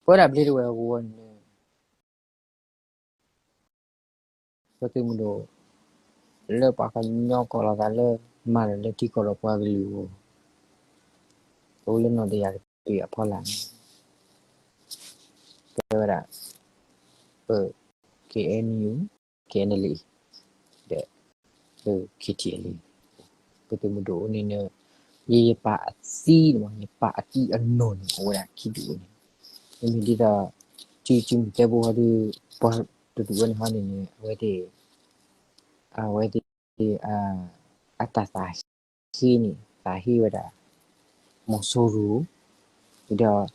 ပဝဲဒၣ်ဘျ့ဒဝဲၢ်ဟီၣ်ကဝီၤန့ၣ် ပသုးမုၢ်ဒိၣ် လၢပှၤကညီကိးလီၤသးလၢ မၤတၢ်လၢထံကီၢ်ဒီးပှၤကလုာ်အဂီၢ် အိၣ်လၢနီၢ်တယၢ်တပ့ၤအဖီလာ်န့ၣ် ကဲဝဲဒၣ် ပ KNU, KNLA ဒီး ပ KTLA ပသုးမုၢ်ဒိၣ်န့ၣ် ယ ယပာ်အသံန့ၣ်မး ယပာ်အသံအနီၢ်န့ၣ် အိၣ်ဝဲဒၣ်ခံဒူၣ်န့ၣ် မ့မ့ၢ်ဒ်သိး စု စုမုၢ်သဲဘိဟီဒီး ပှၤတဒူၣ်ဝဲန့ၣ်ဟီန့ၣ်န့ၣ် အဝဲသ့ၣ် အဝဲသ့ၣ် အတၢ်သးဟ့န့ၣ် သးဟ့ဝဲဒၣ် မီၤစိရိၤ ဒီး တၢ်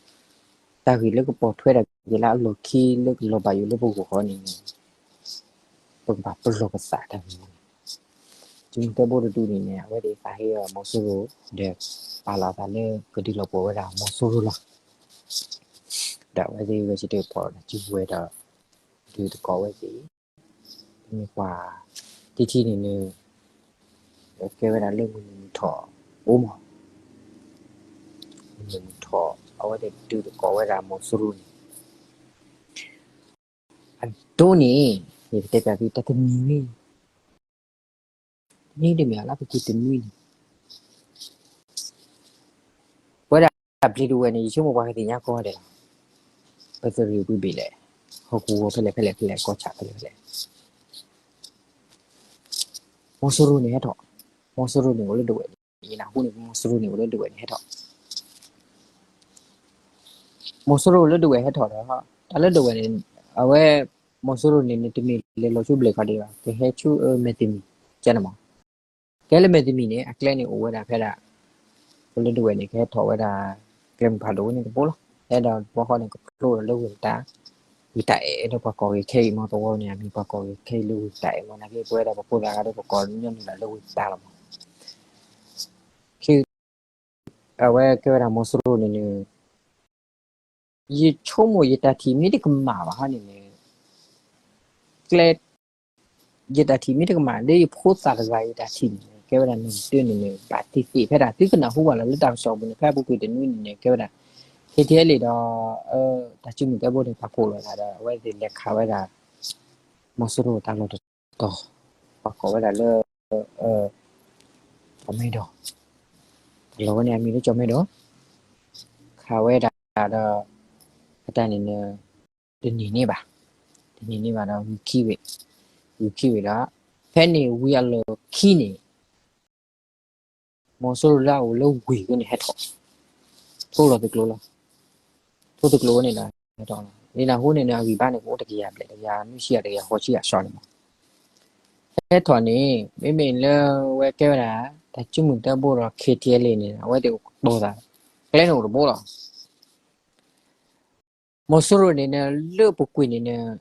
ဂ့ၢ်လၢကပိာ်ထွဲတၢ်ဂ့ၢ်လၢအလီၢ်ခံလၢကလီၤဘၣ်ယိၣ်လၢပဂီၢ်ဃီန့ၣ်န့ၣ် ပကဘၣ်ပလီၢ်ပသးတၢ်ဂ့ၢ်န့ၣ် စုမုၢ်သဲဘိတဒူၣ်န့ၣ်န့ၣ် အဝဲသ့ၣ်သးဟ့အီၤမီၤစိရိၤ ဒီးပာ်လီၤသးလၢကဒုးလီၤပှီၢ်ဝဲဒၣ်မီၤစိရိၤလီၤ. ဒီးအဝဲသ့ၣ်ဂဲၤဆၢထၢၣ်ဖီၣ်ဒီးစုကဝဲၤဒီး ဒုးသကိးဝဲသ့ၣ် မ့ၢ်ပှၤ တထံၣ်န့ၣ်န့ၣ် ကဲဝဲဒၣ်လၢမုၢ်နံၤမုၢ်ထီၣ်အိၣ်မး, မုၢ်နံၤမုၢ်ထီၣ် အဝဲသ့ၣ်ဒုးသကိးဝဲဒၣ်မီၤစိရိၤန့ၣ် အဒိန့ၣ် ယကတဲပျးသုတၢ်တနံၤဝဲ တနံၤတမ့ၢ်လၢပကူတနွံန့ၣ် ပဝဲဒၣ်ဘျ့ဒဝဲၢ်န့ၣ် ယဆိကမိၣ်ပှၤကသ့ၣ်ညါကိးဂၤဒဲးလီၤ. ပသရ့ၣ်ကွံဘ့ၣ်လဲၣ်, ဟီၣ်ကဝီၤဖဲလဲၣ်ဖဲလဲၣ်ဖဲလဲၣ် ကီၢ်ဆၣ်ဖဲလဲၣ်ဖဲလဲၣ် မီၤစိရိၤန့ၣ်ဟဲထီၣ်, မီၤစိရိၤန့ၣ်အိၣ်လၢဒဝဲၢ်န့ၣ်, ယနၢ်ဟူန့ၣ် မီၤစိရိၤန့ၣ်အိၣ်လၢဒဝဲၢ်န့ၣ်ဟဲထီၣ်, မီၤစိရိၤလၢဒဝဲၢ်ဟဲထီၣ်ဒီး တၢ်လၢဒဝဲၢ်န့ၣ် အဝဲ မီၤစိရိၤန့ၣ်န့ၣ် တမ့ၢ်လဲၤလီၤဆူဘျဲၣ်ခီဒံးဘၣ်, ကဟဲဆူမဲာ်တမံၤ ကန့ၣ်မး, ကဲလၢမဲာ်တမံၤန့ၣ် အကျဲန့ၣ်အိၣ်ဝဲဒၣ်ဖဲဒၣ် ကလၢဒဝဲၢ်န့ၣ် ကဟဲထီၣ်ဝဲဒၣ် ကျဲမုၢ်ဖးဒိၣ်ဝဲန့ၣ်တဘိလီၤ. ဟဲဒီးတဘျီဃီန့ၣ် ကဖျိဒီးလၢဝ့ၢ်တၢ်, ဝ့ၢ်တၢ်အဲၣ်ဒီးပှၤကိးဂၤခဲအံၤမး သဝီန့ၣ် အမံၤပှၤကိးဂၤခဲအံၤလၢဝ့ၢ်တၢ်အဲၣ်မး နာ်က့ ပဝဲဒၣ်ပဖိသၣ်ဂၤဒီးပကိးညီနုၢ်ဒၣ်လၢဝ့ၢ်တၢ်လီၤမး. အဝဲကဲဝဲဒၣ်မီၤစိရိၤန့ၣ်န့ၣ် ယဆိကမိၣ်ယတၢ်ထံၣ်မ့ၢ်တကမၣ်ဘၣ်ဟီန့ၣ်န့ၣ် ကျဲ ယတၢ်ထံၣ်မ့ၢ်တကမၣ် လၢယဖိသၣ်တဂၤယတၢ်ထံၣ်န့ၣ် ကဲဝဲဒၣ်န့ၣ်တၢ်န့ၣ်န့ၣ် ဘၣ်တ့ၢ်သ့ၣ်ဖဲဒၣ် သုကနၢ်ဟူဘၣ်လီၤလၢတၢ်ကစီၣ်ပူၤန့ၣ် ဖဲအပူၤကွံာ်တနွံန့ၣ်န့ၣ် ကဲဝဲဒၣ် KTLA ဒီး တၢ်စုမုၢ်သဲဘိန့ၣ် ပာ်ဖှိၣ်လိာ်သးဒီး အဝဲသ့ၣ်လဲၤခးဝဲဒၣ် မီၤစိရိၤတၢ်လီၢ်တတီၤ ပှၤကိးဝဲဒၣ်လၢ ကၠီၣ်မဲဒီး တၢ်လီၢ်ဝဲန့ၣ် အမံၤလၢကၠီၣ်မဲဒီး ခးဝဲဒၣ်ဒီး အတၢ်န့ၣ်န့ၣ် တန့ၢ်န့ၢ်ဘၣ်, တန့ၢ်န့ၢ်ဘၣ်ဒီး ဂုၤခံဝံၤ, ဂုၤခံဝံၤဒီး ဖဲန့ၣ်ဝံၤအလီၢ်ခံန့ၣ် မီၤစိရိၤလၢအအိၣ်လၢဝ့ၢ်ဝဲန့ၣ်ဟဲထီၣ်, ထိလီၤသုးကျိၤလီၤ. ထိသုးကျိၤဝဲန့ၣ်ဒီး ဟဲထီၣ်လီၤ. ယနၢ်ဟူန့ၣ်န့ၣ် အဂံၢ်ဘါန့ၣ် ကအိၣ်တကယၤဘျဲၣ် တကယၤနွံဆံယဲၢ် တကယၤဃိးဆံယဲၢ်အစှၤန့ၣ်မး. ဟဲထီၣ်န့ၣ် မ့မ့ၢ်လၢဝဲကဲဝဲဒၣ် တၢ်စုမုၢ်သဲဘိဒီး KTLA န့ၣ် အဝဲသ့ၣ်အိၣ်ကတီၤသး, ကျဲန့ၣ်အိၣ်တဘိလီၤ. မီၤစိရိၤန့ၣ်န့ၣ် လၢပူၤကွံာ်န့ၣ်န့ၣ်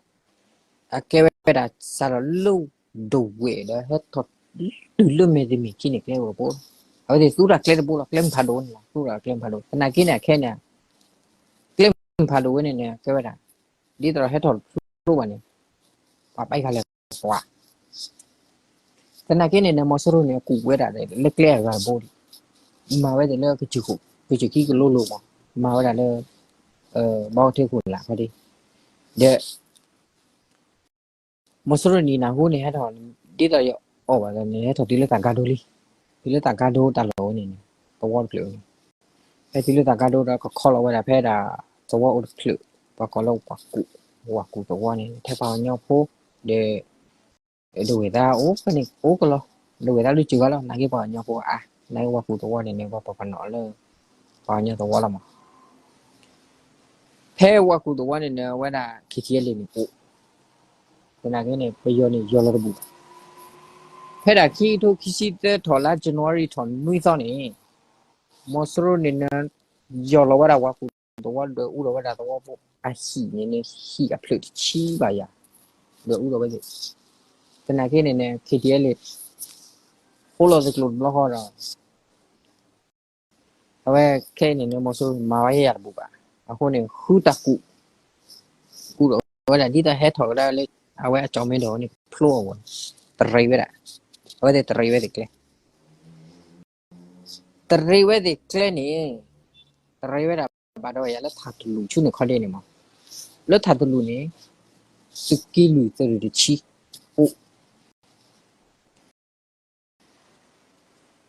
အကဲဝဲဒၣ်စးထီၣ်လၢဒဝဲၢ်ဒီး ဟဲထီၣ်တုၤလၢမဲာ်တမံၤခံန့ၣ် ကျဲအိၣ်တဘိလီၤ. အဝဲသ့ၣ်သူတၢ်ကျဲတဘိလီၤ. ကျဲမုၢ်ဖးဒိၣ်န့ၣ်လီၤ. သူတၢ်ကျဲမုၢ်ဖးဒိၣ် သနာ်က့န့ၣ် အခဲန့ၣ် ကျဲမုၢ်ဖးဒိၣ်ဝဲန့ၣ်န့ၣ် ကဲဝဲဒၣ် ဒ်သိးဒီးဟဲထီၣ်တဖျိဘၣ်န့ၣ် ပှၤဘၣ်ကလဲၤကွၢ် သနာ်က့န့ၣ်န့ၣ် မီၤစိရိၤန့ၣ် အကူၣ်ဝဲဒၣ်လၢကျဲအဂၤတဘိဒံး, မၤဝဲဒၣ်လၢ ကစၢၢ်ခံကလိလိၤမး, မၤဝဲဒၣ်လၢ ဘီကထ့ခိၣ်လာ်ခီဒံး, ဒီး မီၤစိရိၤန့ၣ်နၢ်ဟူန့ၣ် ဟဲထီၣ် ဒ်သိးယအီၣ်ဘၣ်ဒီးန့ၣ် ဟဲထီၣ်တုၤလၢသးကါဒိလံ, တုၤလၢသးကါဒိတၢ်လီၢ်ဝဲန့ၣ်န့ၣ် သဝီတဖျၢၣ်ဝဲန့ၣ်, ဟဲတုၤလၢသးကါဒိဒီးကခီလီၤဝဲဒၣ်ဖဲဒၣ် သဝီအိၣ်တဖျၢၣ်, ပှၤကိးလၢဝၤကူၣ်, ဝၤကူၣ်သဝီန့ၣ် ထဲပှၤကညီဖိ ဒီး ဒဝဲၢ်သၢအိၣ်ဖဲန့ၣ်အိၣ်ကလီၤ, ဒဝဲၢ်သၢလၢစၢၤဂၤလီၤ, နာ်က့ပှၤကညီဖိအါ, နာ်က့ဝၤကူၣ်သဝီန့ၣ်န့ၣ် ပှၤပနီၣ်လၢ ပှၤကညီသဝီလီၤမး. ဖဲဝၤကူၣ်သဝီန့ၣ်န့ၣ် အဝဲဒၣ် KTLA န့ၣ်အိၣ်, သနာ်က့န့ၣ် ပယီၤန့ၣ်ယီၢ်လီၤတဘူၣ်ဘၣ်. ဖဲဒၣ်ခံကထိခံဆံသၢထီၣ်လါ January ထီၣ်နွံသီန့ၣ် မီၤစိရိၤန့ၣ်န့ၣ် ယီၢ်လီၤဝဲဒၣ်ဝၤကူၣ်သဝီဒွဲၣ်အူလီၤဝဲဒၣ်သဝီဖိအဟံၣ်န့ၣ်န့ၣ် ဟံၣ်အဖျၢၣ်တဆံဘၣ်ယၤ, ဒွဲၣ်အူလီၤဝဲသ့ၣ်, သနာ်က့န့ၣ်န့ၣ် KTLA ဃိလီၤသကျိၤတဘျီဃီဒီး အဝဲခဲအံၤန့ၣ်န့ၣ် မီၤစိရိၤမၤဝဲယၤတဘူၣ်ဘၣ်. အဃိန့ၣ် ဃုတၢ်ကူၣ်, ကူၣ်ဒီးဝဲဒၣ်ဒ်သိးဟဲထီၣ်ကဒါလၢ အဝဲအကၠီၣ်မဲဒီးန့ၣ် ဖျိအဂီၢ်န့ၣ် တရံးဝဲဒၣ်, အဝဲသ့ၣ်တရံးဝဲသ့ၣ်ကျဲ တရံးဝဲသ့ၣ်ကျဲန့ၣ် တရံးဝဲဒၣ်ဘၣ်ဒီးယၤလၢထးတလူၢ်ဆူန့ၣ်ခီဒဲးန့ၣ်မး, လၢထးတလူးန့ၣ် သုးက့လွံၢ်သုးရ့ၣ်တဆံအိၣ်,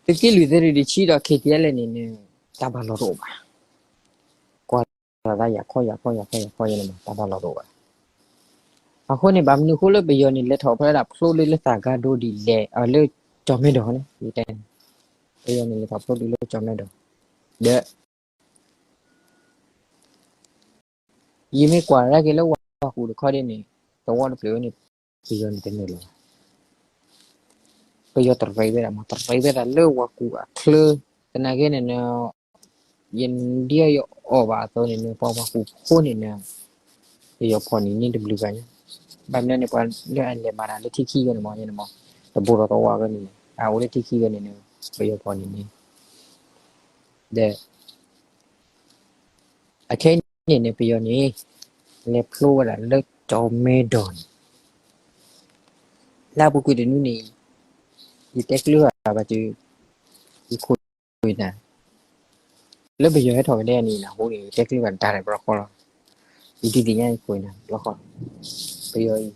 သုးက့လွံၢ်သုးရ့ၣ်တဆံဒီး ခ့တံအလဲၣ်န့ၣ်န့ၣ် တၢ်ဘၣ်လီၤတအိၣ်ဘၣ်. ကွၢ်လီၤသးယၤခီယၤခီယၤခီယၤခီယဲန့ၣ်မး တၢ်ဘၣ်လီၤတအိၣ်ဘၣ်. အဃိန့ၣ် ဘၣ်မနုၤအဃိလၢပယီၤန့ၣ် လဲၤထီၣ်ဖဲဒၣ်ဖျိဒုလၢသးကါဒိဒ်လဲၣ် အလၢကၠီၣ်မဲဒီးန့ၣ် ယတဲန့ၣ်, ပယီၤန့ၣ်လဲၤထီၣ်ဖျိဒုလၢကၠီၣ်မဲဒီး, ဒီး ယမ့ၢ်ကွၢ်ဒၣ်က့ၤလၢဝၤကူၣ်တခီဒ်န့ၣ် သဝီတဖျၢၣ်ဝဲန့ၣ် ပယီၤန့ၣ်တန့ၢ်လၢၤဘၣ်. ပယီၤတရံးဝဲဒၣ်မး တရံးဝဲဒၣ်လၢဝၤကူၣ်အချၢ, သနာ်က့န့ၣ် ယဒ်ယအီၣ်ဘၣ်အသိးန့ၣ် ပှၤဝၤကူၣ်ဖိန့ၣ် ပယီၤဖီၣ်န့ၢ်န့ၢ်တဘျုးဂၤညါ, ဘၣ်မနုၤန့ၣ် ပှၤလၢအလဲၤမၤတၢ်လၢထံခံဂၤန့ၣ်မးန့ၣ်မး, တဘိဒီးသဝီဂၤန့ၣ် အအိၣ်လၢထံခံဂၤန့ၣ် ပယီၤဖီၣ်န့ၢ်န့ၢ်, ဒီး အခဲအံၤန့ၣ်န့ၣ် ပယီၤန့ၣ် လဲၤဖျိဝဲဒၣ်လၢကၠီၣ်မဲဒီးန့ၣ်, လၢအပူၤကွံာ်တနွံန့ၣ် ယတဲကျၢၤဘၣ်ဘၣ်တုၤ ယခိၣ်နၢ် လၢပယီၤဟဲထီၣ်ကဒါန့ၣ် နၢ်ဟူန့ၣ် ယတဲကျၢၤဘၣ်တၢ်ရဲၣ်ဘျီဃီလီၤ. ယဒုးသ့ၣ်ညါယခိၣ်နၢ်ဘျီဃီ, ပယီၤအံၤ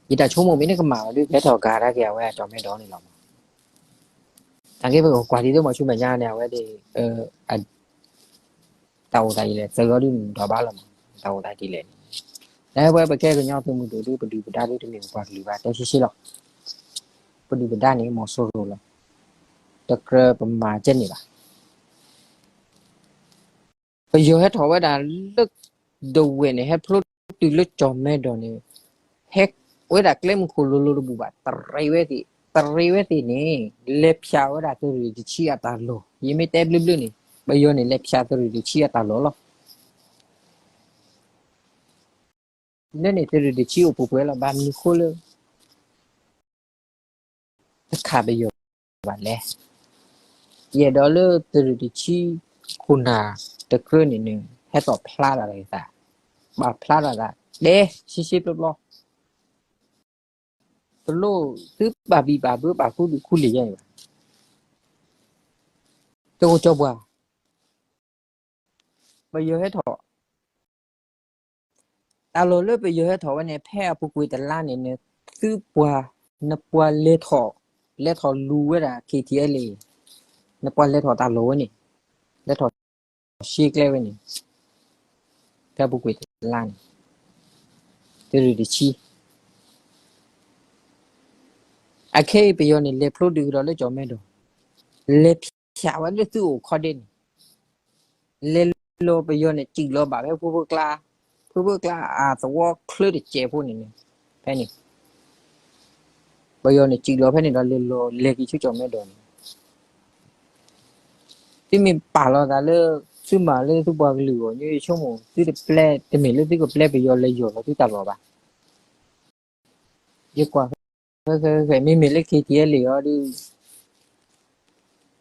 ယတၢ်ဆိကမိၣ်မ့ၢ်တကမၣ်ဘၣ်ဒီး ကဟဲထီၣ်ကၤတၢ်က့ၤအဝဲအကၠီၣ်မဲဒီးန့ၣ်လီၤမး. သနာ်က့ပကကွၢ်ဒ်သိးမီၤဆူမဲာ်ညါန့ၣ် အဝဲဒၣ် တၢ်အိၣ်သးယံာ်လဲၣ် သုးဂီၤဒုးနုာ်ဒီးဘၣ်လီၤမး, တၢ်အိၣ်သးဒ်လဲၣ်န့ၣ်, နဝဲပကဲကညီသုးမုၢ်ဒိၣ်ဒုး ပဒုၣ်ပဒါဒုးတမ့ၢ်ပပှၤကလုာ်ဘၣ် တဲရှဲရှဲလီၤ. ပဒုၣ်ပဒါန့ၣ် မီၤစိရိၤလီၤ. တကြၢးပမၤကဲန့ၣ်ဘၣ်. ပယီၤဟဲထီၣ်ဝဲဒၣ်လၢ ဒဝဲၢ်န့ၣ် ဟဲဖျိတုၤလၢကၠီၣ်မဲဒီးန့ၣ် ဟဲဝဲဒၣ်ကျဲမုၢ်ခိၣ်လိၤလိၤတဘူၣ်ဘၣ် တရံးဝဲသ့ၣ်, တရံးဝဲသ့ၣ်န့ၣ် လဲၤဖၠးဝဲဒၣ်သုးရ့ၣ်တဆံအတၢ်လီၢ်, ယမ့ၢ်တဲဘျုးဘျုးန့ၣ် ပယီၤန့ၣ် လဲၤဖၠးသုးရ့ၣ်တဆံအတၢ်လီၢ်လီၤ. လၢန့ၣ်သုးရ့ၣ်တဆံအိၣ်ပှဲၤပှဲၤလီၤ. ဘၣ်မနုၤဃိလၢ တခးပယီၤဘၣ်လဲၣ်. ယအဲၣ်ဒိးလၢသုးရ့ၣ်တဆံခိၣ်နၢ်တကြၢးန့ၣ်န့ၣ် ဟဲထီၣ်ဖျါတၢ်လၢသး, ဘၣ်ဖျါတၢ်သး တဲရှဲရှဲပျီပျီ, တလိၣ်သုဘၣ်ဘံၣ်ဘၣ်ဘၢဘၣ်ခူသူၣ်ခူလံာ်ယဲန့ၣ်ဘၣ်. တအိၣ်ကၠီပှၤ ပယီၤဟဲထီၣ် တၢ်လီၢ်လၢပယီၤဟဲထီၣ်ဝဲန့ၣ် ဖဲအပူၤကွံာ်တလါန့ၣ်န့ၣ် သုပှၤ နပှၤလဲၤထီၣ် လဲၤထီၣ်လူၤဝဲဒၣ် ခ့ထံအဲလ့ နပှၤလဲၤထီၣ်တၢ်လီၢ်ဝဲန့ၣ် လဲၤထီၣ်ရှဲကျဲဝဲန့ၣ် ဖဲအပူၤကွံာ်တလါန့ၣ် သုးရ့ၣ်တဆံ အခဲအံၤပယီၤန့ၣ် လဲၤဖျိဒုးကဒီးလၢကၠီၣ်မဲဒီး လဲၤဖၠးဝဲလၢသုအိၣ်ခီဒဲးန့ၣ် လဲၤလီၤပယီၤန့ၣ် စံၣ်လီၤဘၣ်ဖဲဖိဖၢကျါ, ဖိဖၢကျါအသဝီချၢတစဲးဖိန့ၣ်န့ၣ် ဖဲန့ၣ် ပယီၤန့ၣ် စံၣ်လီၤဖဲန့ၣ်ဒီး လဲၤလီၤလဲၤက့ၤဆူကၠီၣ်မဲဒီးန့ၣ် သုမ့ၢ်ပာ်လီၤသးလၢ သုမၤလၢသုပှၤကလုာ်အဂီၢ် ယဆိကမိၣ် သုတပျဲ တမ့ၢ်လၢသုကပျဲပယီၤလဲၤယီၢ်လီၤသုတၢ်လီၢ်ဘၣ်. ယကွၢ် မ့မ့ၢ်လၢ ခ့ထံအဲလ့ အီၤဒီး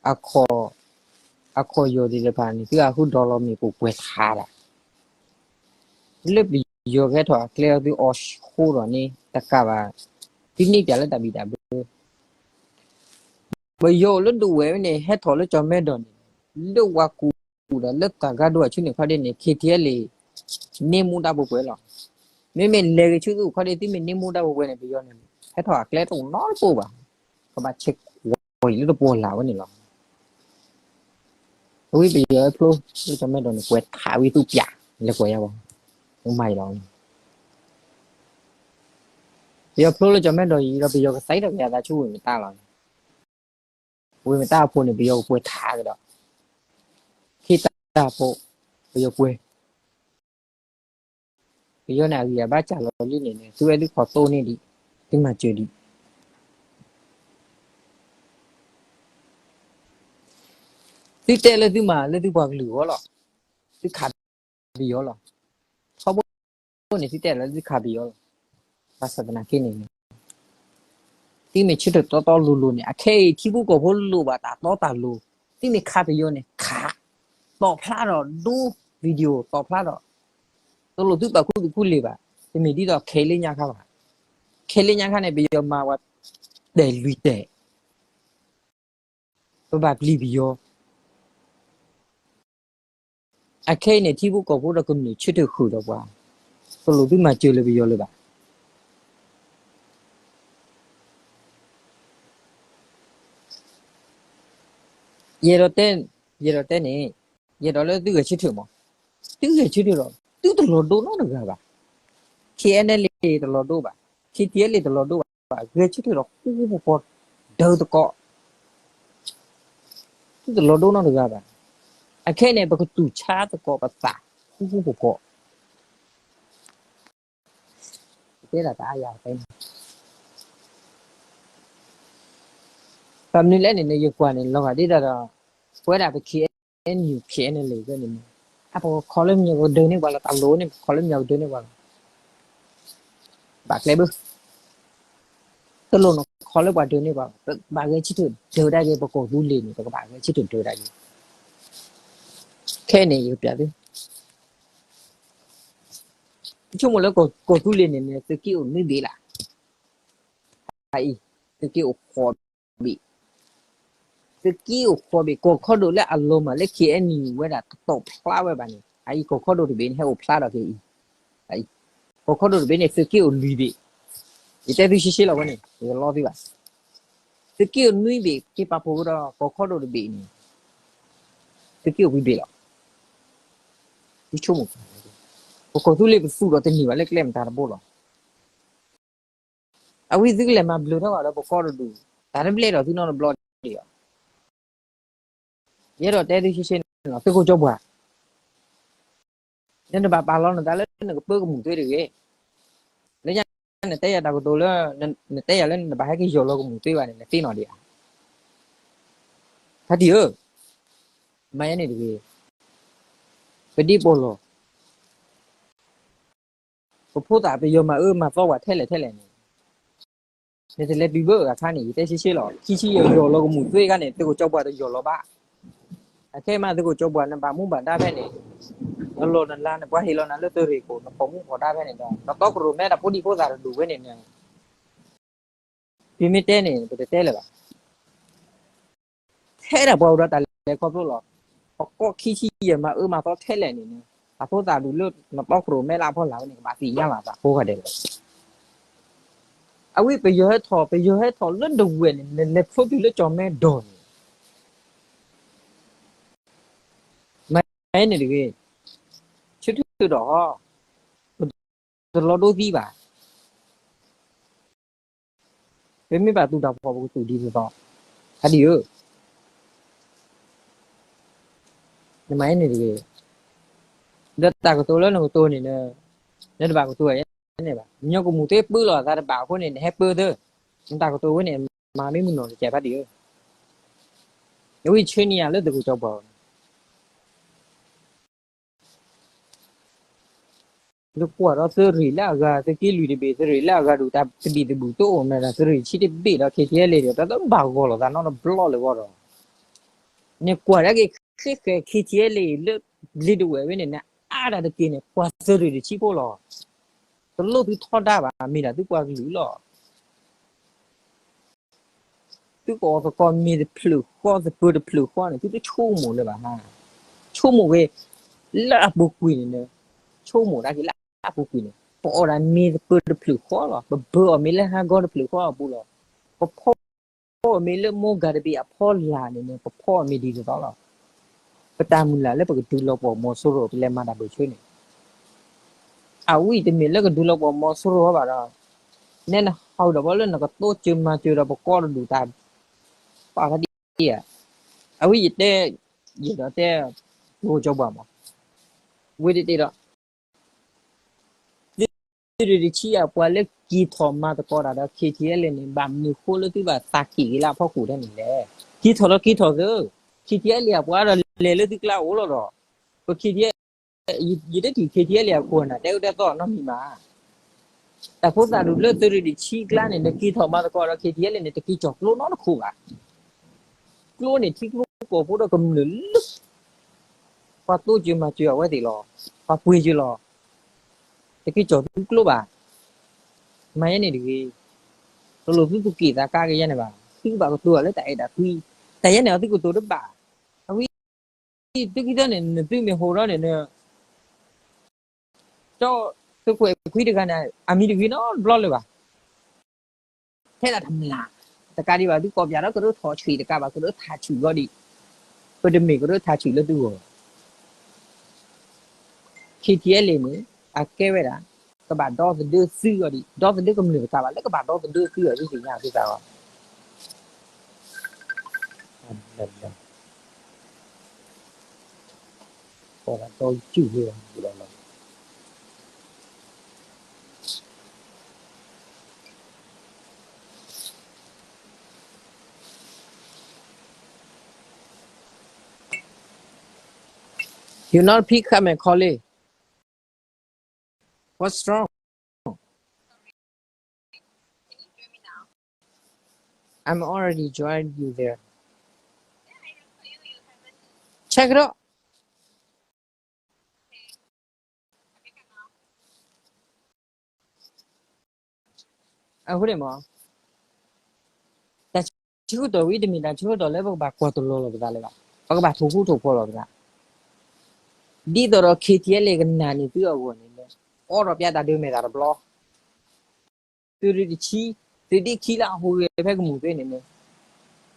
အခီၣ် အခီၣ်ယီၢ်သ့ၣ်တဖၣ်န့ၣ် သုအဃုဒီးလီၤမ့ၢ်ပှဲၤထးဒၣ် လၢပယီၤကဟဲထီၣ်အကျဲအီၤ သုအီၣ်ဃိဒီးန့ၣ် တကးဘၣ် သုန့ၢ်ပၠးလၢတၢ်ဘံၣ်တၢ်ဘၢ ပယီၤအိၣ်လၢဒဝဲၢ်ဝဲန့ၣ် ဟဲထီၣ်လၢကၠီၣ်မဲဒီးန့ၣ် လၢဝၤကူၣ်ဒီးလၢသးကါဒိအဆူန့ၣ်ခီဒဲးန့ၣ် ခ့ထံအဲလ့ န့ၢ်မူဒါပှဲၤပှဲၤလီၤ. မ့မ့ၢ်လဲၤက့ၤဆူသုအိၣ်ခီဒဲး သုမ့ၢ်န့ၢ်မူဒါပှဲၤပှဲၤန့ၣ် ပယီၤန့ၣ် ဟဲထီၣ်အကျဲတအိၣ်နီတပူၤဘၣ်. ကဘၣ်ဆဲးကွီၢ်အံၤလၢတပှီၢ်လၢ်ဝဲန့ၣ်လီၤ. အဝဲပယီၤဟဲဖျိလၢကၠီၣ်မဲဒီးန့ၣ် ပှဲၤထးဝံၤသူပၠး လဲၤကွၢ်ယါဘၣ် မ့ၢ်အံၤလီၤ. ပယီၤဖျိလၢကၠီၣ်မဲဒီးအံၤဒီး ပယီၤကသံဒီးပယီၤသးဆူဝ့ၢ်မတါလီၤ. ဝ့ၢ်မတါအဖိန့ၣ် ပယီၤကပှဲၤထးကဒီး ခ့တၢ်ဖိ ပယီၤပှဲၤ ပယီၤန့ၣ် အဂံၢ်အဘါစၢ်လီၤလံန့ၣ်န့ၣ် သုဝဲသုခီၣ်သိန့ၢ်ဒံး သုမၤစၢၤဒံး သုတဲလၢသုမၤလၢသုပှၤကလုာ်အဂီၢ်လီၤ. သုခးပယီၤလီၤ. ထီဘိန့ၣ် သုတဲလၢသုခးပယီၤလီၤ. ဘၣ်ဆၣ်သနာ်က့န့ၣ် သုမ့ၢ်ဆၢထၢၣ်တီတီလိၤလိၤန့ၣ် အခဲအံၤထံဖိကီၢ်ဖိလိၣ်ဘၣ်တၢ်တီတၢ်လိၤ, သုမ့ၢ်ခးပယီၤန့ၣ် ခး, တီၣ်ဖျါဒီးဒိ video တီၣ်ဖျါဒီး တလိၣ်သုပာ်ခူသူၣ်ခူလံာ်ဘၣ်. တမ့ၢ်ဒ်သိးခဲလၢညါခါဘၣ်. ခဲလၢညါခါန့ၣ် ပယီၤမၤပှၤတဲာ်လွံၢ်တဲာ် ပဘၣ်ပျံၤပယီၤ. အခဲအံၤန့ၣ် ထံဖိကီၢ်ဖိဒီးကမျၢၢ်ဆၢထၢၣ်ဃုာ်ဒီးပှၤ တလိၣ်သုမၤစၢၤလၢပယီၤလၢၤဘၣ်. ယဲဒၣ်တဲ, ယဲဒၣ်တဲန့ၣ်, ယဲဒၣ်လၢသုဂဲၤဆၢထၢၣ်မး, သုဂဲၤဆၢထၢၣ်ဒီး သုတလီၤဒိနီတဂၤဘၣ်. ခ့ၣ်အဲၣ်နဲလ့ တလီၤဒိဘၣ်, ခ့ၣ်ထံအဲၣ်လဲၣ် တလီၤဒိဘၣ်, ဂဲၤဆၢထၢၣ်ဒီးဃူဃူဖိးဖိး, ဒၢသကိး, သုတလီၤဒိနီတဂၤဘၣ်. အခဲအံၤန့ၣ် ပကတူၢ်ဆါသကိးပသး ဃူဃူဖိးဖိး. တဲဒၣ်တၢ်အါယၤဖဲန့ၣ်, ဘၣ်မနုၤလဲၣ်န့ၣ် ယကွၢ်န့ၣ် လီၤဂာ်ဒ်တၢ်ဒီး ပဝဲဒၣ်ပ ခ့ၣ်အဲၣ်ယူၣ် ခ့ၣ်အဲၣ်နဲလ့ ဖဲန့ၣ်န့ၣ်, အပကခီလၢမညီကဒၢန့ၢ်ပှၤလီၤ, တၢ်လိၣ်န့ၣ် ပခီလၢမညီကဒၢန့ၢ်ပှၤလီၤ. ဘၣ်ကျဲဘၣ်, တလိၣ်နခီလၢပှၤဒၢန့ၢ်ပှၤ, ပဘၣ်ဂဲၤဆၢထၢၣ်ဒၢဒၣ်က့ၤ ပကီၢ်သူလ့ၤန့ၣ် ပကဘၣ်ဂဲၤဆၢထၢၣ်ဒၢဒၣ်က့ၤ. ခဲအံၤန့ၣ် ယကပျးသု ဆိကမိၣ်လၢကီၢ်သူလ့ၤန့ၣ်န့ၣ် သုးက့အိၣ်နွံဘ့ၣ်လၢ်, အအံၤ, သုးက့အိၣ်ဃိးဘ့ၣ်, သုးက့အိၣ်ဃိးဘ့ၣ်, ကီၢ်ခီဒိၣ်လၢအလီၤမၢ်လၢ ခ့ၣ်အဲၣ်ယူၣ် ဝဲဒၣ်တတီၢ်ဖျါဝဲဘၣ်န့ၣ် အအံၤ ကီၢ်ခီဒိၣ်တဘ့ၣ်န့ၣ် ဟဲအိၣ်ဖျါဒီးက့ၤအံၤ, အအံၤ, ကီၢ်ခီဒိၣ်တဘ့ၣ်န့ၣ် သုးက့အိၣ်လွံၢ်ဘ့ၣ်, ယတဲသုရှဲရှဲလီၤဝဲန့ၣ် ယကလီသုဘၣ်, သုးက့အိၣ်နွံဘ့ၣ် က့ၤပာ်ဖှိၣ်ကဒီး ကီၢ်ခီဒိၣ်တဘ့ၣ်န့ၣ် သုးက့အိၣ်ဝံၤဘ့ၣ်လီၤ. ယဆိကမိၣ်, ပကီၢ်သူလ့ၤပသူၣ်ဒီးတန့ၢ်ဘၣ်လၢကျဲမတၤတဘိလီၤ. အဝဲသုကလဲၤမၤဘျၢထီၣ်ဘၣ်ဒီးပကီၢ်တဒူၣ်, တၢ်တဘျဲၣ်ဒီးသုနီတဘျီဒံးဧါ. ယအဲၣ်ဒိးတဲသုရှဲရှဲန့ၣ်လီၤ သုးခိၣ်ကၠီပှၢ်, နတဘၣ်ပာ်လီၤနသးလၢနကပၢကမူၣ်သ့တဂ့ၤ. လၢညါနတဲယၤတၢ်ကတိၤလၢ, နတဲယၤလၢနဘၣ်ဟဲက့ၤယီၢ်လီၤကမူၣ်သ့ဘၣ်န့ၣ် နသ့နီၣ်ဒံးဧါ. ဖါတံၢ်ဧၢ, မၤယဲန့ၣ်တဂ့ၤ, ပဒ့ပိာ်လီၤ ပဖိသၣ်ပယီၤမၤအၢမၤသီပှၤထဲလဲၣ်ထဲလဲၣ်န့ၣ်, နတလဲၤတုၤဘၢအခါန့ၣ် ယတဲရှဲရှဲလီၤ. ခံဆံယဲၢ်ယီၢ်လီၤကမူၣ်သ့အခါန့ၣ် သုးခိၣ်ကၠီပှၢ်တယီၢ်လီၤဘၣ်. အခဲမးသုးခိၣ်ကၠီပှၢ် နဘၣ်မူဘၣ်ဒါဖဲန့ၣ်, နလီၢ်နလၤ နပှၤဟ့ၣ်လီၤနၤလၢသုးရ့ၣ်ခိၣ် နဖီၣ်မူဖီၣ်ဒါဖဲန့ၣ်ဒီး နတီခိၣ်ရိၣ်မဲတၢ်ဖိဒံဖိသၣ်တဒူၣ်ဝဲန့ၣ်န့ၣ်, ပမ့ၢ်တဲန့ၣ် ပတတဲလၢၤဘၣ်. ထဲဒၣ်ပှၤအိၣ်ဒီးတၢ်လဲၤခီဖျိလီၤ. ပကီၢ်ခံဆံယဲၢ်မၤအၢမၤသီထဲလဲၣ်န့ၣ်န့ၣ် အဖိသၣ်ဒူၣ်လၢနတီခိၣ်ရိၣ်မဲလၢအဖီလာ်ဝဲန့ၣ် ကဘၣ်သ့ၣ်ညါလီၤသးကိးဂၤဒဲးလီၤ. အဝဲပယီၤဟဲထီၣ် ပယီၤဟဲထီၣ်လၢဒဝဲၢ်န့ၣ် နလဲၤဖျိတုၤလၢကၠီၣ်မဲဒီၢ်န့ၣ် မၤန့ၣ်တဂ့ၤ, ဆၢထၢၣ်ဒီး ပတလီၤဒိသံဘၣ်. ပမ့ၢ်ဘၣ်သူၣ်တၢ်ဖှီၣ် ပကသူၣ်ဒ်သိးသိး, ဖါတံၢ်ဧၢ, နမၤန့ၣ်တဂ့ၤ. ဒီးတၢ်ကတိၤလၢနကတိၤန့ၣ် နတဘၣ်ကတိၤဝဲန့ၣ်ဘၣ်. ညီကမူၣ်သ့ပၢလီၤအသးတဘၣ်အဃိန့ၣ် နဟဲပၢသၢ, နတၢ်ကတိၤဝဲန့ၣ် မၤမ့ၢ်မုၢ်နီၢ်တကဲး ဖါတံၢ်ဧၢ, နဝံၢ်ဆၢနံၤယၤလၢသုးခိၣ်ကၠီပှၢ် နကွၢ်ဒီးသုးရ့ၣ်လၢအဂၤ သုးက့လွံၢ်တဘ့ၣ် သုးရ့ၣ်လၢအဂၤဒူၣ် တၢ်သဘံၣ်သဘုၣ်တအိၣ်မးဒီး သုးရ့ၣ်တဆံတဘ့ၣ်ဒီး ခ့ၣ်ထံၣ်အဲၣ်လဲၣ်ဒီး တၢ်တဘၣ်ဂီၢ်လိာ်သးနီတဘျီလၢၤဘၣ်ဒီး, နကွၢ်ဒၣ်က့ၤ ဃဲဃဲ ခ့ၣ်ထံၣ်အဲၣ်လဲၣ် လၢလ့ဒဝဲၢ်ဝဲန့ၣ် နအါတၢ်တက့ၢ်န့ၣ် ပှၤသုးရ့ၣ်တဆံဖိလီၤ. တလိၣ်သုထီဒါဘၣ် မ့ၢ်ဒၣ်သုပှၤကလုာ်လီၤ. သုကအီၣ်သကိးမ့ၤတဖျၢၣ်ဃီ သပၢၤတဖျၢၣ်ဃီန့ၣ် သုတဆိကမိၣ်လၢၤဘၣ်ဧါ. ဆိကမိၣ်က့ၤ လၢအပူၤကွံာ်န့ၣ်, ဆိကမိၣ်ဒၣ်က့ၤလၢအပူၤကွံာ်န့ၣ် ပအီၣ်ဒၣ်မ့ၤသပၢၤတဖျၢၣ်ဃီလီၤ. ပဘၢအီၣ်မ့ၤလၢဟါဂီၤတဖျၢၣ်ဃီအပူၤလီၤ. ပဖီအီၣ်မ့ၤလၢမိၢ်ဂၤတဘ့ၣ်အဖီလာ်န့ၣ်န့ၣ် ပဖီအီၣ်မ့ၤဒ်သိးသိးလီၤ. ပတၢ်မုၢ်လၢ်လၢပကဒုးလီၤပှီၢ်မီၤစိရိၤ ပလဲၤမၤတၢ်ဘၢၣ်ဆၢန့ၣ် အဝဲတမ့ၢ်လၢကဒုးလီၤပှီၢ်မီၤစိရိၤဘၣ်ဒီး, နဲနဟးဒီးဘီလၢနကတိစၢၤမၤစၢၤဒီးပကီၢ်တဒူၣ်တၢ်, ပာ်ဖးဒံဧါ. အဝဲယတဲ, ယဒီးတဲ, ယိၤကၠီပှၢ်မး, ဝဲတတဲဒီး သုးရ့ၣ်တဆံအပှၤလၢက့ၤထီၣ်မၤသကိးတၢ်ဒီး ခ့ၣ်ထံၣ်အဲၣ်လဲၣ်န့ၣ် ဘၣ်မနုၤဃိလၢသုဘၣ်သးက့ၣ်က့ၤလၢအဖီခိၣ်ထဲန့ၣ်လဲၣ်. က့ၤထီၣ်ဒီးက့ၤထီၣ်သု, ခ့ၣ်ထံၣ်အဲၣ်လဲၣ်အပှၤဒီးလဲၤလၢသုကျါအိၣ်လီၤဒီး, ပခ့ၣ်ထံၣ်အဲၣ်, ယတထံၣ်ခ့ၣ်ထံၣ်အဲၣ်လဲၣ်အခိၣ်နၢ် တဲအၢတဲသီနီတမံၤဘၣ်. တၢ်ဖိသၣ်ဒူၣ်လၢသုးရ့ၣ်တဆံကျါန့ၣ် နက့ၤထီၣ်မၤသကိးဒီး ခ့ၣ်ထံၣ်အဲၣ်လဲၣ်န့ၣ် တက့ၤကၠီၣ်ကျိနီတခိၣ်ဘၣ်. ကျိန့ၣ်ထံကျိကီၢ်ဖိဒီးကမျၢၢ်လၢ ပှၤတိစၢၤမၤစၢၤအဝဲသ့ၣ်လီၤ. ပှၤပှ့ၤစၢၤလီၤ. တက့ၤကၠီၣ်သုကျိဘၣ်. မၤယဲန့ၣ်တဂ့ၤ. တလိၣ်သုသုးက့ၣ်သးကါကယဲန့ၣ်ဘၣ်. သုကဘၣ်ကတိၤလၢတၢ်အဲၣ်တၢ်ကွံ. တၢ်ယဲန့ၣ်အသုကတိၤတဘၣ်. အဝဲ သုခံသၢန့ၣ် နသုမ့ၢ်ဟိးဒီးန့ၣ် ကၠီ သုးကွဲးခွံတဂၤန့ၣ် အမံၤတဂ့ၤနီတဘျီလၢၤဘၣ်. ထဲဒၣ်တမျၢ်, တကးဒံးဘၣ် သုကိးပၠးဒီးကရၢထီၣ်ဆံးတကးဘၣ် ကရၢထးဆူၣ်ဂီၢ်ဒံး, ပတမ့ၢ်ကရၢထးဆူၣ်လၢသုဂီၢ် ခံထံအဲလ့ၣ်န့ၣ် အကဲဝဲဒၣ် ကဘၣ်ဒီသဒၢသုအီၤဒံး, ဒီသဒၢကမျၢၢ်တကးဘၣ် လၢကဘၣ်ဒီသဒၢသုအီၤဒံးသ့ၣ်ညါသုသးအီၤ. ဒီစုၣ်လၢ You not pick up my call. What's wrong? I'm already joined you there. Check it out. အဃိန့ၣ်မ့ၢ် တၢ်ဆၢကတီၢ်ဝဲတမ့ၢ်တၢ်ဆၢကတီၢ်လၢပကဘၣ်ကွၢ်တလီၤလီၤပသးလၢၤဘၣ်. ပကဘၣ်ထိၣ်ဃူထိၣ်ဖိးလီၤပသး. ဒ်သိးဒီး ခ့ထံအဲလ့ၣ် ကနာ်န့ၢ်သုအဂီၢ်န့ၣ် အိးထီၣ်ပၠးတၢ်ဒုးမဲာ်သၣ်တဘျီ သုးရ့ၣ်တဆံ, သုးဒ့ခံလၢအဟူးဂဲၤဖဲကမူၣ်သ့န့ၣ်န့ၣ်,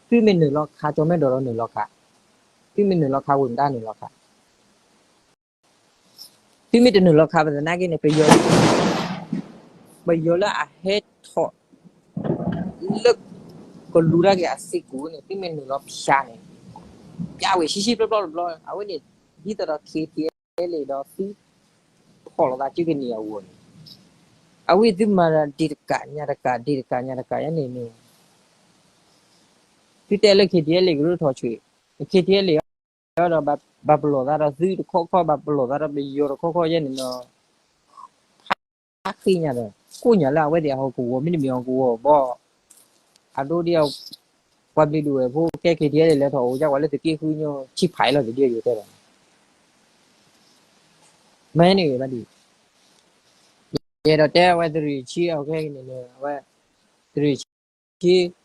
သုမ့ၢ်နုာ်လီၤခး ကၠီၤမဲဒီးနုာ်လီၤခး, သုမ့ၢ်နုာ်လီၤခး ဝ့ၢ်မတါနုာ်လီၤခး, သုမ့ၢ်တနုာ်လီၤခး ပသနာ်က့န့ၣ် ပယီၤလၢအဟဲထီၣ် လၢကလူၤတၢ်က့ၤအစ့ၢ်ကီးန့ၣ် သုမ့ၢ်နုာ်လီၤဖၠးန့ၣ် ပၠးဝဲဆံးဆံးပျီပျီတဘျီ. အဝဲန့ၣ် ဒ်သိးဒီး ခ့ထံအဲလ့ၣ် ဒီးသု ဖီၣ်လိာ်သးစုကန့ၢ်အဂီၢ်န့ၣ်, အဝဲသုမၤဒီးဒ့တကးညါတကး ဒ့တကးညါတကးယဲန့ၣ်န့ၣ်, သုတဲလၢ ခ့ထံအဲလ့ၣ် ကရၢထီၣ်ဆံး, ခ့ထံအဲလ့ၣ် ဒီး ဘၣ်ပလီၢ်သးဒီးသုတခီခီ ဘၣ်ပလီၢ်သးဒီးပယီၤတခီခီယဲန့ၣ်ဒီး ဖးဃ့ညါဒီး ကိးညါလၢအဝဲသ့ၣ်အဟီၣ်ကဝီၤ မ့တမ့ၢ်ဟီၣ်ကဝီၤဘီ, အဒိဒ်အံၤ ပှၤဘျံးဒဝဲၢ်ဖိ ကဲ ခ့ထံအဲလ့ၣ် လဲၤထီၣ်အိၣ်ကကွၢ်လၢသုးက့ဃုညိ ဆံးဖးအံၤလီၤ သုးက့ဃုတဲဒီး မၤန့ၣ်ဂ့ၤဘၣ်ဒ်, ယအဲၣ်ဒိးတဲအဝဲသုးရ့ၣ်ဆံး အခဲကနံၣ်န့ၣ် အဝဲ သုးရ့ၣ်ဆံး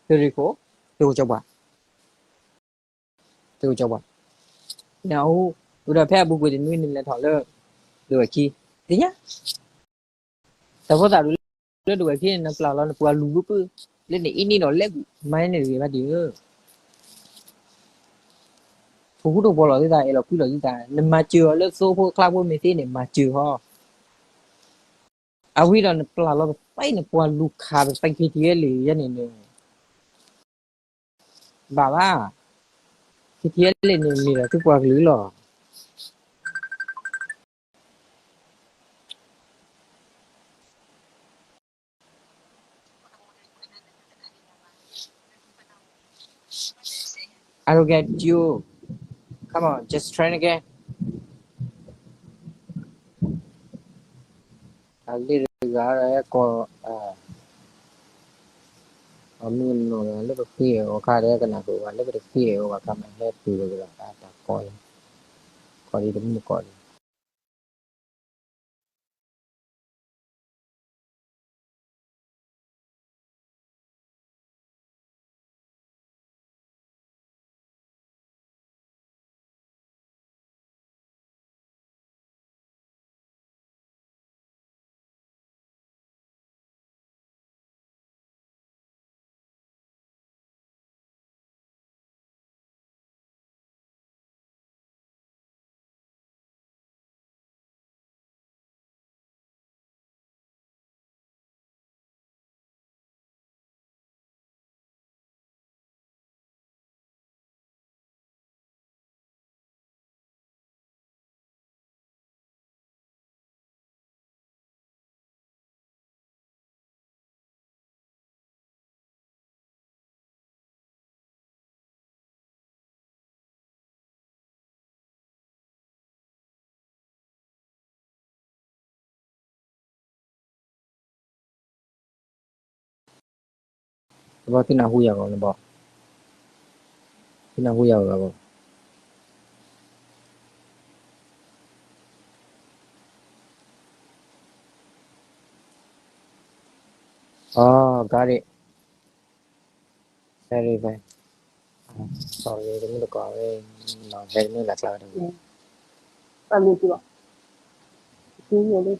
သုးရ့ၣ်ခိၣ် သုးခိၣ်ကၠီပှၤ သုးခိၣ်ကၠီပှၤ, နအိၣ်ဒီးဖဲအပူၤကွံာ်တနွံန့ၣ် လဲၤထီၣ်လၢ ဒဝဲၢ်ခံ သ့ၣ်ညါ တၢ်ဖိသၣ်ဒူၣ်လၢဒဝဲၢ်ခံန့ၣ် နပျၢ်လီၤနပှၤလူၤဘုပၢ် လၢနအ့န့ၣ်ဒီးလဲၤကူၣ် မၤန့ၣ်တဂ့ၤဘၣ်ဒ်ဧၢ, ထိၣ်ဃူထိၣ်ဖိးလီၤသုသး အဲၣ်လီၤကွံလီၤသုသး နမၤစၢၤအီၤလၢသိဖိကျါဖိမ့ၢ်သ့န့ၣ် မၤစၢၤဟီ အဝံၤဒီးနပျၢ်လီၤပသးနပှၤလူၤခးပသး ခ့ထံအဲလ့ၣ် ယဲန့ၣ်န့ၣ် ဘၣ်ဘၣ်, ခ့ထံအဲလ့ၣ်န့ၣ် မ့ၢ်ဒီးသုပှၤကလုာ်လီၤ. I will get you. Come on, just try again. အလံတဂၤဟဲကိး အမုၢ်နီၢ်လၢပဃ့အီၤခါဒီး ကနၣ်ဃုာ်ဝဲလၢပတဃ့အီၤဘၣ်ခါမး ဟဲတုၤလီၤကဒီးအတၢ်ကိးအံၤ ကိးဒံးတမုၢ်ကိးဒံး ဘီ သုနၢ်ဟူယၤဂီၤန့ၣ်ဘီ, သုနၢ်ဟူယၤဂီၤဘီ, အ got it, sorry, တမ့ၢ်တကိးဝဲ, ဟဲတမ့ၢ်လၢကျါဝဲတမ့ၢ်, အမ့ၢ်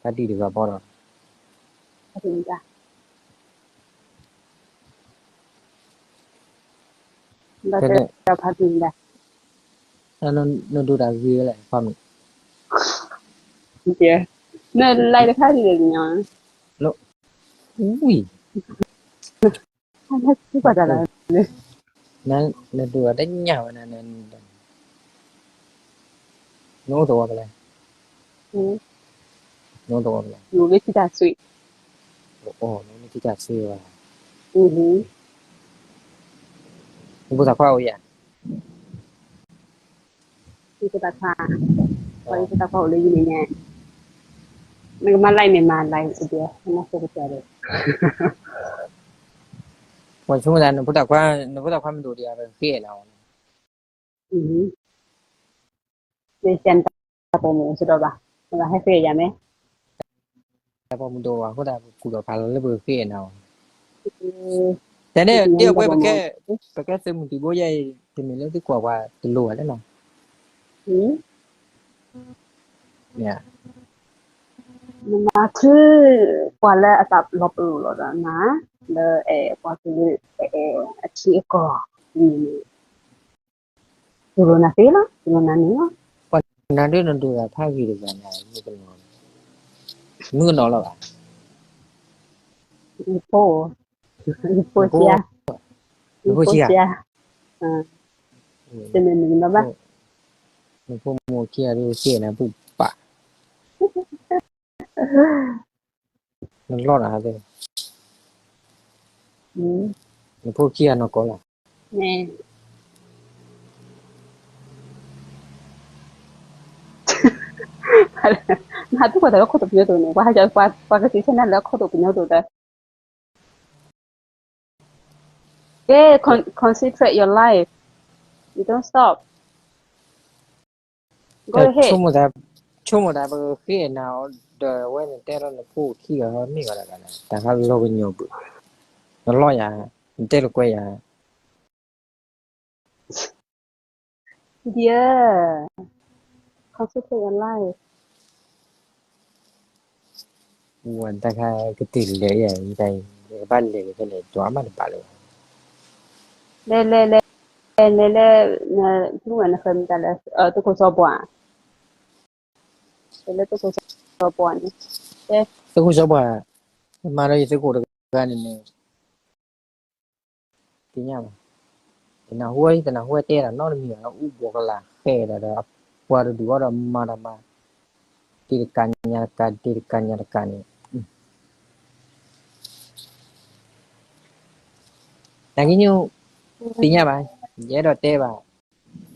ဖါတံၢ်တဂၤဘီဒီး, ဖါတံၢ်မတၤ, ဖါတံၢ်မတၤ, နဒိးတၢ်ဂ့ၤလဲၣ်, န like တခါဒ်လဲၣ်ညီ, ဝံၤ နဒိးတၢ်တညၣ်ဝဲ, နအိၣ်သဝီဖဲလဲၣ်, နအိၣ်သဝီဖဲလဲၣ်, နအိၣ်လၢထံတၢ်ဆှံ, နအိၣ်လၢထံတၢ်ဆှံဘၣ်, နဖိသၣ်ခွါအိၣ်ဧါ, ယဖိသၣ်ခွါ, ယဖိသၣ်ခွါအိၣ်လၢယန့ၣ်ညါ, နကမၤ like န့ၣ်မၤ like စဒံး, နမၤ share ကစၢ်ဒီး, ပှၤဆိကမိၣ်သး နဖိသၣ်ခွါ, နဖိသၣ်ခွါမ့ၢ်ဒိၣ်ဒံးဧါ ပဃ့နၤအီၤ, မ့ၢ်စံးတၢ်ပိာ်မုၣ်စ့ၢ်ကီးဘၣ်, နဘၣ်ဟဲဃ့ယၤမ့ၢ်, တၢ်ပိာ်မုၣ်ဒိၣ်အဃိသတး ပကူၣ်ထီၣ်ဖးလီၤလၢပဃ့နၤအီၤ, တၢ်န့ၣ် ဒ်အဝဲ ပကဲသုးမုၢ်သံၣ်ဘိယဲအံၤ တမ့ၢ်လၢသုကွၢ်ပှၤတလိၤဘၣ်လၢနီၤ, မ့ၢ် နမၤချုးပှၤလၢအသးလီၤပလိာ်လီၤဒီးနၤ, လၢအဲၣ်ပှၤကလုာ် အဲၣ်အထံအကီၢ်န့ၣ်, တူၢ်လိာ်နၤသ့လီၤ, တူၢ်လိာ်နၤန့ၣ်လီၤ, ပှၤနၤဒ်နဒိးတၢ်ဖးဂ့ၤတဂၤန့ၣ်, မုၣ်ကနီၤလီၤဘၣ်, ယဖိ, ယဖိဆံး, ယဖိဆံး, တမ့ၢ်မုၣ်ကနီၤဘၣ်, နဖိမိၢ်ခံဂၤဒ်ကဲနၤဘူၣ်ပာ်, နလီၢ်နၤသ့, နဖိခံဂၤနီၢ်ကီၢ်လီၤ, နဟးတူၢ်ပှၤတၢ်လၢခိၣ်တိာ်ပညိၣ်တိာ်န့ၣ်, ပှၤဟဲကၠီပှၤကသံၣ်ဆဲနၤလၢခိၣ်တိာ်ပညိၣ်တိာ်တၢ် Okay, con- concentrate your life. You don't stop. ဆိကမိၣ်သး, ဆိကမိၣ်သးပဃ့နၤအီၤဒီး အဝဲန့ၣ်တဲလီၤနဖိခံဂၤမ့ၢ်ဂၤတဂၤန့ၣ် တၢ်ဟးလီၤကညီၤဘၣ်, နလီၢ်ယၤ, နတဲလီၤကွဲယၤ Dear, concentrate your life. ဝဲတၢ်ခါကတၢၢ်လဲၤယၤ, တၢ်ကဘၣ်လဲၤကဖဲလဲၣ် ဒွးမးတဘၣ်လၢၤဘၣ်, လဲၤလဲၤလဲၤလဲၤလဲၤ, နဖုဝဲနဃၢၤမတၤလၢ သုးခိၣ်စီၤပှၢ်, လၢသုးခိၣ်စီၤပှၢ်န့ၣ်, သုးခိၣ်စီၤပှၢ်, မၤဒီးယသုးခိၣ်တဂၤန့ၣ်န့ၣ် သ့ၣ်ညါဘၣ်, တနၢ်ဟူဝဲ တနၢ်ဟူဝဲတဲတၢ်နီတမံၤဘၣ်, အူဘှီကလၢ်ဃဲဒီး ပှၤတဒူၣ်အီၤဒီးမၤတၢ်မၤ, တံတကးညါတကး တံတကးညါတကးန့ၣ်, နကညိ, သ့ၣ်ညါဘၣ်, ယအဲၣ်ဒိးတဲဘၣ်,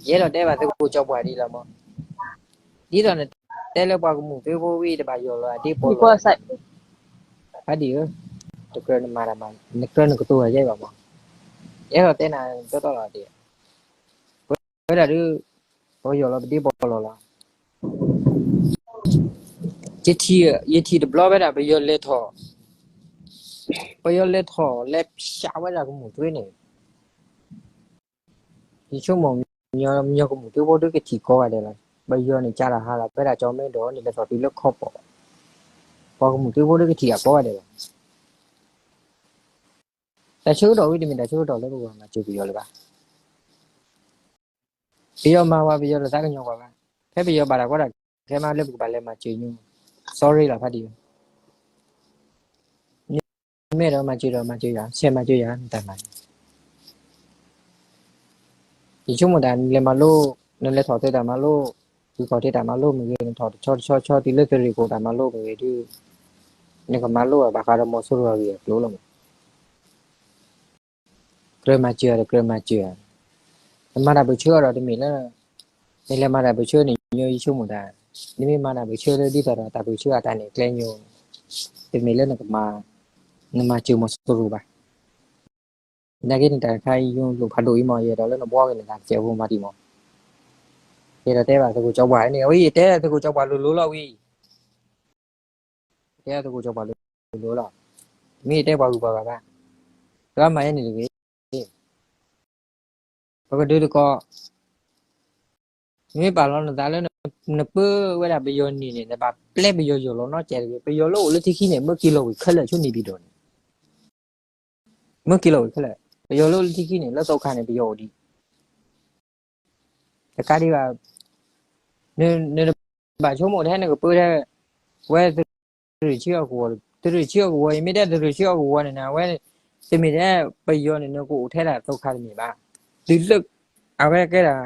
ယအဲၣ်ဒိးတဲဘၣ်သုးခိၣ်စီၤပှၢ်ဒ်လီၤမး, ဒ်သိးနတဲလၢပှၤကမူၢ်သ့ဖိဝံၤတဘၣ်ယီၢ်လီၤအဒ့ပီၢ်လီၤ, ဖါဒံၣ်ဧၢ, တကြၢးနမၤတၢ်မၤ နကြၢးနကတိၤယဲဘၣ်မး, ယအဲၣ်ဒိးတဲနၤတီတီလီၤဒ်, ပဝဲဒၣ်ဒုး, ပယီၢ်လီၤပဒ့ပီၢ်လီၤလီၤ, ယထံၣ်, ယထံၣ်တဘျီဝဲဒၣ် ပယီၤလဲၤထီၣ်, ပယီၤလဲၤထီၣ်လဲၤဖျါဝဲဒၣ်ကမူၢ်သ့န့ၣ်, ယဆိကမိၣ်, မညီကမူၢ်သ့ဖိဒုးကထံၣ်ကိးဂၤဒဲးလီၤ, ပယီၤန့ၣ်ကၢ်တၢ်ဟးလီၤ ဖဲဒၣ်ကၠီမဲဒီးန့ၣ် လဲၤထီၣ်တုၤလၢခီပီၣ်, ပှၤကမူၢ်သ့ဖိဒုးကထံၣ်အကိးဂၤဒဲးလီၤ, တၢ်ဆၢကတီၢ်ဝံၤတမ့ၢ်တၢ်ဆၢကတီၢ်လၢပကဘၣ်မၤစၢၤပယီၤလၢၤဘၣ်, ပယီၤမၤဝဲ ပယီၤတသးကညီၤပှၤဘၣ်, ဖဲပယီၤဘၣ်တၢ်ကီတၢ်ခဲမးလၢပကဘၣ်လဲၤမၤစၢၤညိ, sorry လီၤဖါဒံၣ်ဧၢ, မ့ၢ်ဒီးမၤစၢၤဒီးမၤစၢၤယၤ ဆဲးမၤစၢၤယၤ နတၢ်မၤ ယဆိကမိၣ်တၢ် နလဲၤမၤလိ, နလဲၤထီၣ်သုးတၢ်မၤလိ, သုးခီၣ်ထံးတၢ်မၤလိမ့ၢ်ဂ့ၤ, နထီၣ်တဆီတဆီဆီတုၤလၢသုးရ့ၣ်ခိၣ်တၢ်မၤလိမ့ၢ်ဂ့ၤဒုး, နကမၤလိဘၣ်ဃးဒီးမီၤစိရိၤအဂ့ၢ်အကျိၤလီၤမး, ကြၢးမၤစၢၤဒီးကြၢးမၤစၢၤ, နမၤတၢ်ပၢၢ်ဆၢအီၤဒီးတမ့ၢ်လၢ, နလဲၤမၤတၢ်ပၢၢ်ဆၢန့ၣ် ညီယဆိကမိၣ်တၢ်, နမ့ၢ်မၤတၢ်ပၢၢ်ဆၢဒ်သိးဒီးတၢ်ပၢၢ်ဆၢအတၢ်န့ၣ်ကျဲညိ, တမ့ၢ်လၢနကမၤ, နမၤစၢၤမီၤစိရိၤဘၣ် နာ်က့န့ၣ် တၢ်တခါအံၤ ယိၤလိာ်ဖးဒိၣ်အံၤမး ယအဲၣ်ဒိးလၢနဘှီက့ၤနသးကစဲးဖိမၤဒံးမး, ယအဲၣ်ဒိးတဲဘၣ်သုးခိၣ်ကၠီပှၢ်န့ၣ် အဝဲယတဲသုးခိၣ်ကၠီပှၢ်လိၤလိၤလီၤဝံၤ, ယတဲသုးခိၣ်ကၠီပှၢ်လိၤလိၤလီၤ, မ့ၢ်ယတဲပှၤဂုၤပှၤဂၤဘၣ်, ကဘၣ်မၤယဲန့ၣ်တဂ့ၤ. ပကဒုးတကိး, နမ့ၢ်ပာ်လီၤနသးလၢ နပၢဝဲဒၣ်ပယီၤန့ၣ်န့ၣ် နဘၣ်ပျဲပယီၤယိာ်လီၤနီတစဲးတဂ့ၤ. ပယီၤလၢအိၣ်လၢထံခံန့ၣ် မၢက့ၤလီၤဝံၤခဲလၢာ်ဆူန့ၣ်ပံၤဒီးန့ၣ်, မၢက့ၤလီၤဝံၤခဲလၢာ်. ပယီၤလၢအိၣ်လၢထံခံန့ၣ် လၢသိခါန့ၣ် ပယီၤအိၣ်ဒံး တကးဒံးဘၣ်, နတဘၣ်ဆိကမိၣ်ထဲနကပၢထဲ ဝဲသုးရ့ၣ်ဆံအီၣ်ကဝီၤ, သုးရ့ၣ်ဆံအီၣ်ကဝီၤအံၤ မ့ၢ်တဲသုးရ့ၣ်ဆံအီၣ်ကဝီၤန့ၣ်နၤ ဝဲ တမ့ၢ်ထဲပယီၤန့ၣ် နကအိၣ်ထဲဒၣ်သိခါတမ့ၢ်ဘၣ်. တုၤလၢ အဝဲကဲဒၣ်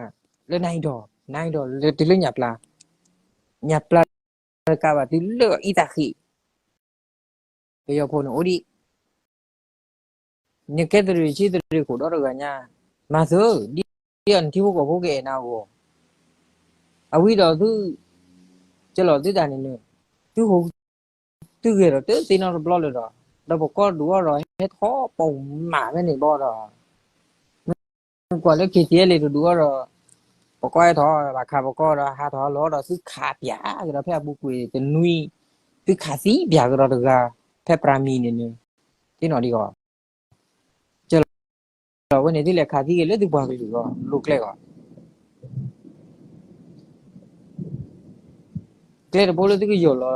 လၢနၤအံၤဒီး နၤအံၤဒီး တုၤလၢညၣ်ပျၢ်, ညၣ်ပျၢ်တကးဘၣ် တုၤလၢအံသးဃံး ပယီၤဖိန့ၣ်အိၣ်ဒံး. နကဲသုးရ့ၣ်ဆံသုးရ့ၣ်ခိၣ်ဒီတဂၤညါ, မၤသၢ, ဒ်အနထံဖိကီၢ်ဖိကအဲၣ်နၤအဂီၢ်, အဝံၤဒီးသု ကလီၤသုတၢ်န့ၣ်န့ၣ်, သုဟိ သုဂဲၤဒီးတသ့နီတဘျီလၢၤဒီး, ဒီးပကီၢ်ဒုးအီၤဒီးဟဲထီၣ်ပိာ်မးဖဲန့ၣ်ဘီဒီး မ့ၢ်ကွၢ်လၢ ခံထံၣ်လံ တဒုးအီၤဒီး ပကီၢ်ဟဲထီၣ်ဘၣ်ခးပကီၢ်ဒီး ဟးထီၣ်လီၤဒီးသုခးပၠးကဒီး ဖဲအပူၤကွံာ်တနွံ သုခးသံပၠးကဒီးတဂၤ ဖဲပြၤမံၤန့ၣ်န့ၣ်, သ့ၣ်နီၣ်ဒံးဂီၢ်, ကလီၤဝဲန့ၣ် သုလဲၤခးသံဂ့ၤလၢသုပှၤကလုာ်ဂီၢ် လိၤကျဲဂီၢ် ကျဲတဘိလၢသုကယီၢ်လီၤ,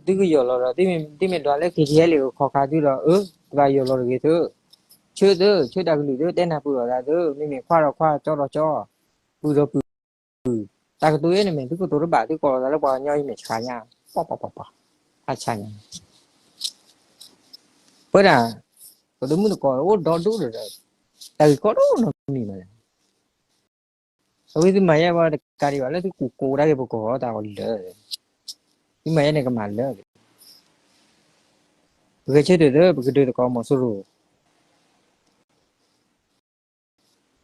သုကယီၢ်လီၤဒီး သုမ့ၢ်ဒွးလၢ ခံထံၣ်လံ ကခီၣ်ခါသုဒီး အၢ တဘၣ်ယီၢ်လီၤတဂ့ၤသု, ဆၢသု ဆၢတၢ်ကလုၢ်သု တဲနၢ်ပၢၢ်လိာ်သးသု, မ့မ့ၢ်ခွါဒီးခွါ ကၠီဒီးကၠီ, ပုၢ်ဒီးပုၢ်, တၢ်ကတိၤအံၤန့ၣ်မ့ၢ် သုကတိၤတဘၣ် သုကိးလိာ်သးလၢပှၤကညီအံၤမ့ၢ်ဆှးညါ, ပှၤပှၤပှၤပှၤ, ဟးဆှးညါ, ပဝဲဒၣ် ပတမုၢ်တကိးအိၣ်ဒီဒူၣ်ဒီး တၢ်ဂ့ၢ်ကီဒိၣ်နီတမံၤဘၣ်. အဝဲသုမၤယဲဝဲတကးဒံးဘၣ်လၢသုကူၣ်ကိးဒၣ်က့ၤပကီၢ်တၢ်ဂီၤလၢာ်, သုမၤယဲန့ၣ်ကမၣ်လၢာ်, ပဂဲၤဆၢထၢၣ်သု ပကဒုးသကိးမီၤစိရိၤ,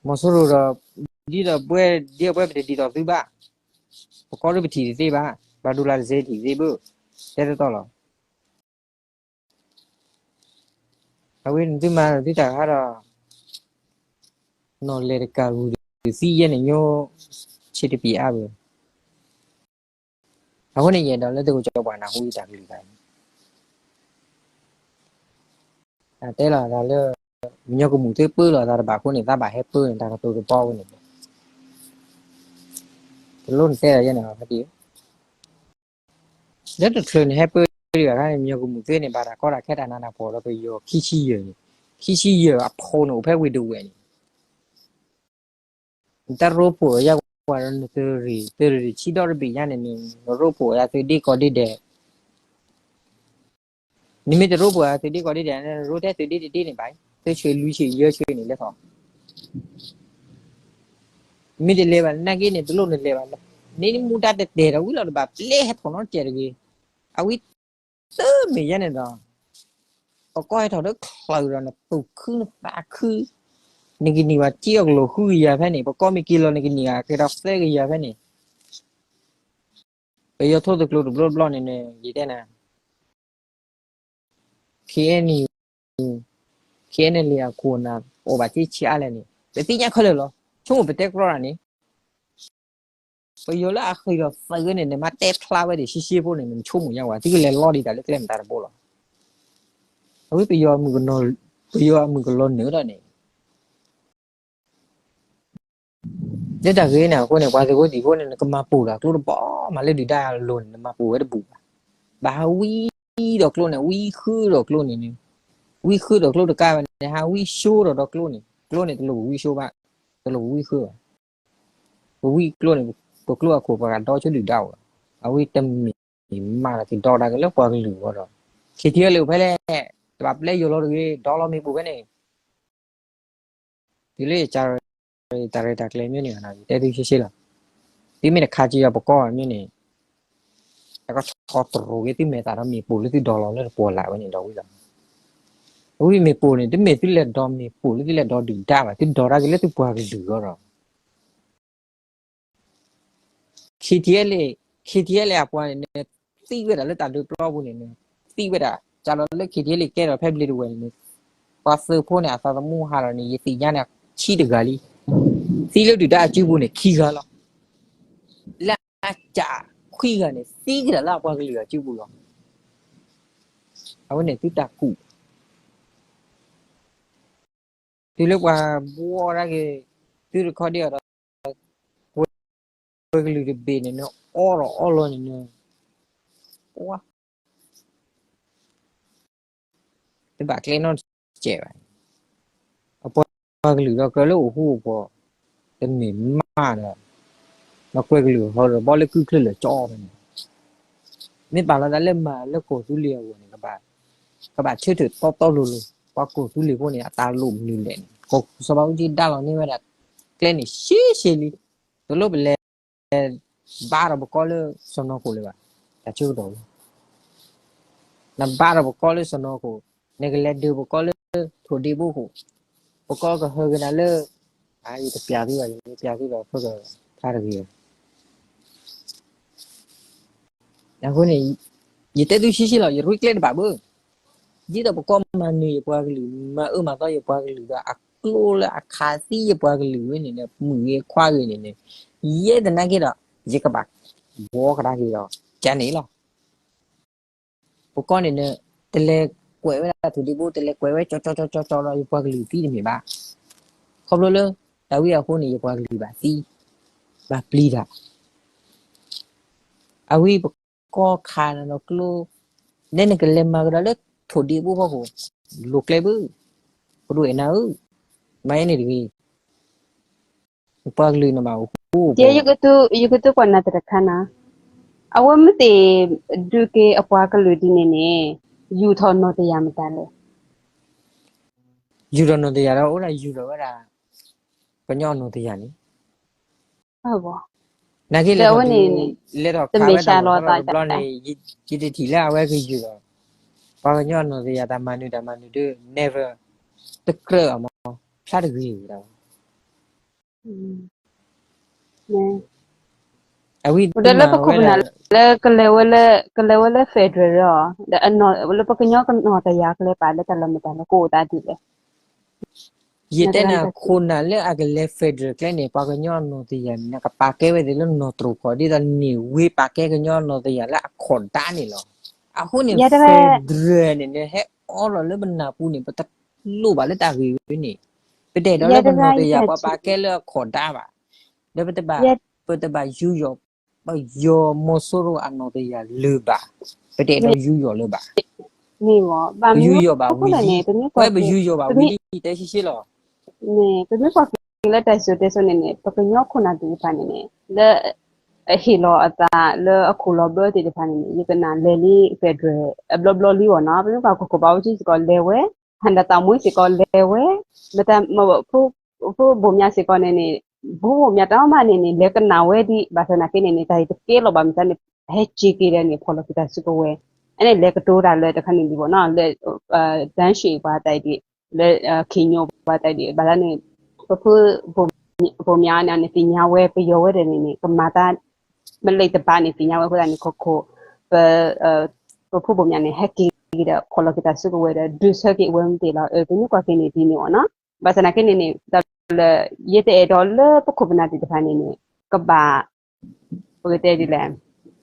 မီၤစိရိၤဒီး ဒ်သိးပဝဲ ဒ်သိးပဝဲပတဒ်သိးသုဘၣ်, ပကီၢ်ဒုးပထံၣ်တသ့ဘၣ်, ပှၤဒိၣ်လၢတစဲးထံၣ်တသ့ဘၣ်, တဲတတီလီၤ. အဝဲန့ၣ်သုမၤသုတၢ်ခါဒီး နီၢ်လဲၤတကးဂုာ်ဒုးသံယဲန့ၣ်ညိ ဆ့တပံၤအါဘၣ်. အဃိန့ၣ် ယအဲၣ်ဒိးလၢသုကၠီပှၤနၢ်ဟူယတၢ်ကလုၢ်တခါန့ၣ်, တဲလီၤသးလၢ ညီကမူၣ်သ့ပၢလီၤသးတဘၣ်အဃိန့ၣ် သးဘၣ်ဟဲပၢန့ၣ် တၢ်ကတိၤတဘီဝဲန့ၣ်, တလိၣ်နတဲလီၤယဲန့ၣ်ဘၣ်ဖဲဒၣ် လၢတချုးန့ၣ် ဟဲပၢဒံးဘၣ်ခါန့ၣ် ညီကမူၣ်သ့န့ၣ် ဘၣ်တၢ်ကီတၢ်ခဲတၢ်နးတၢ်ဖှီၣ်ဒီးပယီၤခံဆံယဲၢ်န့ၣ်, ခံဆံယဲၢ်အဖိန့ၣ် အိၣ်ဖဲဝ့ၢ်ဒဝဲၢ်န့ၣ်, နတၢ်ရိဖှိၣ်ယါကွၢ်ဒီးနသုးရ့ၣ် သုးရ့ၣ်ဆံဒီတဘ့ၣ်ညါန့ၣ်န့ၣ် နရိဖှိၣ်ယါသုးဒ့ကီၢ်ဒ့ဒဲး နမ့ၢ်တရိဖှိၣ်ယါသုးဒ့ကီၢ်ဒ့ဒဲးန့ၣ် ရိထဲသုးဒ့တဒ့န့ၣ်ဘၣ်, သုးဆံလွံၢ်ဆံယဲၢ်ဆံန့ၣ်လဲၤထီၣ် မ့ၢ်တလဲၤဘၣ်နာ်က့န့ၣ် တလိၣ်နလဲၤဘၣ်, နမူဒါတတဲာ်ဒီးဝံၤလီၤတဘၣ်ပျဲဟဲထီၣ်နီတစဲးတဂ့ၤ, အဝံၤ တမ့ၢ်ယဲန့ၣ်ဒီး ပကီၢ်ဟဲထီၣ်လၢချၢးဒီးနသူၣ်ခုနသးခု, နကန့ၢ်ဘၣ်စ့အီၣ်ကလိာ်ဃုကယၤဖဲန့ၣ်, ပကီၢ်မ့ၢ်က့ၤလီၤနကန့ၢ်ဘၣ်ကဒီးသၢကယၤဖဲန့ၣ်, ပယီၤထိၣ်သကျိတဘျီဘျီန့ၣ်န့ၣ် ယတဲနၤ KNU KNLA အခိၣ်နၢ် အိၣ်ဘၣ်စ့ဆံးအါလဲၣ်န့ၣ် ပသ့ၣ်ညါခဲလၢာ်လီၤ. ဆိကမိၣ်ပတဲကြီဒၣ်န့ၣ် ပယီၤလၢအဃ့ၢ်ဒီးသးဂ့ၤန့ၣ် နမ့ၢ်တဲဖျါဝဲဒၣ်ရှဲရှဲဖိန့ၣ် နဆိကမိၣ်ညါဝဲ သုကလဲၤလီဒံးတၢ်လၢကျဲမတၤတဘိလီၤ. အဝဲပယီၤ ပယီၤအမုၢ်ကလီၤနုာ်ဒၣ်န့ၣ် လၢတၢ်ဂ့ၤန့ၣ်အဃိန့ၣ် ပှၤသုးဖိသံၣ်ဖိန့ၣ် နကမၤပိာ်ဒီးကျိတဘီမးလၢဒုၣ်ဒါအလိၤန့ၣ် နမၤပိာ်ဝဲတဘူးဘၣ်. ဘၣ်ဟးဝံဒီးကျိန့ၣ် ဝံဃုဒီးကျိန့ၣ်န့ၣ်, ဝံဃုဒီးကျိတကးဘၣ်န့ၣ် ဟးဝံၡိဒီးဒီးကျိန့ၣ်, ကျိန့ၣ်တလိၣ်ပဝံၡိဘၣ်, တလိၣ်ပဝံဃုဘၣ်. ပဝံကျိန့ၣ် ပကျိအခိၣ်ပှၤကဒီဆိဒုၣ်ဒါအိၣ်လီၤ. အဝဲတမ့ၢ်မၤလီၤက့ၤဒီးတၢ်က့ၤလၢပှၤကလုာ်အဂီၢ်ဒီး ခံထံၣ်အလံာ်အိၣ်ဖဲလဲၣ်, တဘၣ်ပျဲယိာ်လီၤတဂ့ၤ, ဒီလီၤမ့ၣ်ပိၢ်ဖဲန့ၣ် တုၤလၢယစၢ်တၢ်ရဲၣ်တၢ်ကျဲၤမ့ၢ်န့ၣ် ယတဲသုရှဲရှဲလီၤ. သုမ့ၢ်တခးက့ၤယီၤပကီၢ်မ့ၢ်န့ၣ် တၢ်ကဆီတရိၤက့ၤသုမဲာ်သၣ်ဒီးမ့ၣ်ပိၢ်လၢသုဒီလီၤလၢတပှီၤလၢ်ဝဲန့ၣ်ဒီးဝံၤလီၤ. အဝဲမ့ၣ်ပိၢ်န့ၣ် တမ့ၢ်သုလဲၤဒီမ့ၣ်ပိၢ်လၢသုလဲၤဒီဒုၣ်ဒါဘၣ်, သုဒီတၢ်က့ၤလၢသုပှၤကလုာ်အဂီၢ်ဒီး ခံထံၣ်အလံာ်, ခံထံၣ်အလံာ်အပှၤန့ၣ် သံဝဲဒၣ်လၢတၢ်ဒုးပျီပူၤန့ၣ်န့ၣ်, သံဝဲဒၣ် ကးလီၤလၢခံထံၣ်အလံာ်ကဲထီၣ်ဖဲဘျ့ဒဝဲၢ်န့ၣ်န့ၣ်, ပှၤသုးဖိန့ၣ် အသးသမူဟးလီၤန့ၣ် ယသ့ၣ်ညါန့ၣ် ဆံတဂၤလံ. သံလၢဒုၣ်ဒါအစုပူၤန့ၣ် ခံဂၤလီၤ. လၢအစှၤခွံဂၤန့ၣ် သံက့ၤဒၣ်လၢအပှၤကလုာ်အစုပူၤလီၤ. အဝဲန့ၣ်သုတၢ်ကူၣ် တုၤလၢပှၤဘှီဒၣ်က့ၤ သုတခီဒံးအီၤဒီး ကွဲကလုာ်တဘ့ၣ်န့ၣ် နအီၣ်ဒီးအီၣ်လီၤန့ၣ် တဘၣ်ကျဲနီတစဲးဘၣ်. အပှၤကလုာ်ဒီးကြၢးလၢအိၣ်ဃူအိၣ်ဖိး တမ့ၢ်မးဒီး ဒီးကွဲကလုာ်ဟီဒီးဘီလၢကုၢ်ချၢလၢာ်ကၠီဖဲန့ၣ် မ့ၢ်ပာ်လီၤသးလၢမၤလၢကီၢ်သူလ့ၤအဂီၢ်န့ၣ် ကဘၣ်ဆၢထၢၣ်တီတီလိၤလိၤ ပှၤကီၢ်သူလ့ၤဖိန့ၣ် အတၢ်လိၣ်မနုၤလဲၣ်န့ၣ် ကီၢ်ခိၣ်စီၤဘးအူကၠံဒါလီၤန့ၢ်ဝဲဒၣ် ကျဲန့ၣ်ရှဲရှဲလံ. တလိၣ်ပလဲၤ ဘါထီၣ်ပကီၢ်လၢစီၢ်နီၤခိၣ်လၢၤဘၣ်, တၢ်ဆၢကတီၢ်လီၤ. နဘါထီၣ်ပကီၢ်လၢစီၢ်နီၤခိၣ်, နကလဲၤဒုးပကီၢ်လၢထိၣ်ဒ့ဘိခိၣ်, ပကီၢ်ကဟၢက့ၤနၤလၢ, ယတပျးသုဘၣ်, ယတပျးသုဘၣ် ဖဲကဖါတဂ့ၤ. အဃိန့ၣ်, ယတဲသုဆံးဆံးလီၤ, ယရ့ကျဲတဘၣ်ဘၣ်. ဒ်သိးပကီၢ်မၤနၢၤယပှၤကလုာ်, မၤအၢမၤသီယပှၤကလုာ်ဒီး အကျိလၢအခးသံယပှၤကလုာ်ဝဲန့ၣ်န့ၣ်, မုၢ်ဂ့ၤခွါဂ့ၤန့ၣ်န့ၣ်, ယဲတနာ်က့ဒီး, ယကဘၣ်ဘှီကဒါက့ၤဒီး, ကန့ၣ်လီၤ. ပကီၢ်န့ၣ်န့ၣ်, တလဲၤကွဲးဝဲဒၣ်ထိၣ်ဒ့ဘိ, တလဲၤကွဲးဝဲကၠီကၠီကၠီကၠီဒီး ယပှၤကလုာ်သံတမ့ၢ်ဘၣ်. ခီဖျိလၢ, တၢ်ဝံအဃိန့ၣ် ယပှၤကလုာ်ဘၣ်သံ, ဘၣ်ပျံၤတၢ် အဝဲပကီၢ်ခးနၤဒီးကျိ, နဲနကလဲၤမၤကဒီးလၢထိၣ်ဒ့ဘိဖီခိၣ်, လိၤကျဲဘၣ်, ပဒိၣ်အဲၣ်နၤဧၢ, မၤအၢန့ၣ်တဂ့ၤ, ပှၤကလုာ်န့ၣ်ဘၣ်အိၣ်ဃူအိၣ်ဖိး, ယကတုပှၤနၤတခါနၤ, အဝဲမ့ၢ်သ့ၣ်, ဒုးက့ၤအပှၤကလုာ်ဒ်န့ၣ်န့ၣ်, ယူာ်ထီၣ်နီၢ်တယၢ်မတၤလဲၣ်. ယူာ်ထီၣ်နီၢ်တယၢ်ဒီးအိၣ်ဒၣ်ယူာ်ထီၣ်ဝဲဒၣ်, ကညီနီၢ်တယၢ်န့ၣ် နာ်က့လဲၤထီၣ်ဒုး, လဲၤထီၣ်ခးဝဲတၢ်လီၢ်တဘျီန့ၣ်, ယတထံၣ်လၢအဝဲကယူာ်ဒီး, ပှၤကညီနီၢ်တယၢ်တၢ်မၤနၢၤတၢ်မၤနၢၤဒီး never, တကြၢးအမၤ, ဖျါတဂ့ၤဝဲဒၣ်, အဝဲဒီးလၢပခိၣ်ပနၢ်လၢ, ကလဲၤဝဲလၢ federal ဒီး, လၢပကညီကနီၢ်တယၢ်ကျဲပာ်လၢတၢ်လီၢ်မတၤလဲၣ် ကအိၣ်သးဒ်လဲၣ်. ယတဲနၤခိၣ်နၢ်လၢအကလဲၤ federal ကျဲန့ၣ် ပှၤကညီနီၢ်တယၢ်န့ၣ် ကပာ်ကဲဝဲသ့ၣ်လၢနီၢ်တြိာ်ခီၣ် ဒ်သိးန့ၢ်ဝ့ပာ်ကဲကညီနီၢ်တယၢ်လၢအခီၣ်ဒါန့ၣ်လီၤ. အဃိန့ၣ် federal န့ၣ် နဟဲအီလီၤလၢပနၢ်ပူၤန့ၣ် ပတလိၣ်ဘၣ်လၢတၢ်ဂ့ၢ်ဝဲန့ၣ်, ပတအဲၣ်ဒိးလၢပနီၢ်တယၢ်ပှၤပာ်ကဲလၢအခီၣ်ဒါဘၣ်, ဒီးပတဘၣ်, ပတဘၣ်ယူးယီၣ် ပယီၤမီၤစိရိၤအနီၢ်တယၢ်လၢၤဘၣ်, ပတအဲၣ်ဒိးယူးယီၣ်လၢၤဘၣ်, ပယူးယီၣ်ဘၣ်ဝံၤလံ, ပဝဲပယူးယီၣ်ဘၣ်ဝံၤလံ, တဲဆံးဆံးလီၤ. ပမ့ၢ်ကွၢ်က့ၤလၢတၢ်စံၣ်စိၤတဲစိၤန့ၣ်န့ၣ် ပကညီခိၣ်နၢ်သ့ၣ်တဖၣ်န့ၣ်န့ၣ် လၢ အဟ့ၣ်လီၤအသးလၢအခိၣ်လီၤဘၢသ့ၣ်တဖၣ်န့ၣ်န့ၣ် ယကနၣ်လဲၤလံ federal အဘျီဘျီလံအီၤနီၤ. ပမ့ၢ်ကွၢ်ခိၣ်ခိၣ်ဘးအူကၠံစ့ၢ်ကီးလဲၤဝဲ, ဟၣ်ဒၣ်သးမူစ့ၢ်ကီးလဲၤဝဲ, မ့ၢ်တၢ်, ဖိဘိၣ်မၠးစ့ၢ်ကီးန့ၣ်န့ၣ်, ဖိဘိၣ်မၠးတၢ်မးန့ၣ်န့ၣ် လဲၤကနၣ်ဝဲဒံး ဘၣ်ဆၣ်သနာ်က့န့ၣ်န့ၣ် တၢ်အံၤတကဲလီၤဘၣ်မ့ၢ်သးန့ၣ် ဟဲက့ၤက့ၤဒီးန့ၣ် ဖီၣ်လီၤက့ၤတၢ်စုကဝဲၤ, အန့ၣ်လဲၤကတိၤတၢ်လၢတခါန့ၣ်ဒံးဘၣ်နီၤ လၢ တၢ်ဆံၣ်ပှၤတၢ်အံၤဒံး, လၢ ခ့ညိၣ်ပှၤတၢ်အံၤဒံး ဘၣ်သးန့ၣ်, ပဖိဘိၣ်မၠးန့ၣ်န့ၣ် သ့ၣ်ညါဝဲပယီၤဝဲဒၣ်န့ၣ်န့ၣ် ကမၤတၢ် မ့ၢ်လံတဘၣ်န့ၣ် သ့ၣ်ညါဝဲအဃိသတးန့ၣ် ခိၣ်ခိၣ်, ပ ပဖိဘိၣ်မၠးန့ၣ် ဟဲက့ၤဒီး ဖီၣ်လီၤက့ၤတၢ်စုကဝဲၤဒီး ဒုးဆၢက့ၤအဝဲမ့ၢ်သ့ၣ်လီၤ. ပမ့ၢ်ကွၢ်က့ၤန့ၣ်ဒ်န့ၣ်အီၤနီၤ. ဘၣ်ဆၣ်သနာ်က့န့ၣ်န့ၣ် တၢ်လၢ ယတအဲၣ်ဒိးလၢပခိၣ်ပနၢ်သ့ၣ်တဖၣ်န့ၣ်န့ၣ် ကဘၣ် ပကတဲဒ်လဲၣ်,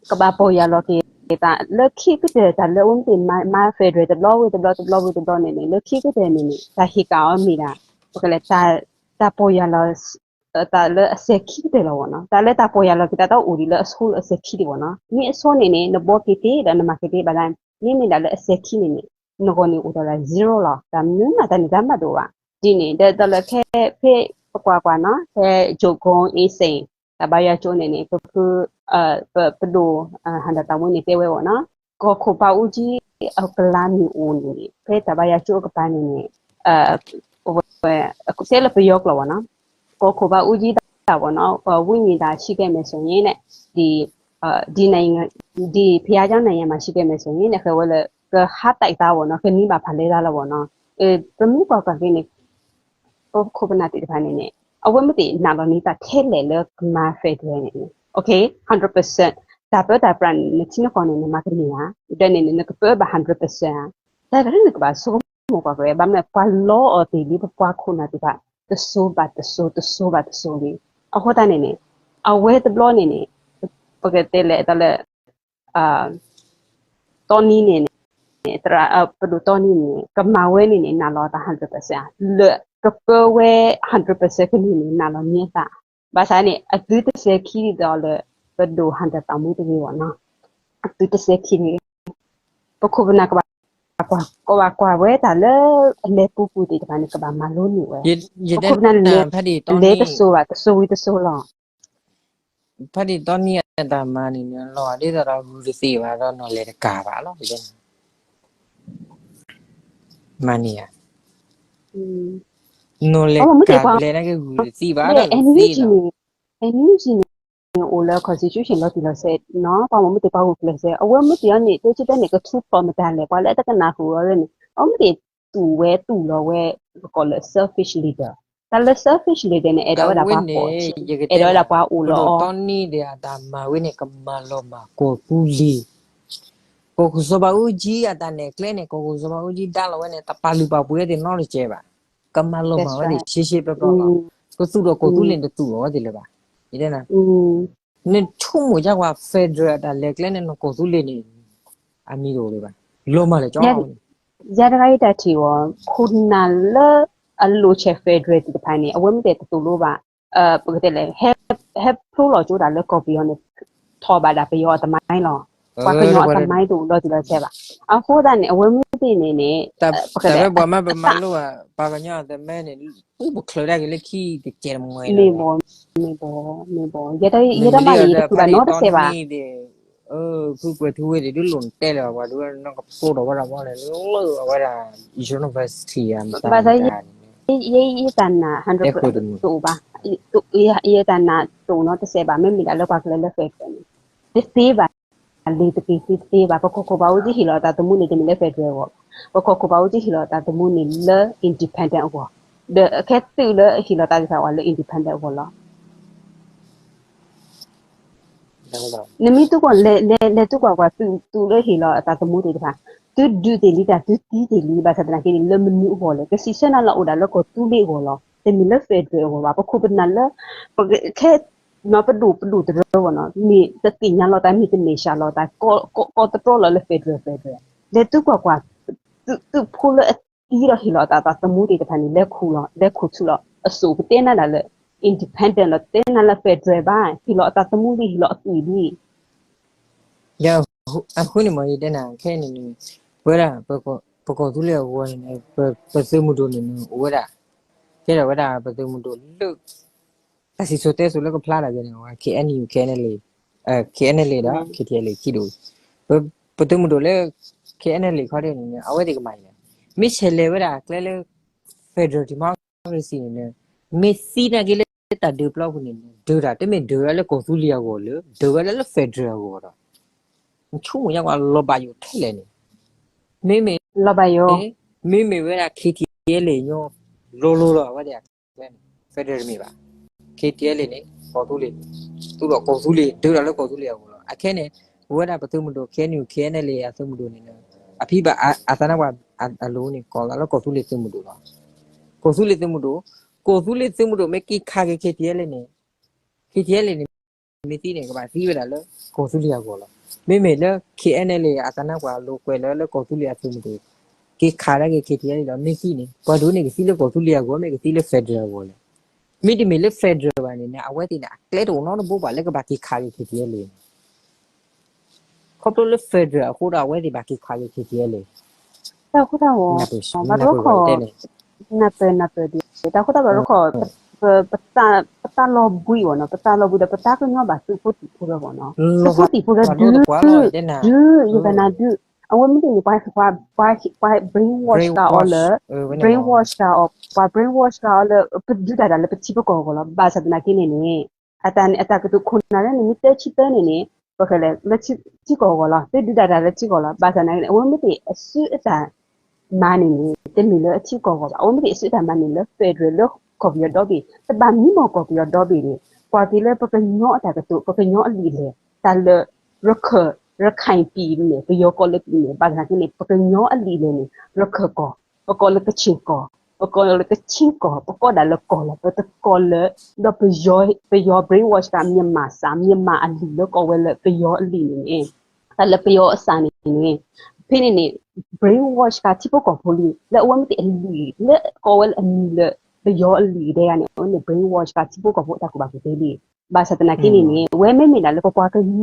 ကဘၣ်ပီၢ်ယၢ်လီၤက့ၤသးလၢခံကတၢၢ် တၢ်လၢအဝဲမ့ၢ်သ့ၣ်မၤ federal တဘျီဝံၤတဘျီ တဘျီဝံၤတဘျီန့ၣ်န့ၣ် လၢခံကတၢၢ်န့ၣ်န့ၣ် တၢ်ဟ့ၣ်ကၣ်အီၤမ့ၢ်ဒၣ် ပကလဲၤ တၢ်ပီၢ်ယၢ်လီၤ သးလၢအစဲၤခံကတၢၢ်လီၤဝဲနီၤ. တၢ်လၢတၢ်ပီၢ်ယၢ်လီၤက့ၤသးတအိၣ်ဒံးလၢအဆိလၢအစဲၤခံဒံးဝဲနီၤ. မ့ၢ်အဆိန့ၣ်န့ၣ် နဘှီက့ၤသ့ဒီးနမၤက့ၤသ့ဘၣ်သး မ့မ့ၢ်ဒၣ်လၢအစဲၤခံန့ၣ်န့ၣ် နဂီၢ်န့ၣ်အိၣ်ဒီး zero လီၤ. တၢ်မနုၤမးတၢ်န့ၣ်တၢ်မးတအိၣ်ဘၣ်. ဒ်န့ၣ် ဒီးတၢ်လၢခဲ ဖဲပကွၢ်ကွၢ်နီၤ ဖဲ ကၠိကီအ့စ့ၣ် တၢ်ဘါယွၤကၠိန့ၣ်န့ၣ် ပဖု ပဒိၣ် ဟၣ်ဒၣ်သးမူန့ၣ်တဲဝဲဝဲနီၤ ကီၢ်ခိၣ်ဘးအူကၠံအကလါမ့ၢ်အိၣ်န့ၣ်န့ၣ် ဖဲတၢ်ဘါယွၤကၠိအကပၤန့ၣ်န့ၣ် တဲလၢပယီၤကျိာ်ဝဲနီၤ ကီၢ်ခိၣ်ဘးအူကၠံတၢ်ဝဲနီၤ ဝိညာဉ်သာရှိခဲ့မယ်ဆိုရင်န့ၣ် ဒီ ဒီနိုင်ငံ ဒီဘုရားကျောင်းနိုင်ငံမှာရှိခဲ့မယ်ဆိုရင်န့ၣ် အဃိဝဲလၢ ကဟးသံသးဝဲနီၤ ကနံၤဘၣ်ဖးလဲသးလီၤဝဲနီၤ ပမ့ၢ်ကွၢ်ကွၢ်က့ၤန့ၣ် ပခိၣ်ပနၢ်သ့ၣ်တဖၣ်န့ၣ်န့ၣ် အဝဲမ့ၢ်သ့ၣ်နာ်လီၤန့ၣ် တၢ်ထဲလဲၣ်လၢကမၤ federal န့ၣ်န့ၣ် okay hundred percent တၢ်ပၢတၢ်ပြးန့ၣ် နထံနကီၢ်န့ၣ် နမၤကန့ၢ်ဧါ ဒီးန့ၣ်န့ၣ် နကပၢဘၣ် hundred percent ဧါ တၢ်တခါန့ၣ် နကဘၣ်ဆိကမိၣ်ကွၢ်က့ၤ ဘၣ်မနုၤပှၤလီအီၤသ့ၣ်လံ ပပှၤခိၣ်နၢ်သ့ၣ်တဖၣ် တစိၤဘၣ်တစိၤ တစိၤဘၣ်တစိၤလံ အဃိသတးန့ၣ်န့ၣ် အဝဲတဘျီန့ၣ်န့ၣ် ပကတဲလဲၣ်တၢ်လၢ တီနံၤန့ၣ်န့ၣ် သရၣ် ပဒိၣ်တီနံၤန့ၣ်န့ၣ် ကမၤဝဲန့ၣ်န့ၣ် နာ်လီၤတၢ် hundred percent လၢ ကပၢဝဲ hundred percent ကလုၢ်န့ၣ် နာ်လီၤမ့ၢ်အသး, ဘၣ်ဆၣ်န့ၣ် အသုတစဲးခံဒ်သိးလၢ ပဒိၣ် hundred သးမူတဂ့ၤဘၣ်နီၤ, အသုတစဲးခံန့ၣ် ပခိၣ်ပနၢ်ကဘၣ်ကွၢ် ကဘၣ်ကွၢ်ဝဲတၢ်လၢအလဲၤပူၤပူၤသ့ၣ်တဖၣ်န့ၣ် ကဘၣ်မၤလိန့ၢ်ဝဲ, ပခိၣ်ပနၢ်လဲၤ လဲၤတစိၤဘၣ် တစိၤဝံၤတစိၤလီၤ. ဖဲဒ်တီနံၤအတၢ်မၤန့ၣ် လီၤဒ်သိးဒီးဂုာ်တသ့ဘၣ်ဒီးနီၢ်လဲၤတကးဘၣ်လီၤ. မၤန့ၢ်ဧါ, နီၢ်လဲၤကးဘျဲၣ်န့ၣ်က့ၤဂုာ်တသ့ဘၣ်ဒီးတသ့လီၤ. NUG န့ၣ် အိၣ်လၢ constitution လီၤတံၢ်လီၤဆဲးနီၤ, ပှၤမ့ၢ်မ့ၢ်တ့ၢ်ပှၤဂုာ်ကျဲးစၢး အဝဲမ့ၢ်တ့ၢ်အီၤန့ၣ် တဆၢတဲန့ၣ် ကထူၣ်ဖျိးမတၤလဲၣ် ပှၤလၢအတကနၣ်ဃုာ်အီၤန့ၣ် အဝဲမ့ၢ်တ့ၢ်သူၣ်ဝဲသူၣ်လီၤဝဲ ပကိးလၢ selfish leader, တၢ်လၢ selfish leader န့ၣ် အဲၣ်ဒိးဝဲဒၣ်ပှၤပိာ်အီၤ, အဲၣ်ဒိးဝဲဒၣ်ပှၤအိၣ်လီၤအီၤ, ပဒိၣ်တီနံၤဒီးအတၢ်မၤဝဲန့ၣ် ကမၤလီၤမၢ်ကီၢ်သူလ့ၤ ကီၢ်ခိၣ်စီၤဘးအူကၠံအတၢ်နဲၣ်ကျဲန့ၣ် ကီၢ်ခိၣ်စီၤဘးအူကၠံဒါလီၤဝဲန့ၣ် တပာ်လုၢ်ပာ်ပှ့ၤဝဲသ့ၣ်နီတစဲးဘၣ်, ကမၤလီၤမၢ်ဝဲသ့ၣ်ရှဲရှဲပျီပျီလီၤ. ကသူၣ်ထီၣ်ကီၢ်သူလ့ၤန့ၣ်တသူၣ်လီၤဝဲသ့ၣ်လၢၤဘၣ်. နဆိကမိၣ်ကွၢ် federal အတၢ်လဲၤကျဲန့ၣ် နကီၢ်သူလ့ၤန့ၣ် အမံၤတအိၣ်လၢၤဘၣ်, လီၤမၢ်လၢကၠီဝဲန့ၣ် ယၤတဂၤအံၤတၢ်ထံၣ်အီၤ ခိၣ်နၢ်လၢအလိာ်ဆဲး federal သ့ၣ်တဖၣ်န့ၣ် အဝဲမ့ၢ်တဲတတူၢ်လိာ်ဘၣ်, ပကတဲလဲၣ်, ဟဲဖျိလီၤကၠိတၢ်လၢကီၢ်ပယီၤန့ၣ် ထီၣ်ဘၣ်ဒၣ်ပယီၤအတမါလီၤ. ပှၤကညီအတမါတအိၣ်လီၤတံၢ်လီၤဆဲးဘၣ်. အဃိသတးန့ၣ် အဝဲမ့ၢ်သ့ၣ်န့ၣ်န့ၣ် ပကတဲ တၢ်ဝဲပှၤမ့ၢ်ပမၤလိဘၣ် ပှၤကညီအတမါန့ၣ် ပူၤပချၢးဒၣ်က့ၤလၢခံတကဲးတမှဲလီၤ. မ့ၢ်ဘၣ်, မ့ၢ်ဘၣ်, မ့ၢ်ဘၣ်, ယဲဒၣ်မးန့ၣ် ယတဖုးဘၣ်နီတစဲးဘၣ်. ဖုကွဲးထူဝဲဒၣ်ဒုးလိၣ်နတဲလၢၤဘၣ် ပှၤဒုးဝဲနီၢ်ကဖိဒီးဝဲဒၣ်မ့ၢ်န့ၣ် လၢအဝဲဒၣ် university အမတၤမတၤန့ၣ် ယတၢ်နာ် hundred percent တအိၣ်ဘၣ်, ယတၢ်နာ်တအိၣ်နီတစဲးဘၣ် မ့မ့ၢ်ဒၣ်လၢပှၤကလဲၤလၢ federal န့ၣ် တသ့ဘၣ်, လံၤတက့ၤသ့တသ့ဘၣ်. ပကီၢ်ခိၣ်ဘးအူကၠံဟ့ၣ်လီၤအသးသမူန့ၣ် တမ့ၢ်လၢ federal အဂီၢ်ဘၣ်. ပကီၢ်ခိၣ်ဘးအူကၠံဟ့ၣ်လီၤအသးသမူန့ၣ်လၢ independent အဂီၢ်, ဒီးခဲသုးလၢဟ့ၣ်လီၤသးသ့ၣ်တဖၣ်ဝဲလၢ independent အဂီၢ်လီၤ. နမ့ၢ်သုကွၢ်လဲၤ လဲၤသုကွၢ်ကွၢ် သုးလၢဟ့ၣ်လီၤအသးသမူသ့ၣ်တဖၣ်, သုဒုးသ့ၣ်လံတၢ် သုသံသ့ၣ်လံ ဘၣ်ဆၣ်သနာ်က့န့ၣ် လၢမနုၤအဂီၢ်လဲၣ်, ကစံးဆၢနၤလၢအိၣ်ဒၣ်လၢကီၢ်သူလ့ၤအဂီၢ်လီၤ, တမ့ၢ်လၢ federal အဂီၢ်ဘၣ်. ပခိၣ်ပနၢ်လၢ ပခဲ ပဒိၣ်ပဒိၣ်တရၢအဂီၢ်နီၤ မ့ၢ်တသ့ၣ်ညါလီၤသး မ့ၢ်တမဲာ်ဆှးလီၤသး ကိးတတြီလီၤလၢ federal federal, လဲၤသုကွၢ်ကွၢ် သုးဖိလၢအသံဒီးဟ့ၣ်လီၤအသးသမူသ့ၣ်တဖၣ်န့ၣ် လဲၤခူၣ်လီၤ လဲၤခူၣ်ဆူၣ်လီၤ အစိၣ်ကတဲနၤဒၣ်လၢ independent လီၤ တဲနၤလၢ federal ဘၣ် ဟ့ၣ်လီၤအသးသမူလံ ဟ့ၣ်လီၤအသွံၣ်လံ. အဃိန့ၣ်မ့ၢ်ယတဲနၤ ခဲအံၤန့ၣ်န့ၣ် ပဝဲဒၣ် ပကီၢ်သူလ့ၤအဂီၢ်န့ၣ် ပသုးမုၢ်ဒိၣ်န့ၣ်န့ၣ် အိၣ်ဝဲဒၣ် ကဲထီၣ်ဝဲဒၣ်ပသုးမုၢ်ဒိၣ်လၢ တၢ်စံၣ်စိၤတဲစိၤလၢကဖျါတၢ်ဂ့ၤန့ၣ် KNU KNLA, KNLA ဒီး KTLA ခံဒိၣ်, ပသုးမုၢ်ဒိၣ်လၢ KNLA ခီဒ်န့ၣ် အဝဲသ့ၣ်ကမၤအံၤလဲၣ်, မ့ၢ်ဆဲးလဲၤဝဲဒၣ်ကျဲလၢ federal democracy န့ၣ် မ့ၢ်သံနာ်က့လၢတၢ်ဒုးပျီပူၤန့ၣ် ဒုးတၢ်တမ့ၢ်ဒုးဝဲလၢကီၢ်သူလ့ၤအဂီၢ်လၢ ဒုးဝဲဒၣ်လၢ federal အဂီၢ်ဒီး နဆိကမိၣ်ညါကွၢ်လီၤဘၣ်ယိၣ်ထဲလဲၣ်န့ၣ်, မ့မ့ၢ် မ့မ့ၢ်ဝဲဒၣ် KTLA ညီ လိၤလိၤလီၤ အဝဲသ့ၣ်အကျဲန့ၣ် federal တမ့ၢ်ဘၣ်, KTLA န့ၣ် ကီၢ်သူလ့ၤ, သူဒီးကီၢ်သူလ့ၤ ဒုးတၢ်လၢကီၢ်သူလ့ၤအဂီၢ်လီၤ. အခဲန့ၣ် ပဝဲဒၣ်ပသုးမုၢ်ဒိၣ် KNU KNLA အသုးမုၢ်ဒိၣ်န့ၣ် အဖံဘၣ်အသးနါပှၤအလိၤန့ၣ် ကိးလီၤလၢကီၢ်သူလ့ၤသုးမုၢ်ဒိၣ်လီၤ. ကီၢ်သူလ့ၤသုးမုၢ်ဒိၣ်, ကီၢ်သူလ့ၤသုးမုၢ်ဒိၣ်မ့ၢ်က့ၤခးက့ၤ KTLA န့ၣ်, KTLA န့ၣ် မ့ၢ်သံန့ၣ် ကဘၣ်သံဝဲဒၣ်လၢကီၢ်သူလ့ၤအဂီၢ်လီၤ. မ့မ့ၢ်လၢ KNLA အသးနါပှၤလိၤကွဲးလၢလၢကီၢ်သူလ့ၤအသုးမုၢ်ဒိၣ် က့ၤခးဒၣ်က့ၤ KTLA ဒီး မ့ၢ်သံန့ၣ် ပှၤဒိၣ်န့ၣ်ကသံလၢကီၢ်သူလ့ၤအဂီၢ် မ့ၢ်ကသံလၢ federal အဂီၢ်လဲၣ်. မ့တမ့ၢ်လၢ federal ဘၣ်န့ၣ်န့ၣ် အဝဲသ့ၣ်န့ၣ်အကျဲတအိၣ်နီတဘိဘၣ်လၢကဘၣ်က့ၤခးက့ၤ KTLA န့ၣ် ခီဖျိလၢ federal အဃိဒီး အဝဲသ့ၣ်ဘၣ်က့ၤခးက့ၤ KTLA တၢ်ဃိတၢ်ဂီၤ, ဘၣ်ဒိခီၣ်, နၢ်ပၢၢ်နၢ်ပၢၢ်ဒ်, တၢ်ဃိတၢ်ဂီၤဘၣ်ဒိခီၣ်, ပတၢ်လီၤဘှံးဘၣ်နီၤ, ပတၢ်လီၤဘှံးဒီး ပတၢ်ကညီဘၣ်သုးဖိသံၣ်ဖိလၢအဂီၢ်နီၤ, သုးဖိသံၣ်ဖိလၢဒုး, ဒုး, ယတနာ်ဒုး, အဝဲမ့ၢ်သ့ၣ်န့ၣ် ပှၤ ပှၤ brainwash တၢ်အီၤလၢ, brainwash တၢ်အီၤ, ပှၤ brainwash တၢ်အီၤလၢ ပဒုးတၢ်တၢ်လၢပထံပကီၢ်အဂီၢ်လီၤ. ဘၣ်ဆၣ်သနာ်က့န့ၣ်န့ၣ် အတၢ်န့ၣ် အတၢ်ကတိၤခိၣ်နၢ်လၢန့ၣ် မ့ၢ်တဆံသၢန့ၣ်န့ၣ် ပကလဲၤလၢထံကီၢ်အဂီၢ်လီၤ, သုဒုးတၢ်တၢ်လၢထံကီၢ်လီၤ. ဘၣ်ဆၣ်သနာ်က့န့ၣ် အဝဲမ့ၢ်သ့ၣ်အစုအတၢ်မၤန့ၣ်န့ၣ် တမ့ၢ်လၢအထံကီၢ်အဂီၢ်ဘၣ်. အဝဲမ့ၢ်သ့ၣ်အစုအတၢ်မၤန့ၣ်လၢ federal လၢကီၢ်ပယီၤဒီဘ့ၣ်, တဘၣ်မံမီၢ်ကီၢ်ပယီၤဒီဘ့ၣ်န့ၣ် ကွၢ်က့ၤလၢပကညီအတၢ်ကတိၤ ပကညီအလံာ်လဲၢ် တၢ်လၢ ရခၢၣ်, ရခၢၣ်ပံၤန့ၣ် ပယီၤကိးလၢပံၤန့ၣ်, ဘၣ်ဆၣ်သနာ်က့န့ၣ် ပကညီအလံာ်လဲၢ်န့ၣ် ရခၢၣ်ကီၢ်, ပကိးလၢကချ့ၣ်ကီၢ်, ပကိးလၢကချ့ၣ်ကီၢ်, ပကိးဒၣ်လၢကီၢ်လီၤ, ပတကိးလၢ, ဒီးပယီၤ, ပယီၤ brainwash တၢ်မြန်မာစာ မြန်မာအလံာ်လၢကိးဝဲလၢပယီၤအလံာ်န့ၣ်န့ၣ်, တၢ်လၢပယီၤအစၢ်န့ၣ်န့ၣ်, ဖဲန့ၣ်န့ၣ် brainwash တၢ်ထံဖိကီၢ်ဖိလံ လၢအဝဲမ့ၢ်သ့ၣ်အလံာ်လၢကိးဝဲလၢအမံၤလၢ ပယီၤအလံာ်ကဒဲဂၤန့ၣ် အဝဲန့ၣ် brainwash ဃာ်ထံဖိကီၢ်ဖိအတၢ်ကူၣ်ဘၣ်ကူၣ်သ့လံ. ဘၣ်ဆၣ်သနာ်က့န့ၣ်န့ၣ် ဝဲမ့မ့ၢ်ဒၣ်လၢပပှၤကညီ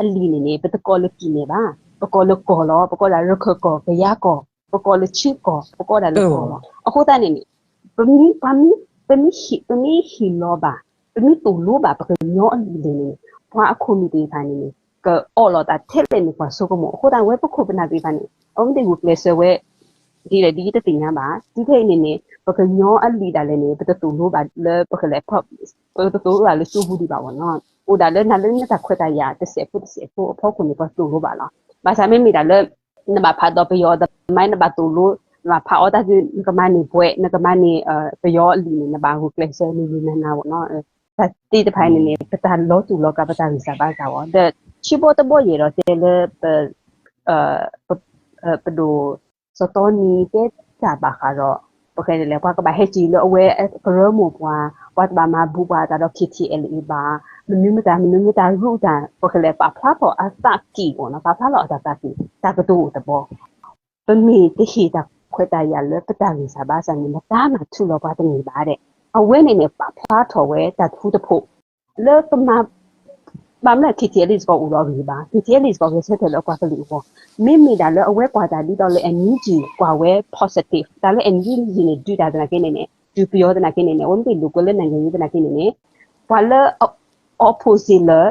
အလံာ်န့ၣ်န့ၣ် ပတကိးလၢကံၣ်မဲာ်ဘၣ်, ပကိးလၢကီၢ်လီၤ, ပကိးဒၣ်ရခၢၣ်ကီၢ်, ကယၤကီၢ်, ပကိးလၢထံကီၢ်, ပကိးဒၣ်လၢကီၢ်လီၤ. အဃိသတးန့ၣ်န့ၣ် ပမ့ၢ် ပမ့ၢ် ပမ့ၢ်ဟ့ၣ်လီၤဘၣ်, ပမ့ၢ်သိၣ်လိဘၣ်ပကညီအလံာ်န့ၣ်န့ၣ် ပှၤအခိၣ်နူာ်သ့ၣ်တဖၣ်န့ၣ်န့ၣ် ကအိးထီၣ်တၢ်ထဲလဲၣ်န့ၣ် ပှၤဆိကမိၣ်. အဃိသတး အဝဲပခိၣ်ပနၢ်သ့ၣ်တဖၣ်န့ၣ် အဝဲမ့ၢ်တဂုာ်ကျဲးစၢးဝဲ ဒ်လဲၣ်ဒ်တသ့ၣ်ညါဘၣ်. တုၤခဲအံၤန့ၣ်န့ၣ် ပကညီအလံာ်ဒၣ်လဲာ်န့ၣ် ပတသိၣ်လိဘၣ်လၢပကလဲၤ ပတသိၣ်လိဘၣ်လၢကၠိပူၤဒံးဘၣ်ဘၣ်နီၤ. အိၣ်ဒၣ်လၢနၤလၢနတၢ်ခွဲးတၢ်ယာ်တစဲးဖိတစဲးဖိအဖီခိၣ်န့ၣ် ပှၤသိၣ်လိဘၣ်လီၤ. ဘၣ်ဆၣ်မ့မ့ၢ်ဒၣ်လၢ နဘၣ်ဖးဒီးပယီၤသမိုင်း နဘၣ်သိၣ်လိ, နဘၣ်ဖးအီတၢ်သ့ နကမၤန့ၢ်ဘွဲ့, နကမၤန့ၢ် ပယီၤအလံာ်န့ၣ် နဘၣ်ဂုာ်ကျဲးစၢးန့ၣ် နၤနၤဘၣ်နီၤ. တၢ်သ့ၣ်တဖၣ်န့ၣ်န့ၣ် ပတၢ်လီၤတူာ်လီၤကာ် ပတၢ်ဂံၢ်စၢ်ဘါစၢ်အဂီၢ် ဒီးထံဘီတဘီယဲၢ်ဒီးတဲလၢ ပ ပဒိၣ်စီၤတီနံတဲတၢ်ဘၣ်ဃးဒီး ပကလဲၤ ပှၤကဘၣ်ဟဲက့ၤလၢအဝဲကရၢမိၢ်ပှၢ်, ပှၤတဘၣ်မၤဘူးပှၤအသးဒီး K T L A ဘၣ်, မနုၤမတၤ မနုၤမတၤ ဂုာ်တၢ် ပကလဲၤပာ်ဖျါထီၣ်အသးက့ၢ်ဘၣ်နီၤ, ပာ်ဖျါထီၣ်အတၢ်သးက့ၢ် တၢ်ကတိၤအိၣ်တဘီ ပမ့ၢ်တဟ့ၣ်တၢ်ခွဲးတၢ်ယာ်လၢပတၢ်ဂံၢ်စၢ်ဘါစၢ်န့ၣ် မတၤမၤထုးလီၤပှၤတန့ၢ်ဘၣ်ဒဲး. အဝဲန့ၣ်န့ၣ် ပာ်ဖျါထီၣ်ဝဲတၢ်ထူတဖိး လၢပမၤ ဘၣ်မနုၤ K T L A စ့ၢ်ကီးအိၣ်ဒီးအဂ့ၢ်ဘၣ်, K T L A စ့ၢ်ကီးဂဲၤဆၢထၢၣ်လၢပှၤကလုာ်အဂီၢ်, မ့မ့ၢ်ဒၣ်လၢအဝဲကွၢ်တၢ်ဒ်သိးလၢ N U G ကွၢ်ဝဲ positive တၢ်လၢ N U G န့ၣ် ဒုးတၢ်သနာ်က့န့ၣ်န့ၣ် ဒုးပယီၤသနာ်က့န့ၣ်န့ၣ် အဝဲမ့ၢ်တ့ၢ်လိာ်ကွဲလၢနၢ်ယံၤသနာ်က့န့ၣ်န့ၣ် ပှၤလၢ opposite လၢ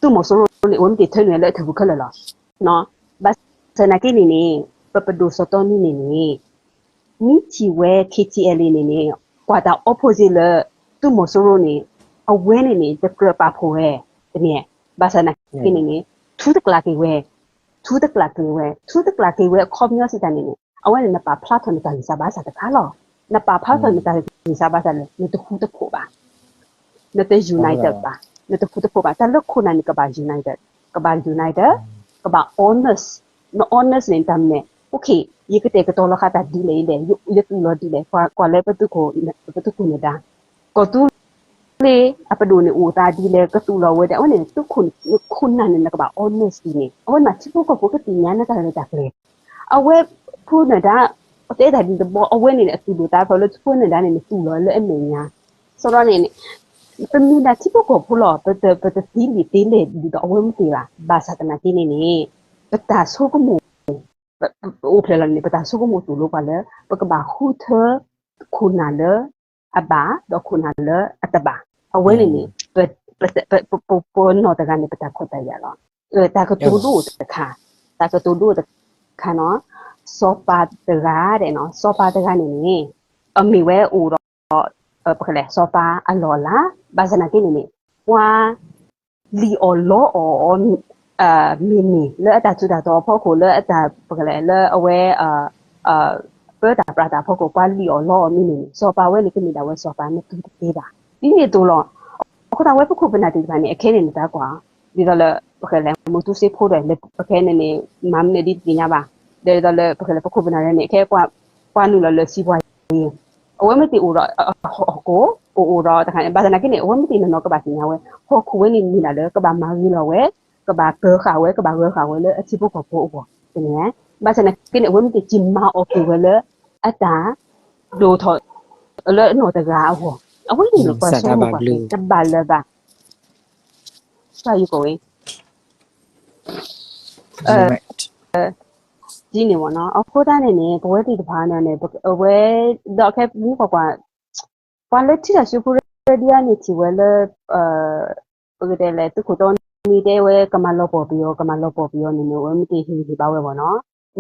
သုးမီၤစိရိၤန့ၣ် အဝဲမ့ၢ်တ့ၢ်ထၢနုာ်လၢအထၢၣ်ပူၤခဲလၢာ်လီၤ. ဘၣ်ဆၣ်သနာ်က့န့ၣ်န့ၣ် ပပဒိၣ်စီၤတီနံန့ၣ်န့ၣ် မ့ၢ်ထံၣ်ဝဲ K T L A န့ၣ်န့ၣ် ကွၢ်တၢ် opposite လၢ သုးမီၤစိရိၤန့ၣ် အဝဲန့ၣ်န့ၣ် တကြၢးပာ်ဖှိၣ်ဝဲ တမ့ၢ်, ဘၣ်ဆၣ်သနာ်က့န့ၣ်န့ၣ် ထူတကျးက့ၤဝဲ, ထူတကျးက့ၤဝဲ, ထူတကျးက့ၤဝဲအခီပညီစံးတၢ်န့ၣ်န့ၣ် အဝဲန့ၣ်နပာ်ဖျါထီၣ်နတၢ်ဂံၢ်စၢ်ဘါစၢ်တခါလီၤ. နပာ်ဖျါထီၣ်နတၢ်ဂံၢ်စၢ်ဘါစၢ်န့ၣ် နတဃူတဖိးဘၣ် နတ united ဘၣ်, နတဃူတဖိးဘၣ်. တၢ်လၢခိၣ်နၢ်န့ၣ် ကဘၣ် united, ကဘၣ် united, ကဘၣ် honest, န honest န့ၣ် တၢ်မနုၤလဲၣ်, okay ယကတဲာ်ကတီၤလီၤဃာ်တၢ်ဒ်လဲၣ်ဒ်လဲၣ်, ယသူၣ်လီၤဒ်လဲၣ်, ကွၢ်လၢပသုးခိၣ်နဒါ, ကီၢ်သူလ့ၤအပဒိၣ်န့ၣ် အိၣ်သးဒ်လဲၣ်, ကသူၣ်လီၤဝဲဒၣ်, အဝဲန့ၣ် သုးခိၣ်နၢ်န့ၣ် နကဘၣ် honest န့ၣ် အဝဲန့ၣ် ထံဖိကီၢ်ဖိကသ့ၣ်ညါနတၢ်ရဲၣ်တၢ်ကျဲၤ အဝဲ ဖိနဒါ တဲတၢ်ဒ်တဘီ အဝဲန့ၣ်န့ၣ် အသူၣ်ဒိၣ်သးဖျိးလၢထံဖိနဒါန့ၣ် နသူၣ်လီၤလၢအမဲာ်ညါ, စီၤဒီးန့ၣ် ပမ့ၢ်ဒၣ်ထံဖိကီၢ်ဖိလီၤ, ပတသ့လံာ်သ့လဲၢ်ဒ်သိးအဝဲမ့ၢ်သ့ဘၣ်. ဘၣ်ဆၣ်သနာ်က့န့ၣ်န့ၣ် ပတၢ်ဆိကမိၣ် အိၣ်ဖျဲၣ်လီၤန့ၣ် ပတၢ်ဆိကမိၣ်သိၣ်လိပှၤလၢ ပကဘၣ်ဃုထၢ ခိၣ်နၢ်လၢအဘၣ် ဒီးခိၣ်နၢ်လၢအတဘၣ်. အဝဲန့ၣ်န့ၣ် ပနီၢ်တဂၤန့ၣ် ပတၢ်ခွဲးတၢ်ယာ်လီၤ. တၢ်ကတိၤဒိတခါ, တၢ်ကတိၤဒိတခါနီၤ, စီၤပၤတဂၤဒဲးနီၤ, စီၤပၤတဂၤန့ၣ်န့ၣ် အမ့ၢ်ဝဲအိၣ်ဒီး ပကလဲၤ စီၤပၤအလီၢ်အလၤ, ဘၣ်ဆၣ်သနာ်က့န့ၣ်န့ၣ် ပှၤ လံၣ်အီၣ်လီအီၣ်အီၤ မ့ၢ်န့ၣ် လၢအတၢ်ထူးတၢ်တီၤအဖီခိၣ် လၢအတၢ် ပကလဲၤ လၢအဝဲ ပၢတၢ်ပြးတၢ်အဖီခိၣ် ပှၤလံၣ်အီၣ်လီအီၣ်မ့ၢ်န့ၣ်န့ၣ် စီၤပၤဝဲန့ၣ် ကမ့ၢ်ဒၣ်ဝဲစီၤပၤနသူတသ့ဘၣ်. ဒ်န့ၣ်အသိးလီၤ. အဃိသတးဝဲပခိၣ်ပနၢ်သ့ၣ်တဖၣ်န့ၣ် အခဲန့ၣ်တၢ်ကွၢ် ဒ်သိးလၢ ပကလဲၤ မူတူစ့ဖိဒီး ပခဲန့ၣ်န့ၣ် မၤမနုၤဒ်တသ့ၣ်ညါဘၣ်. ဒီးဒ်သိးလၢ ပကလဲၤ ပခိၣ်ပနၢ်န့ၣ် အခဲ ပှၤနုာ်လီၤလၢစံးပှၤယ့ အဝဲမ့ၢ်တ့ၢ်အိၣ်ဒီးဟီၣ်ခိၣ် အိၣ်အိၣ်ဒီးတခါန့ၣ် ဘၣ်ဆၣ်သနာ်က့န့ၣ် အဝဲမ့ၢ်တ့ၢ်နီၢ်နီၢ်ကဘၣ်သ့ၣ်ညါဝဲ ဟီၣ်ခိၣ်ဝဲန့ၣ်မ့ၢ်ဒၣ်လၢ ကဘၣ်မၤဂ့ၤလီၤဝဲ ကဘၣ်ပၢၤဃာ်ဝဲ ကဘၣ်ဂၢၤဃာ်ဝဲလၢအထံဖိကီၢ်ဖိအဂီၢ် တမ့ၢ်ဧါ. ဘၣ်ဆၣ်သနာ်က့န့ၣ် အဝဲမ့ၢ်တ့ၢ်က့ၤမၤအီၤက့ၤဝဲလၢ အတၢ်ဒိၣ်ထီၣ် လၢနီၢ်တဂၤအဂီၢ် အဝဲန့ၣ်န့ၣ် ပှၤဆိကမိၣ်ပှၤကဲ တဘၣ်လၢၤဘၣ် ပှၤယကီၢ်ဝဲ ဒ်န့ၣ်မ့ၢ်နီၤ. အဃိသတးန့ၣ်န့ၣ် ပဝဲသ့ၣ်တဖၣ်န့ၣ်န့ၣ် အဝဲ ဒီးခဲမူကီၢ်ပှၤ ပှၤလၢထံၣ်တၢ်စုဖိ radio န့ၣ်ထံၣ်ဝဲလၢ ပကတဲလဲၣ် သုးခိၣ်တီနံတဲဝဲ ကမၤလီၤပှီၢ်ပယီၤ ကမၤလီၤပှီၢ်ပယီၤန့ၣ်န့ၣ် အဝဲမ့ၢ်တ့ၢ်ဟ့ၣ်ဂံၢ်ဘါဝဲဘၣ်နီၤ.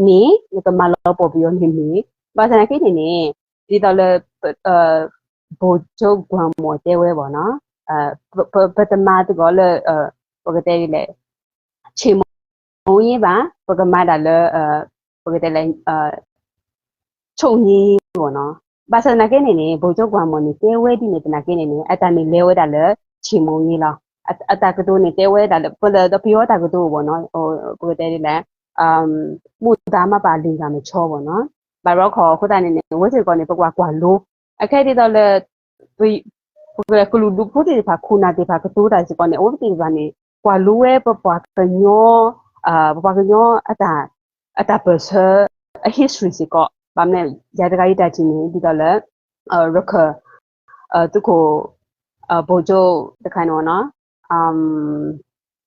မ့ၢ် နကမၤလီၤပှီၢ်ပယီၤန့ၣ်မ့ၢ် ဘၣ်ဆၣ်သနာ်က့န့ၣ်န့ၣ် ဒ်သိးလၢ ဗိုလ်ချုပ် ဂွမ်မော် တဲဝဲဘၣ်နီၤ ပတမၤသကိးလၢ ပကတဲဒ်လဲၣ် ခြေမုံရေးဘၣ် ပကမၤဒၣ်လၢ ပကတဲလဲၣ် ချုပ်ငြိမ်း ဘၣ်နီၤ. ဘၣ်ဆၣ်သနာ်က့န့ၣ်န့ၣ် ဗိုလ်ချုပ် ဂွမ်မော် န့ၣ် တဲဝဲဒ်န့ၣ်သနာ်က့န့ၣ်န့ၣ် အတၢ်န့ၣ်လဲၤဝဲဒၣ်လၢ ခြေမုံရေး လီၤ. အတၢ်ကတိၤန့ၣ် တဲဝဲဒၣ်လၢ ပလၢဒီးပယီၤတၢ်ကတိၤဘၣ်နီၤ ပကတဲဒ်လဲၣ် မူဒါမပာ်လံၤဂၤမဆီဘၣ်နီၤ. ဘၣ်ရီခီအဃိသတးန့ၣ်န့ၣ် အဝဲသ့ၣ်တဖၣ်န့ၣ် ပကွၢ်ကွၢ်လိ အခဲဒ်သိးလၢ ပကကလုာ်ဒူၣ်ဖိသ့ၣ်တဖၣ် ခိၣ်နၢ်သ့ၣ်တဖၣ်ကတိၤတၢ်စ့ၢ်ကီးန့ၣ် အဝဲသ့ၣ်တဖၣ်န့ၣ် ကွၢ်လိဝဲပပှၤကညီ ပပှၤကညီ အတၢ်ပၢၢ်ဆၢ အ history စ့ၢ်ကီး ဘၣ်မနုၤ ယၤတဂၤယတၢ်ထံၣ်န့ၣ် ဒ်သိးလၢ ရခၢၣ် သုးခိၣ် ဗိုလ်ချုပ် တခါန့ၣ်နီၤ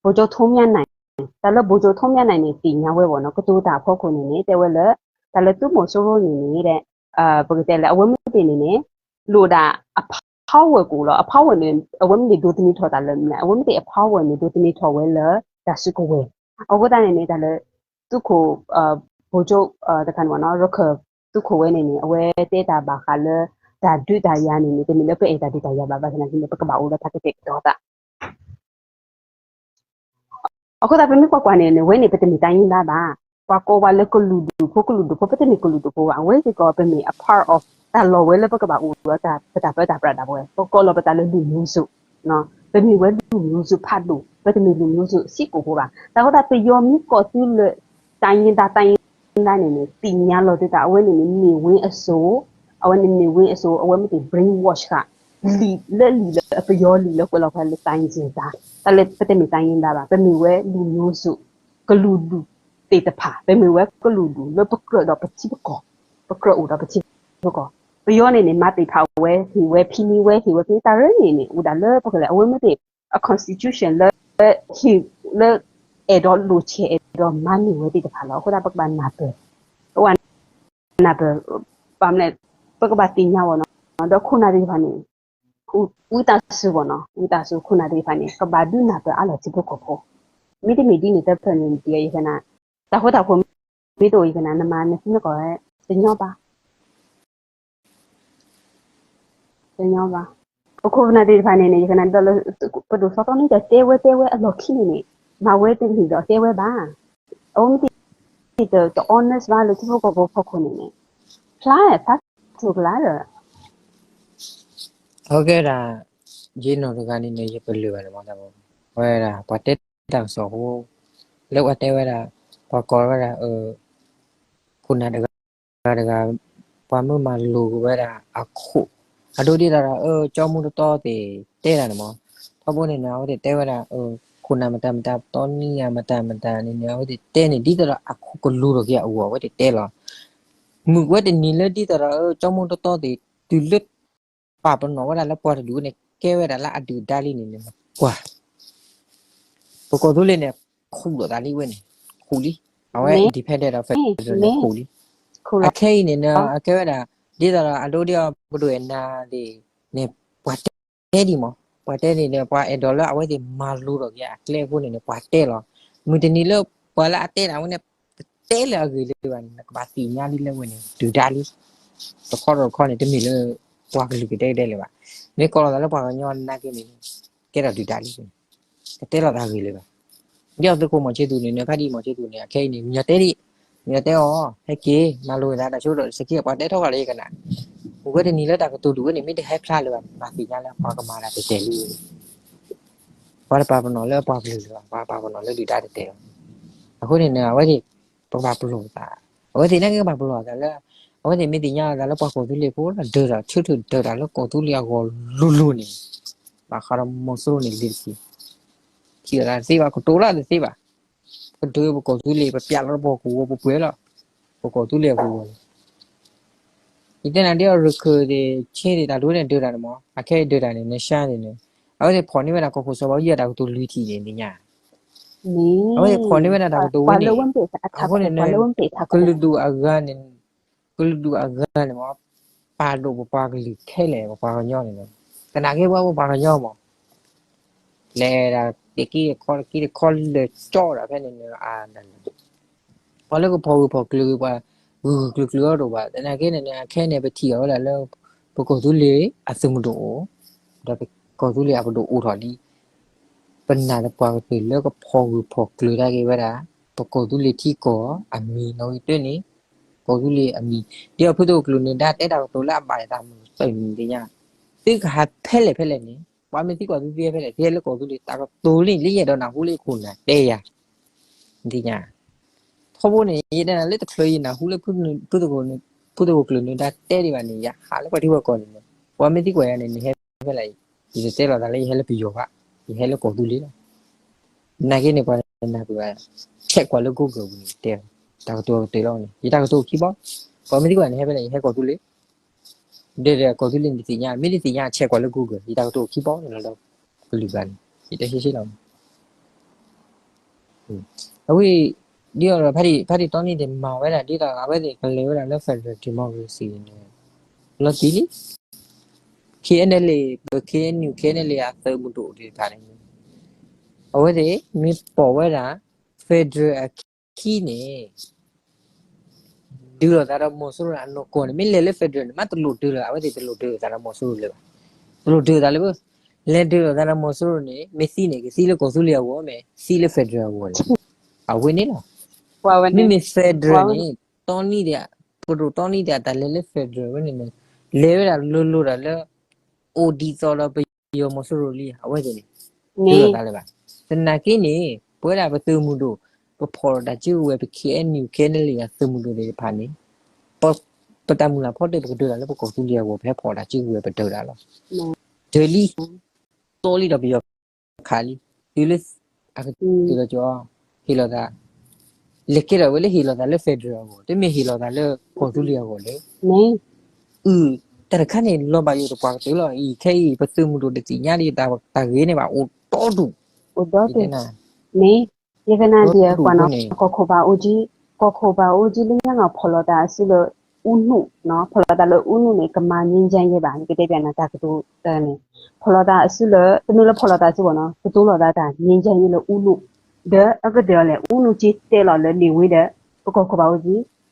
ဗိုလ်ချုပ်ထွန်းမြတ်နိုင် တၢ်လၢ ဗိုလ်ချုပ်ထွန်းမြတ်နိုင် န့ၣ် သ့ၣ်ညါဝဲဘၣ်နီၤ ကတိၤတၢ်အဖီခိၣ်န့ၣ်န့ၣ် တဲဝဲလၢ တၢ်လၢသုးမီၤစိရိၤန့ၣ်န့ၣ် ပကတဲလၢအဝဲမ့ၢ်သ့ၣ်န့ၣ်န့ၣ် လိၣ်ဒၣ်အ power ကအိၣ်လီၤ အ power န့ၣ် အဝဲမ့ၢ်သ့ၣ်ဒိးသန့ၤထီၣ်တၢ်လၢ အဝဲမ့ၢ်သ့ၣ်အ power န့ၣ် ဒိးသန့ၤထီၣ်ဝဲလၢ တၢ်စုကဝဲၤ အဃိသတးန့ၣ်န့ၣ် တၢ်လၢ သုးခိၣ် ဗိုလ်ချုပ် တခါန့ၣ်နီၤ ရခၢၣ် သုးခိၣ်ဝဲန့ၣ်န့ၣ် အဝဲတဲတၢ်ဘၣ်ဃးလၢ တၢ်ဒုးတၢ်ယၤန့ၣ်န့ၣ် တမ့ၢ်လၢပအဲၣ်တၢ်ဒုးတၢ်ယၤဘၣ် ဘၣ်ဆၣ်သနာ်က့န့ၣ် ပကဘၣ်အိၣ်ဒီးတၢ်ကတဲာ်ကတီၤသး အဃိသတး ပမ့ၢ်ကွၢ်ကွၢ်န့ၣ်န့ၣ် ဝဲန့ၣ် ပတမ့ၢ်တိုင်းရင်းသားဘၣ်. ပှၤကိးဝဲလၢကလုာ်ဒူၣ်ဖိ ကလုာ်ဒူၣ်ဖိ ပတမ့ၢ်ကလုာ်ဒူၣ်ဖိဘၣ်. အဝဲစ့ၢ်ကီး ပမ့ၢ်အ part of တၢ်လီၢ်ဝဲလၢပကဘၣ်အိၣ်ဒီးတၢ်ပတၢ်ပၢတၢ်ပြးဒၣ်ဝဲ ပကိးလီၤပသးလၢ လူမျိုးစု ပမ့ၢ်ဝဲလူမျိုးစုဖးဒိၣ် ပတမ့ၢ်လူမျိုးစုစ့ၢ်ကီးဖိဘၣ်. တၢ်ဃိသတး ပယီၤမ့ၢ်ကိးသုလၢ တိုင်းရင်းသား တိုင်းရင်းသား န့ၣ်န့ၣ် သ့ၣ်ညါလီၤသုသး အဝဲန့ၣ်န့ၣ် နေဝင်းအစိ အဝဲန့ၣ် နေဝင်းအစိ အဝဲမ့ၢ်သ့ၣ် brainwash ဃာ် လံာ်လၢလံာ်လၢအပယီၤလံာ်လၢကွဲးလီၤဖဲလၢ တိုင်းရင်းသား တၢ်လၢပတမ့ၢ်တိုင်းရင်းသားဘၣ်. ပမ့ၢ်ဝဲလူမျိုးစု ကလုာ်ဒူၣ်သ့ၣ်တဖၣ် ပမ့ၢ်ဝဲကလုာ်ဒူၣ်လၢပကြၢးဒီးပထံပကီၢ် ပကြၢးအိၣ်ဒီးပထံပကီၢ်. ပယီၤန့ၣ်န့ၣ် မၤသ့ၣ်ဖးဝဲ ဟ့ၣ်ဝဲဖံးမံဝဲ ဟ့ၣ်ဝဲဖံးတၢ်ရၢန့ၣ်န့ၣ် အိၣ်ဒၣ်လၢပကလဲၣ် အဝဲမ့ၢ်သ့ၣ် အ constitution လၢ ဟ့ၣ်လၢ အဲၣ်ဒိးလိၣ်ဆဲး အဲၣ်ဒိးမၤန့ၢ်ဝဲသ့ၣ်တဖၣ်လီၤ. အဃိသတး ပကဘၣ်နၢ်ပၢၢ် ပကဘၣ်နၢ်ပၢၢ် ဘၣ်မနုၤလဲၣ် ပကဘၣ်သ့ၣ်ညါဘၣ်နီၤ ဒီးခိၣ်နၢ်သ့ၣ်တဖၣ်န့ၣ် ဝံသးစူၤဘၣ်နီၤ ဝံသးစူၤ ခိၣ်နၢ်သ့ၣ်တဖၣ်န့ၣ် ကဘၣ်ဒုးနၢ်ပၢၢ်အါလီၤထံဖိကီၢ်ဖိ မ့တမ့ၢ်ဒ်န့ၣ် တဖျၢၣ်န့ၣ် ယကနၣ် တၢ်ဃိတၢ်ဃိ မ့ၢ်တအိၣ် ယကနၣ် နမၤနသံနကီၢ် တညီဘၣ် တညီဘၣ်. ပခိၣ်ပနၢ်သ့ၣ်တဖၣ်န့ၣ်န့ၣ် ယကနၣ်ဒီးလၢ ပဒိၣ်စီၤတီနံဒီးတဲဝဲတဲဝဲအလီၢ်ခံန့ၣ်န့ၣ် မၤဝဲတန့ၢ်ဒီးတဲဝဲဘၣ်. အဝဲမ့ၢ်သ့ၣ်တ တ honest ဘၣ်လၢထံဖိကီၢ်ဖိဖီခိၣ်န့ၣ်န့ၣ် ဖျါ ဖျါထီၣ်ကလာ်ဒီး အဝဲကဲဒၣ် ယနီၢ်တဂၤန့ၣ်န့ၣ် ယပလၢၢ်ဘၣ်န့ၣ်မ့ၢ်တၢ် ဝဲဒၣ် ပှၤတဲတၢ်ကစီၣ်ဖိ လၢပှၤတဲဝဲဒၣ် ပှၤကိးဝဲဒၣ် ခိၣ်နၢ်တဂၤတဂၤ ပှၤမ့ၢ်မၤလိာ်က့ၤဝဲဒၣ်အခိၣ် အဒိဒ်သိးဒီး ကၠီမူတတီသ့ၣ်တဲတၢ်န့ၣ်မ့ၢ် ထီဘိန့ၣ်န့ၣ် အဝဲသ့ၣ်တဲဝဲဒၣ် ခိၣ်နၢ်မတၤမတၤ တီနံယၤမတၤမတၤန့ၣ်န့ၣ် အဝဲသ့ၣ်တဲန့ၣ် ဒ်သိးဒီးအခိၣ်ကလူၤထီၣ်က့ၤအဂီၢ် အဝဲသ့ၣ်တဲလီၤ. မုၢ်ဝဲတနံၤလၢဒ်သိးဒီး ကၠီမူတတီသ့ၣ် တုၤလၢ ပာ်ပနီၣ်ဝဲဒၣ်လၢပှၤတဒူၣ်န့ၣ် ကဲဝဲဒၣ်လၢအဒုၣ်ဒါလံန့ၣ်န့ၣ် ကွၢ် ပကီၢ်သူလ့ၤန့ၣ် ခူၣ်လိာ်သးလံဝဲန့ၣ် ခူၣ်လံ အဝဲ independent ဒီး federal န့ၣ် ခူၣ်လံ. အခဲအံၤန့ၣ်န့ၣ် အကဲဝဲဒၣ် ဒ်သိးဒီးအဒိဒ်အီၤ ပဒိၣ်အဲၣ်နၤသ့ၣ်န့ၣ် ပှၤတဲဒံးမး ပှၤတဲန့ၣ်န့ၣ် ပှၤအဲၣ်ဒိးလၢအဝဲသ့ၣ်မၤလိထီၣ်က့ၤအကျဲအဃိန့ၣ်န့ၣ် ပှၤတဲလီၤ. မုၢ်တနံၤလၢ ပှၤလၢအတဲဒၣ်ဝဲန့ၣ် ပတဲလၢအဂ့ၢ်လၢၤဘၣ်န့ၣ် နကဘၣ်သ့ၣ်ညါလံလၢဝဲန့ၣ် ဒုၣ်ဒါလံ. တခီဒီးတခီန့ၣ် တမ့ၢ်လၢ ပှၤကလုာ်ကတဲကတဲလၢၤဘၣ်. မ့ၢ်ကိးလီၤသးလၢပှၤကညီနာ်က့န့ၣ် ကဲထီၣ်ဒုၣ်ဒါလံ. ကတဲလီၤသးဂ့ၤလၢၤဘၣ်. ဒ်သိးသုးခိၣ်မီၤဆ့သူးန့ၣ် နဖးဒံၣ်မီၤဆ့သူးန့ၣ် အခဲအံၤန့ၣ် မညီတဲဒံး မညီတဲအီၤ ဟဲက့ၤ မၤလိာ်သးတၢ်ဆိဒီး စက့ပှၤတဲထီၣ်ဃာ်လၢယကနၣ် မုၢ်ဝဲတနံၤလၢတၢ်ကတိၤဒုၣ်ဝဲန့ၣ် မ့ၢ်တဟဲဖျါလၢၤဘၣ်န့ၣ် ဘၣ်သ့ၣ်ညါလၢပှၤကမၤတၢ်တဲာ်တဲာ်လံဝဲန့ၣ် ပှၤတပာ်ပနီၣ်လၢပှၤကလုာ်လၢၤဘၣ် ပှၤပာ်ပနီၣ်လၢဒုၣ်ဒါတဲာ်တဲာ်လီၤ. အဃိန့ၣ်န့ၣ် အဝဲသ့ၣ် ပကဘၣ်ပလီၢ်သး အဝဲသ့ၣ်နာ်က့ကဘၣ်ပလီၢ်သးလၢ အဝဲသ့ၣ်မ့ၢ်သ့ၣ်ညါလီၤသးလၢပှၤကီၢ်သူလ့ၤဖိလီၤ ဒၢးတၢ်ဆၢထၢၣ်ဒၢးတၢ်လၢကီၢ်သူလ့ၤအဂီၢ်လိၤလိၤန့ၣ် ဘၣ်ဃးဒီးမီၤစိရိၤန့ၣ်လံတက့ၢ်. ထံၣ်လိာ်သးတသ့ဘၣ် ကတိၤလၢတသ့ဘၣ်. ပဒၢးပကီၢ်သူလ့ၤ ပပျးလီၤပှၤကဝီၤပပှဲၤလီၤ ပကီၢ်သူလ့ၤအပူၤဝဲန့ၣ် ယတဲနၤဒ်အီၤ ရခၢၣ်သ့ၣ် ချ့သ့ၣ် တၢ်ဒိးန့ၣ်ဒၢးတၢ်န့ၣ်မး အခဲအံၤဒၢးတၢ်န့ၣ် နရှါသ့ၣ်န့ၣ် အဝဲသ့ၣ်ဖီၣ်န့ၢ်ဝဲဒၣ်ကီၢ်ခိၣ်စီၤဘၣ်အူကၠံအသုးကလုာ်ထံၣ်န့ၣ် နသ့ၣ်ညါ အဝဲသ့ၣ်ဖီၣ်န့ၢ်ဝဲဒၣ်တၢ်ကတိၤဝဲန့ၣ် အဃိန့ၣ်န့ၣ် ကလုာ်ဒူၣ်အဂၤန့ၣ် ကလုာ်ဒူၣ်အဂၤန့ၣ်မး ပာ်ဒိၣ်ပပှၤကလုာ်ခဲလၢာ် ပပှၤကညီန့ၣ်လီၤ. သနာ်က့ပှၤပပှၤကညီမး လဲၤဒၣ်တက့ၢ်တခီတက့ၢ်တခီလၢာ်ကၠီဒၣ်ဖဲန့ၣ်န့ၣ် ပှၤလၢကဖီၣ်ဂၢၢ်ဖီၣ်ကျၢၤပှၤ ဂုာ်ဂုာ်ကျၢၤကျၢၤအီၤတအိၣ်ဘၣ်. သနာ်က့န့ၣ်န့ၣ် အခဲန့ၣ် ပထံၣ်အီၤဝဲဒၣ်လၢ ပကီၢ်သူလ့ၤအသုးမုၢ်ဒိၣ်အိၣ် ဒီးပကီၢ်သူလ့ၤအပဒိၣ်အိၣ်ထီၣ်လံ ပနာ်သပှၢ်ကတၢၢ်လၢကဖီၣ်ဂၢၢ်ဖီၣ်ကျၢၤတၢ်က့ၤဝဲဒၣ် ပကီၢ်သူလ့ၤထံကီၢ်အမံၤ နီၣ်ဂံၢ်တၢန့ၣ် ကီၢ်သူလ့ၤအမံၤ ဒ်အီၤဖုသဝီကျိာ်န့ၣ်ဒါတဲတၢ်ကတိၤလၢအဘၣ်အသးမုာ်သးမုာ်သ့ၣ်ညါ သုကဟးဖဲလဲၣ်ဖဲလဲၣ်န့ၣ် ပှၤမ့ၢ်သံကွၢ်သုသ့ဖဲလဲၣ် သ့ဟဲလၢကီၢ်သူလ့ၤ တၢ်ကတိၤလံ လၢယအဲၣ်ဒိးနၢ်ဟူလၢယခိၣ်နၢ်တဲယၤ သ့ၣ်ညါ ထီဘိန့ၣ် ယတဲနၤလၢတချုးယနၢ်ဟူလၢ ဖုသဝီကျိာ်န့ၣ်ဒါတဲဒံးဘၣ်န့ၣ် ယဟးလၢပှၤထံပှၤကီၢ်န့ၣ်န့ၣ် ပှၤမ့ၢ်သံကွၢ်ယၤန့ၣ် နဟဲဖဲလဲၣ် ယတတဲလီၤသးလၢယဟဲလၢပယီၤဘၣ် ယဟဲလၢကီၢ်သူလ့ၤလီၤ. နာ်က့န့ၣ် ပှၤနၢ်ပၢၢ်ဘၣ် ဆဲးကွၢ်လၢ Google ပူၤန့ၣ် တဲ တၢ်ကတိၤကတၢၢ်လီၤန့ၣ် ယတၢ်ကတိၤခံဘီ ပှၤမ့ၢ်သံကွၢ်န့ၣ် ဟဲဖဲလဲၣ် ယဟဲကီၢ်သူလ့ၤ ဒီးဒီးကီၢ်သူလ့ၤန့ၣ်တသ့ၣ်ညါ, မ့ၢ်တသ့ၣ်ညါ ဆဲးကွၢ်လၢ Google ယတၢ်ကတိၤခံပီန့ၣ်လီၤဒီး ကလုာ်ဘၣ်န့ၣ် ယတဲရှဲရှဲလီၤ. အဝဲ ဒ်အီၤဒီး ဖါတံၢ်တီနံၤန့ၣ် မၤဝဲဒၣ်ဒ်သိးအဝဲသ့ၣ်ကလဲၤဝဲဒၣ်လၢ federal democracy န့ၣ် လီၤတံၢ်လံ. KNLA ပ KNU KNLA အသုးမုၢ်ဒိၣ်သ့ၣ်တဖၣ်န့ၣ် အဝဲသ့ၣ်မ့ၢ်ပိာ်ဝဲဒၣ် federal အခံန့ၣ် ဒုးလိာ်သးဒီးမီၤစိရိၤအနီၢ်ကီၢ်န့ၣ် မ့ၢ်လဲၤလၢ federal န့ၣ် မ့ၢ်တလိၣ်ဒုးလၢၤ အဝဲသ့ၣ်တလိၣ်ဒုးလိာ်သးဒီးမီၤစိရိၤလၢၤဘၣ်. တလိၣ်ဒုးလိာ်သးလၢၤဘၣ်. လဲၤဒုးလိာ်သးဒီးမီၤစိရိၤန့ၣ် မ့ၢ်သံန့ၣ် ကသံလၢကီၢ်သူလ့ၤအဂီၢ် မ့ၢ်သံလၢ federal အဂီၢ်န့ၣ် အဝဲန့ၣ်လီၤ. မ့မ့ၢ် federal န့ၣ် တီနံၤဒီး ပဒိၣ်တီနံၤဒီး တၢ်လဲၤလၢ federal ဝဲန့ၣ်န့ၣ် လဲၤဝဲဒၣ်လိၤလိၤဒၣ်လၢ အိၣ်ဒ်သိးဒီးပယီၤမီၤစိရိၤလံ အဝဲသ့ၣ်န့ၣ် ဒုးလိာ်သးလၢၤဘၣ်. သနာ်က့န့ၣ် ပဝဲဒၣ်ပသုးမုၢ်ဒိၣ် ပဖီၣ်လိာ်တၢ်စုကဝဲၤ ပ KNU KNLA အသုးမုၢ်ဒိၣ်သ့ၣ်တဖၣ်န့ၣ် ပတၢ်မုၢ်လၢ်ဖီတၢၣ် ပကဒုးတၢ်လၢပကီၢ်သူလ့ၤအဂီၢ် ပဟဲဖီၣ်တၢ်စုကဝဲၤ ပဒုးတၢ်လီၤ. ဒုးလံ တီလံဒီးပယီၤခးလံ တုၤလၢ အကတၢၢ်ဒီးကီ ဟ့ၣ်လီၤသး လဲၤကဲထီၣ်ဝဲလၢဟ့ၣ်လီၤသးလၢ federal အဂီၢ် တမ့ၢ်ဟ့ၣ်လီၤသးလၢကီၢ်သူလ့ၤအဂီၢ်လၢ အု တၢ်တခါန့ၣ် လီၤဘၣ်ယိၣ်တပှၤကတၢၢ်လီၤအံၤ ခဲအံၤ ပသုးမုၢ်ဒိၣ်တသ့ၣ်ညါဒီး တၢ်ဂ့ၤန့ၣ်ဘၣ် အိၣ်တီဒူၣ် အိၣ်ဒီတ မ့ၢ် ယကနၣ်ဒံးကွၢ်နီၤ ကီၢ်ခိၣ်ဘၣ်အူကၠံ ကီၢ်ခိၣ်ဘၣ်အူကၠံလၢညါနီၤ ဖီၣ်လိာ်သးအစုလၢ အူနူၣ် ဖီၣ်လိာ်သးလၢအူနူၣ်န့ၣ် ကမၤ ငြိမ်းချမ်းရေး ဘၣ် ယကတဲဘၣ်နၤတၢ်ကတိၤန့ၣ် ဖီၣ်လိာ်သးအစုလၢ တမ့ၢ်လၢဖီၣ်လိာ်သးအစုဘၣ်နီၤ ကတိၤလိာ်သးတၢ် ငြိမ်းချမ်းရေး လၢအူနူၣ် ဒီးအကတၢၢ်အီၤလဲၣ် အူနူၣ်က့တဲလီၤလၢန့ၣ်ဝံၤဒီး ပကီၢ်ခိၣ်ဘၣ်အူကၠံ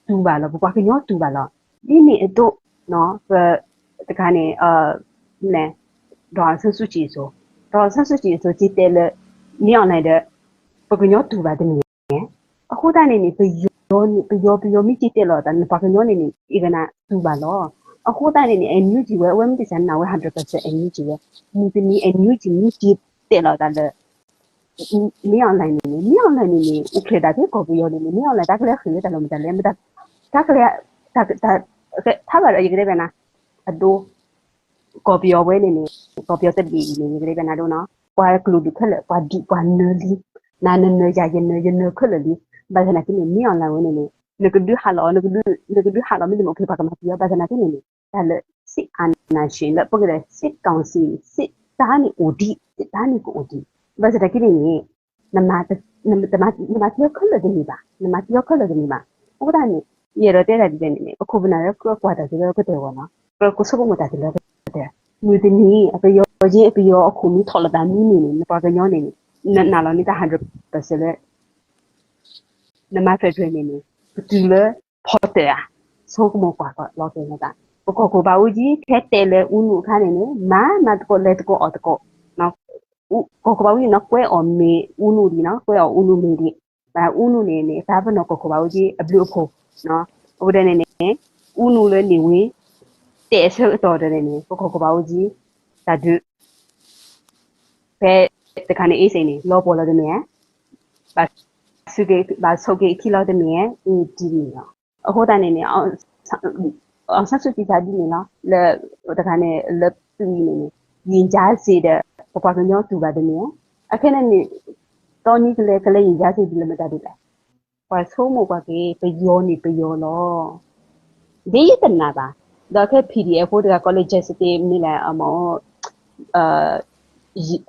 တူၢ်ဘၣ်လီၤ ပပှၤကညီတူၢ်ဘၣ်လီၤ ဒ်န့ၣ်အသိး ပ တခါန့ၣ် န့ၣ် ဒေါ်အောင်ဆန်းစုကြည်အစိၤ ဒေါ်အောင်ဆန်းစုကြည်အစိၤက့တဲလၢ မ့ၢ်အီၤလဲၣ်ဒီး ပကညီတူၢ်ဘၣ်တမ့ၢ် အဃိသတးန့ၣ်န့ၣ် ပယီၤန့ၣ် ပယီၤ ပယီၤမ့ၢ်က့တဲလီၤသး နပှၤကညီန့ၣ်န့ၣ် အကနၣ်တူၢ်ဘၣ်လီၤ. အဃိသတးန့ၣ်န့ၣ် NUG ဝဲ အဝဲမ့ၢ်တစးနၢ်ဝဲ hundred percent NUG ဝဲ မုၢ်တနံၤ NUG မ့ၢ်က့တဲလီၤသးလၢ မ့ၢ်အီၤလဲၣ်န့ၣ်န့ၣ် မ့ၢ်အီၤလဲၣ်န့ၣ်န့ၣ် အိၣ်ဖျဲၣ်သးဖဲကီၢ်ပယီၤန့ၣ်န့ၣ် မ့ၢ်အီၤလဲၣ် တၢ်ကလဲၤဃ့ၢ်တၢ်လီၤမတၤလဲၣ် မတၤ တၢ်ကလဲၤ တၢ် တၢ် ထါဘၣ်ဒီး ယကတဲဘၣ်နၤ အဒိ ကီၢ်ပယီၤဝဲန့ၣ်န့ၣ် ကီၢ်ပယီၤတဘ့ၣ်အံၤန့ၣ် ယကတဲဘၣ်နၤဒိနီၤ ပှၤကလုာ်ဒူၣ်ခဲလၢာ် ပှၤဒုးပှၤနၢၤလံ နၤနနၢၤယၤ ယနၢၤ ယနၢၤခဲလၢာ်လံ ဘၣ်ဆၣ်သနာ်က့န့ၣ် မ့ၢ်အီၤလဲၣ်ဝဲန့ၣ်န့ၣ် နကဒုးဟးလီၤ နကဒုး နကဒုးဟးလီၤ မ့တမ့ၢ်အိၣ်ဖဲပှၤကမၤပယီၤ ဘၣ်ဆၣ်သနာ်က့န့ၣ်န့ၣ် တၢ်လၢ စစ်အာဏာရှင် လၢပကတဲ စစ်ကောင်စီ စစ်တၢ်န့ၣ်အိၣ်ဒံး စစ်တၢ်န့ၣ်ကအိၣ်ဒံး ဘၣ်ဆၣ်သနာ်က့န့ၣ်န့ၣ် နမၤ နမၤပယီၤခဲလၢာ်တမ့ၢ်ဘၣ် နမၤပယီၤခဲလၢာ်တမ့ၢ်ဘၣ် အဃိသတးန့ၣ် ယအဲၣ်ဒိးတဲဒၣ်ဒ်လဲၣ်န့ၣ်န့ၣ် ပခိၣ်ပနၢ်လၢကကွၢ်တၢ်က့ၤလၢကတၢၢ်အဂီၢ်နီၤ ကဆိကမိၣ်တၢ်က့ၤလၢကတၢၢ် မုၢ်တနံၤ အပယီၤက့ အပယီၤအခိၣ်မ့ၢ်ထီၣ်လိာ်သးမံမံၤန့ၣ် နပှၤကညီန့ၣ်န့ၣ် နနာ်လီၤန့ၢ်တၢ် hundred percent လၢ နမၤ federal န့ၣ်န့ၣ် ပတုၤလၢဖီတၢၣ်ဧါ ဆိကမိၣ်ကွၢ်လီၤက့ၤနသး ပကီၢ်ခိၣ်ဘၣ်အူကၠံ ထဲတဲလၢအူနုၣ်အခါန့ၣ်န့ၣ် မၤ မၤသကိးလဲၤသကိးအီၣ်သကိး ကီၢ်ခိၣ်ဘၣ်အူကၠံန့ၣ် ကွဲးအီၤမ့ၢ်အူနုၣ်ဒံးနီၤ ကွဲးအီၤအူနုၣ်မ့ၢ်ဒံး ဘၣ်အူနုၣ်န့ၣ်န့ၣ် သးပနီၣ်ကီၢ်ခိၣ်ဘၣ်အူကၠံအဘျုးအဖှိၣ် အဝဲဒၣ်န့ၣ်န့ၣ် အူနုၣ်လၢန့ၣ်ဝံၤ တဲအဆၢကတီၢ်ဒီးန့ၣ်န့ၣ် ပကီၢ်ခိၣ်ဘၣ်အူကၠံ တၢ်ဒုး ဖဲတခါန့ၣ် အ့စ့ၣ်န့ၣ် လီၤပှီၢ်လီၤတမ့ၢ်ဧါ, ဘၣ်ဆိၣ်က့ၤ ဘၣ်ဆိၣ်က့ၤအခံလီၤတမ့ၢ်ဧါ, အ့ဒ်န့ၣ်လီၤ. အဃိသတးန့ၣ်န့ၣ် အောင်ဆန်းစုကြည် ဒ်န့ၣ်လီၤ, လၢတခါန့ၣ် လၢသုးအံၤန့ၣ်န့ၣ် ရင်ကြားစေ့ဒီး ပပှၤကညီတူၢ်ဘၣ်တမ့ၢ်ဧါ, အခဲန့ၣ်န့ၣ် တီနံၤကလဲၤ ကလဲၤရင်ကြားစေ့ဒ်လဲၣ်မတၤဒ်လဲၣ် ပှၤဆိကမိၣ်ကွၢ်က့ၤ ပယီၤန့ၣ်ပယီၤလီၤ. ဒ်ယတနာ်ဘၣ်, ဒီးခဲ PDF ဖိတဂၤကိးလၢ Justin မ့ၢ်လဲၣ် အမ့ၢ်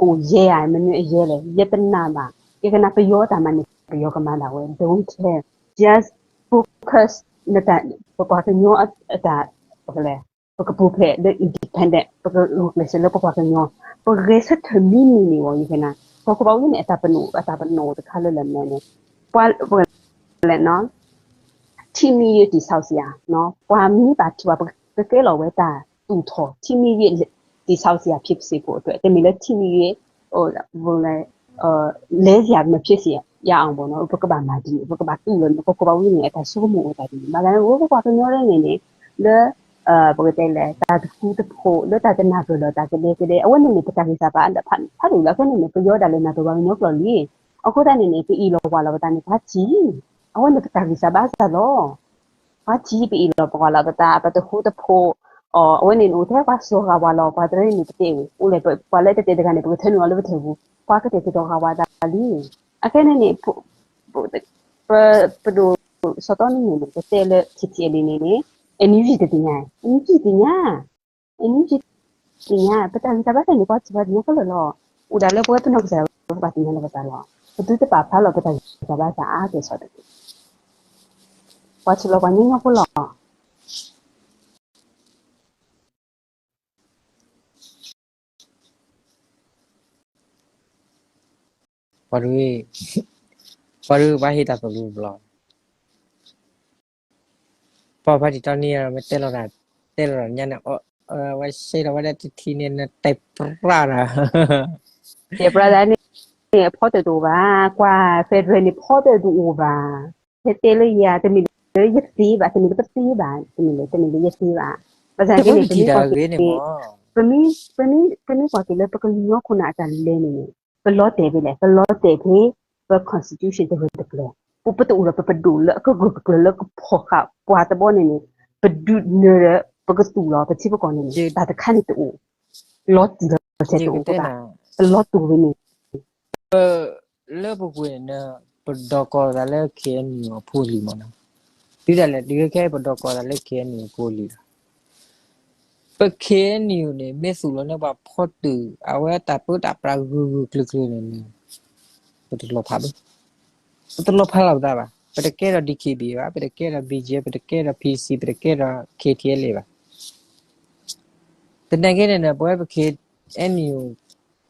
ကိးယဲၢ်ဧါ မနုၤအယဲၢ်လဲၣ် ယတနာ်ဘၣ်. ယကနၣ်ပယီၤတၢ်မၤန့ၣ် ပယီၤကမၤဒၣ်ဝဲ don't care, just focus နတၢ် ပပှၤကညီအတၢ် ပကလဲၤ ပကပူၤဖျဲးလၢ independent ပကဂုာ်ကျဲးစၢးလၢပပှၤကညီ, ပဂဲၤဆၢထၢၣ်မံမံၤန့ၣ်အီၤ ယကနၣ် ပှၤကဘၣ်ဝဲန့ၣ် အတၢ်ပနီၣ် အတၢ်ပနီၣ်တခါလၢလၢမနုၤန့ၣ် ပှၤ ပကလဲၤနီၤ ထံမံယ့တံာ်ဆၢစယၤ, ပှၤမ့ၢ်ဘၣ်ထံၣ်ဘၣ် ပကကဲလီၤဝဲတၢ်သူၣ်ထီၣ် ထံမံယ့တံာ်ဆၢစယၤ ဖြစ်စဉ်ဖိအတၢၢ် တမ့ၢ်လၢထံမံယ့ လဲၤစယၤ မ့ၢ် ဖြစ်စဉ် ရအောင်ပေါ့နော် ပကဘၣ်မၤဒ်န့ၣ် ပကဘၣ်တူၢ်လီၤန့ၣ် ပကဘၣ်ဝဲန့ၣ် အတၢ်ဆိကမိၣ်အတၢ်ဒ်န့ၣ် ဘၣ်ဆၣ်န့ၣ် ပပှၤကညီလၢန့ၣ်န့ၣ် လၢ ပကတဲလဲၣ် တၢ်တဃူတဖိး လၢတၢ်တနၢ်ပၢၢ်လီၤ တၢ်ကဒဲကဒဲ အဝဲန့ၣ်န့ၣ် ပတၢ်ဂံၢ်စၢ်ဘါ ဖးဒိၣ်လၢအဃိန့ၣ်န့ၣ် ပယီၤဒၣ်လဲာ်နၢ်ပၢၢ်ပှၤကညီကျိာ်လံ. အဃိသတးန့ၣ်န့ၣ် ပအ့ၣ်လိာ်ပှၤလိာ်ပသးန့ၣ် ပှၤထံၣ် အဝဲန့ၣ် ပတၢ်ဂံၢ်စၢ်ဘါစၢ်လီၤ. ပှၤထံၣ် ပအ့ၣ်လိာ်ပှၤလိာ်ပသး ပတဃူတဖိး အဝဲန့ၣ်န့ၣ် အိၣ်ထဲပှၤစိာ်ဃာ်ပှၤလီၤ ပှၤတရၢန့ၣ် ပတဲဝဲ အိၣ်လဲၣ် ပှၤလၢတတဲတဂၤန့ၣ် ပကထၢနုာ်အီၤလၢပထၢၣ်ပူၤ ပှၤကတဲာ်ကတီၤဃာ်ပှၤသးလံ. အခဲန့ၣ်န့ၣ် ပ ပဒိၣ်စီၤတီနံၤန့ၣ် ကတဲလၢ ထံထံအလံၤန့ၣ်န့ၣ် NUG တသ့ၣ်ညါ NUG သ့ၣ်ညါ အနံၣ်ကသ့ၣ်ညါ ပတၢ်ဂံၢ်တၢ်ဘါသ့ၣ်န့ၣ် ပှၤစံးပှၤသ့ၣ်ညါခဲလၢာ်လီၤ. အိၣ်ဒၣ်လၢပဝဲပနီၢ်ကစၢ်ဒᣢပှၤသ့ၣ်ညါလၢပသးလီၤ. ပသုတပာ်ဖျါလီၤပတၢ်ဂံၢ်တၢ်ဘါသ့ၣ်အါကဲၣ်ဆိးတက့ၢ်. ပှၤထံၣ်လီၤပှၤညီညီဖိလီၤ. ပှၤဒုး, ပှၤဒုးဘၣ်ဟ့ၣ်တၢ်သိၣ်လိတဘျီ, ပှၤဖါတံၢ်တီနံၤ မ့ၢ်တဲလီၤတၢ်, တဲလီၤတၢ်ညါန့ၣ်, ဝဲဆဲးလီၤဝဲဒၣ်တထံၣ်န့ၣ် နတဲပြၢ်တၢ်, တဲပြၢ်တၢ်န့ၣ် ဖီတၢၣ်တအိၣ်ဘၣ်, ကွၢ် federal န့ၣ် ဖီတၢၣ်တအိၣ်ဘၣ်, ဟဲတဲလၢယၤ တမ့ၢ်လၢယသ့ဘၣ်, တမ့ၢ်လၢပသ့ဘၣ်, တမ့ၢ်လၢ တမ့ၢ်လၢယသ့ဘၣ်, ဘၣ်ဆၣ်က့န့ၣ် ပမ့ၢ်ကွၢ်က့ၤ, ပမ့ၢ်, ပမ့ၢ်ကွၢ်က့ၤလၢပကညီခိၣ်နၢ်အတၢ်လဲၤန့ၣ်န့ၣ် ပလီၤတဲာ်ဖဲလဲၣ်, ပလီၤတဲာ်ဖဲ ပ constitution တဂၢၢ်တကျၢၤ, ပတအိၣ်ဒီးပပဒိၣ်လၢအကဂၢၢ်ကကျၢၤလၢကဖီၣ်ဃာ်ပှၤတဘီန့ၣ်န့ၣ်, ပဒုးနၢၤဒီး ပကသူၣ်လီၤပထံပကီၢ်န့ၣ်န့ၣ် တၢ်တခါန့ၣ်တအိၣ်, လီၤတံၢ်လီၤဆဲးတအိၣ်ဘၣ်, ပလီၤတူာ်ဝဲန့ၣ် လၢပပူၤန့ၣ် ပဒိးကီၢ်သးလၢ KNU အဖိအလံၤမးနီၤ, တုၤဒၣ်လဲာ်တုၤခဲအံၤ ပဒိးကီၢ်သးလၢ KNU အဖိအလံၤလီၤ. ပ KNU န့ၣ် မ့ၢ်သူၣ်လီၤန့ၢ်ပှၤဖီတၢၣ် အဝဲတၢ်ပၢတၢ်ပြးဂုၤဂုၤကျၢၤကျၢၤန့ၣ်န့ၣ် ပတလီၤဖးဘၣ်, ပတလီၤဖးလီၤပသးဘၣ်, ပတကဲဒီး DKBA ဘၣ်, ပတကဲဒီး BGF, ပတကဲဒီး PC, ပတကဲဒီး KTLA ဘၣ်. သနာ်က့န့ၣ်န့ၣ် ပဝဲပ KNU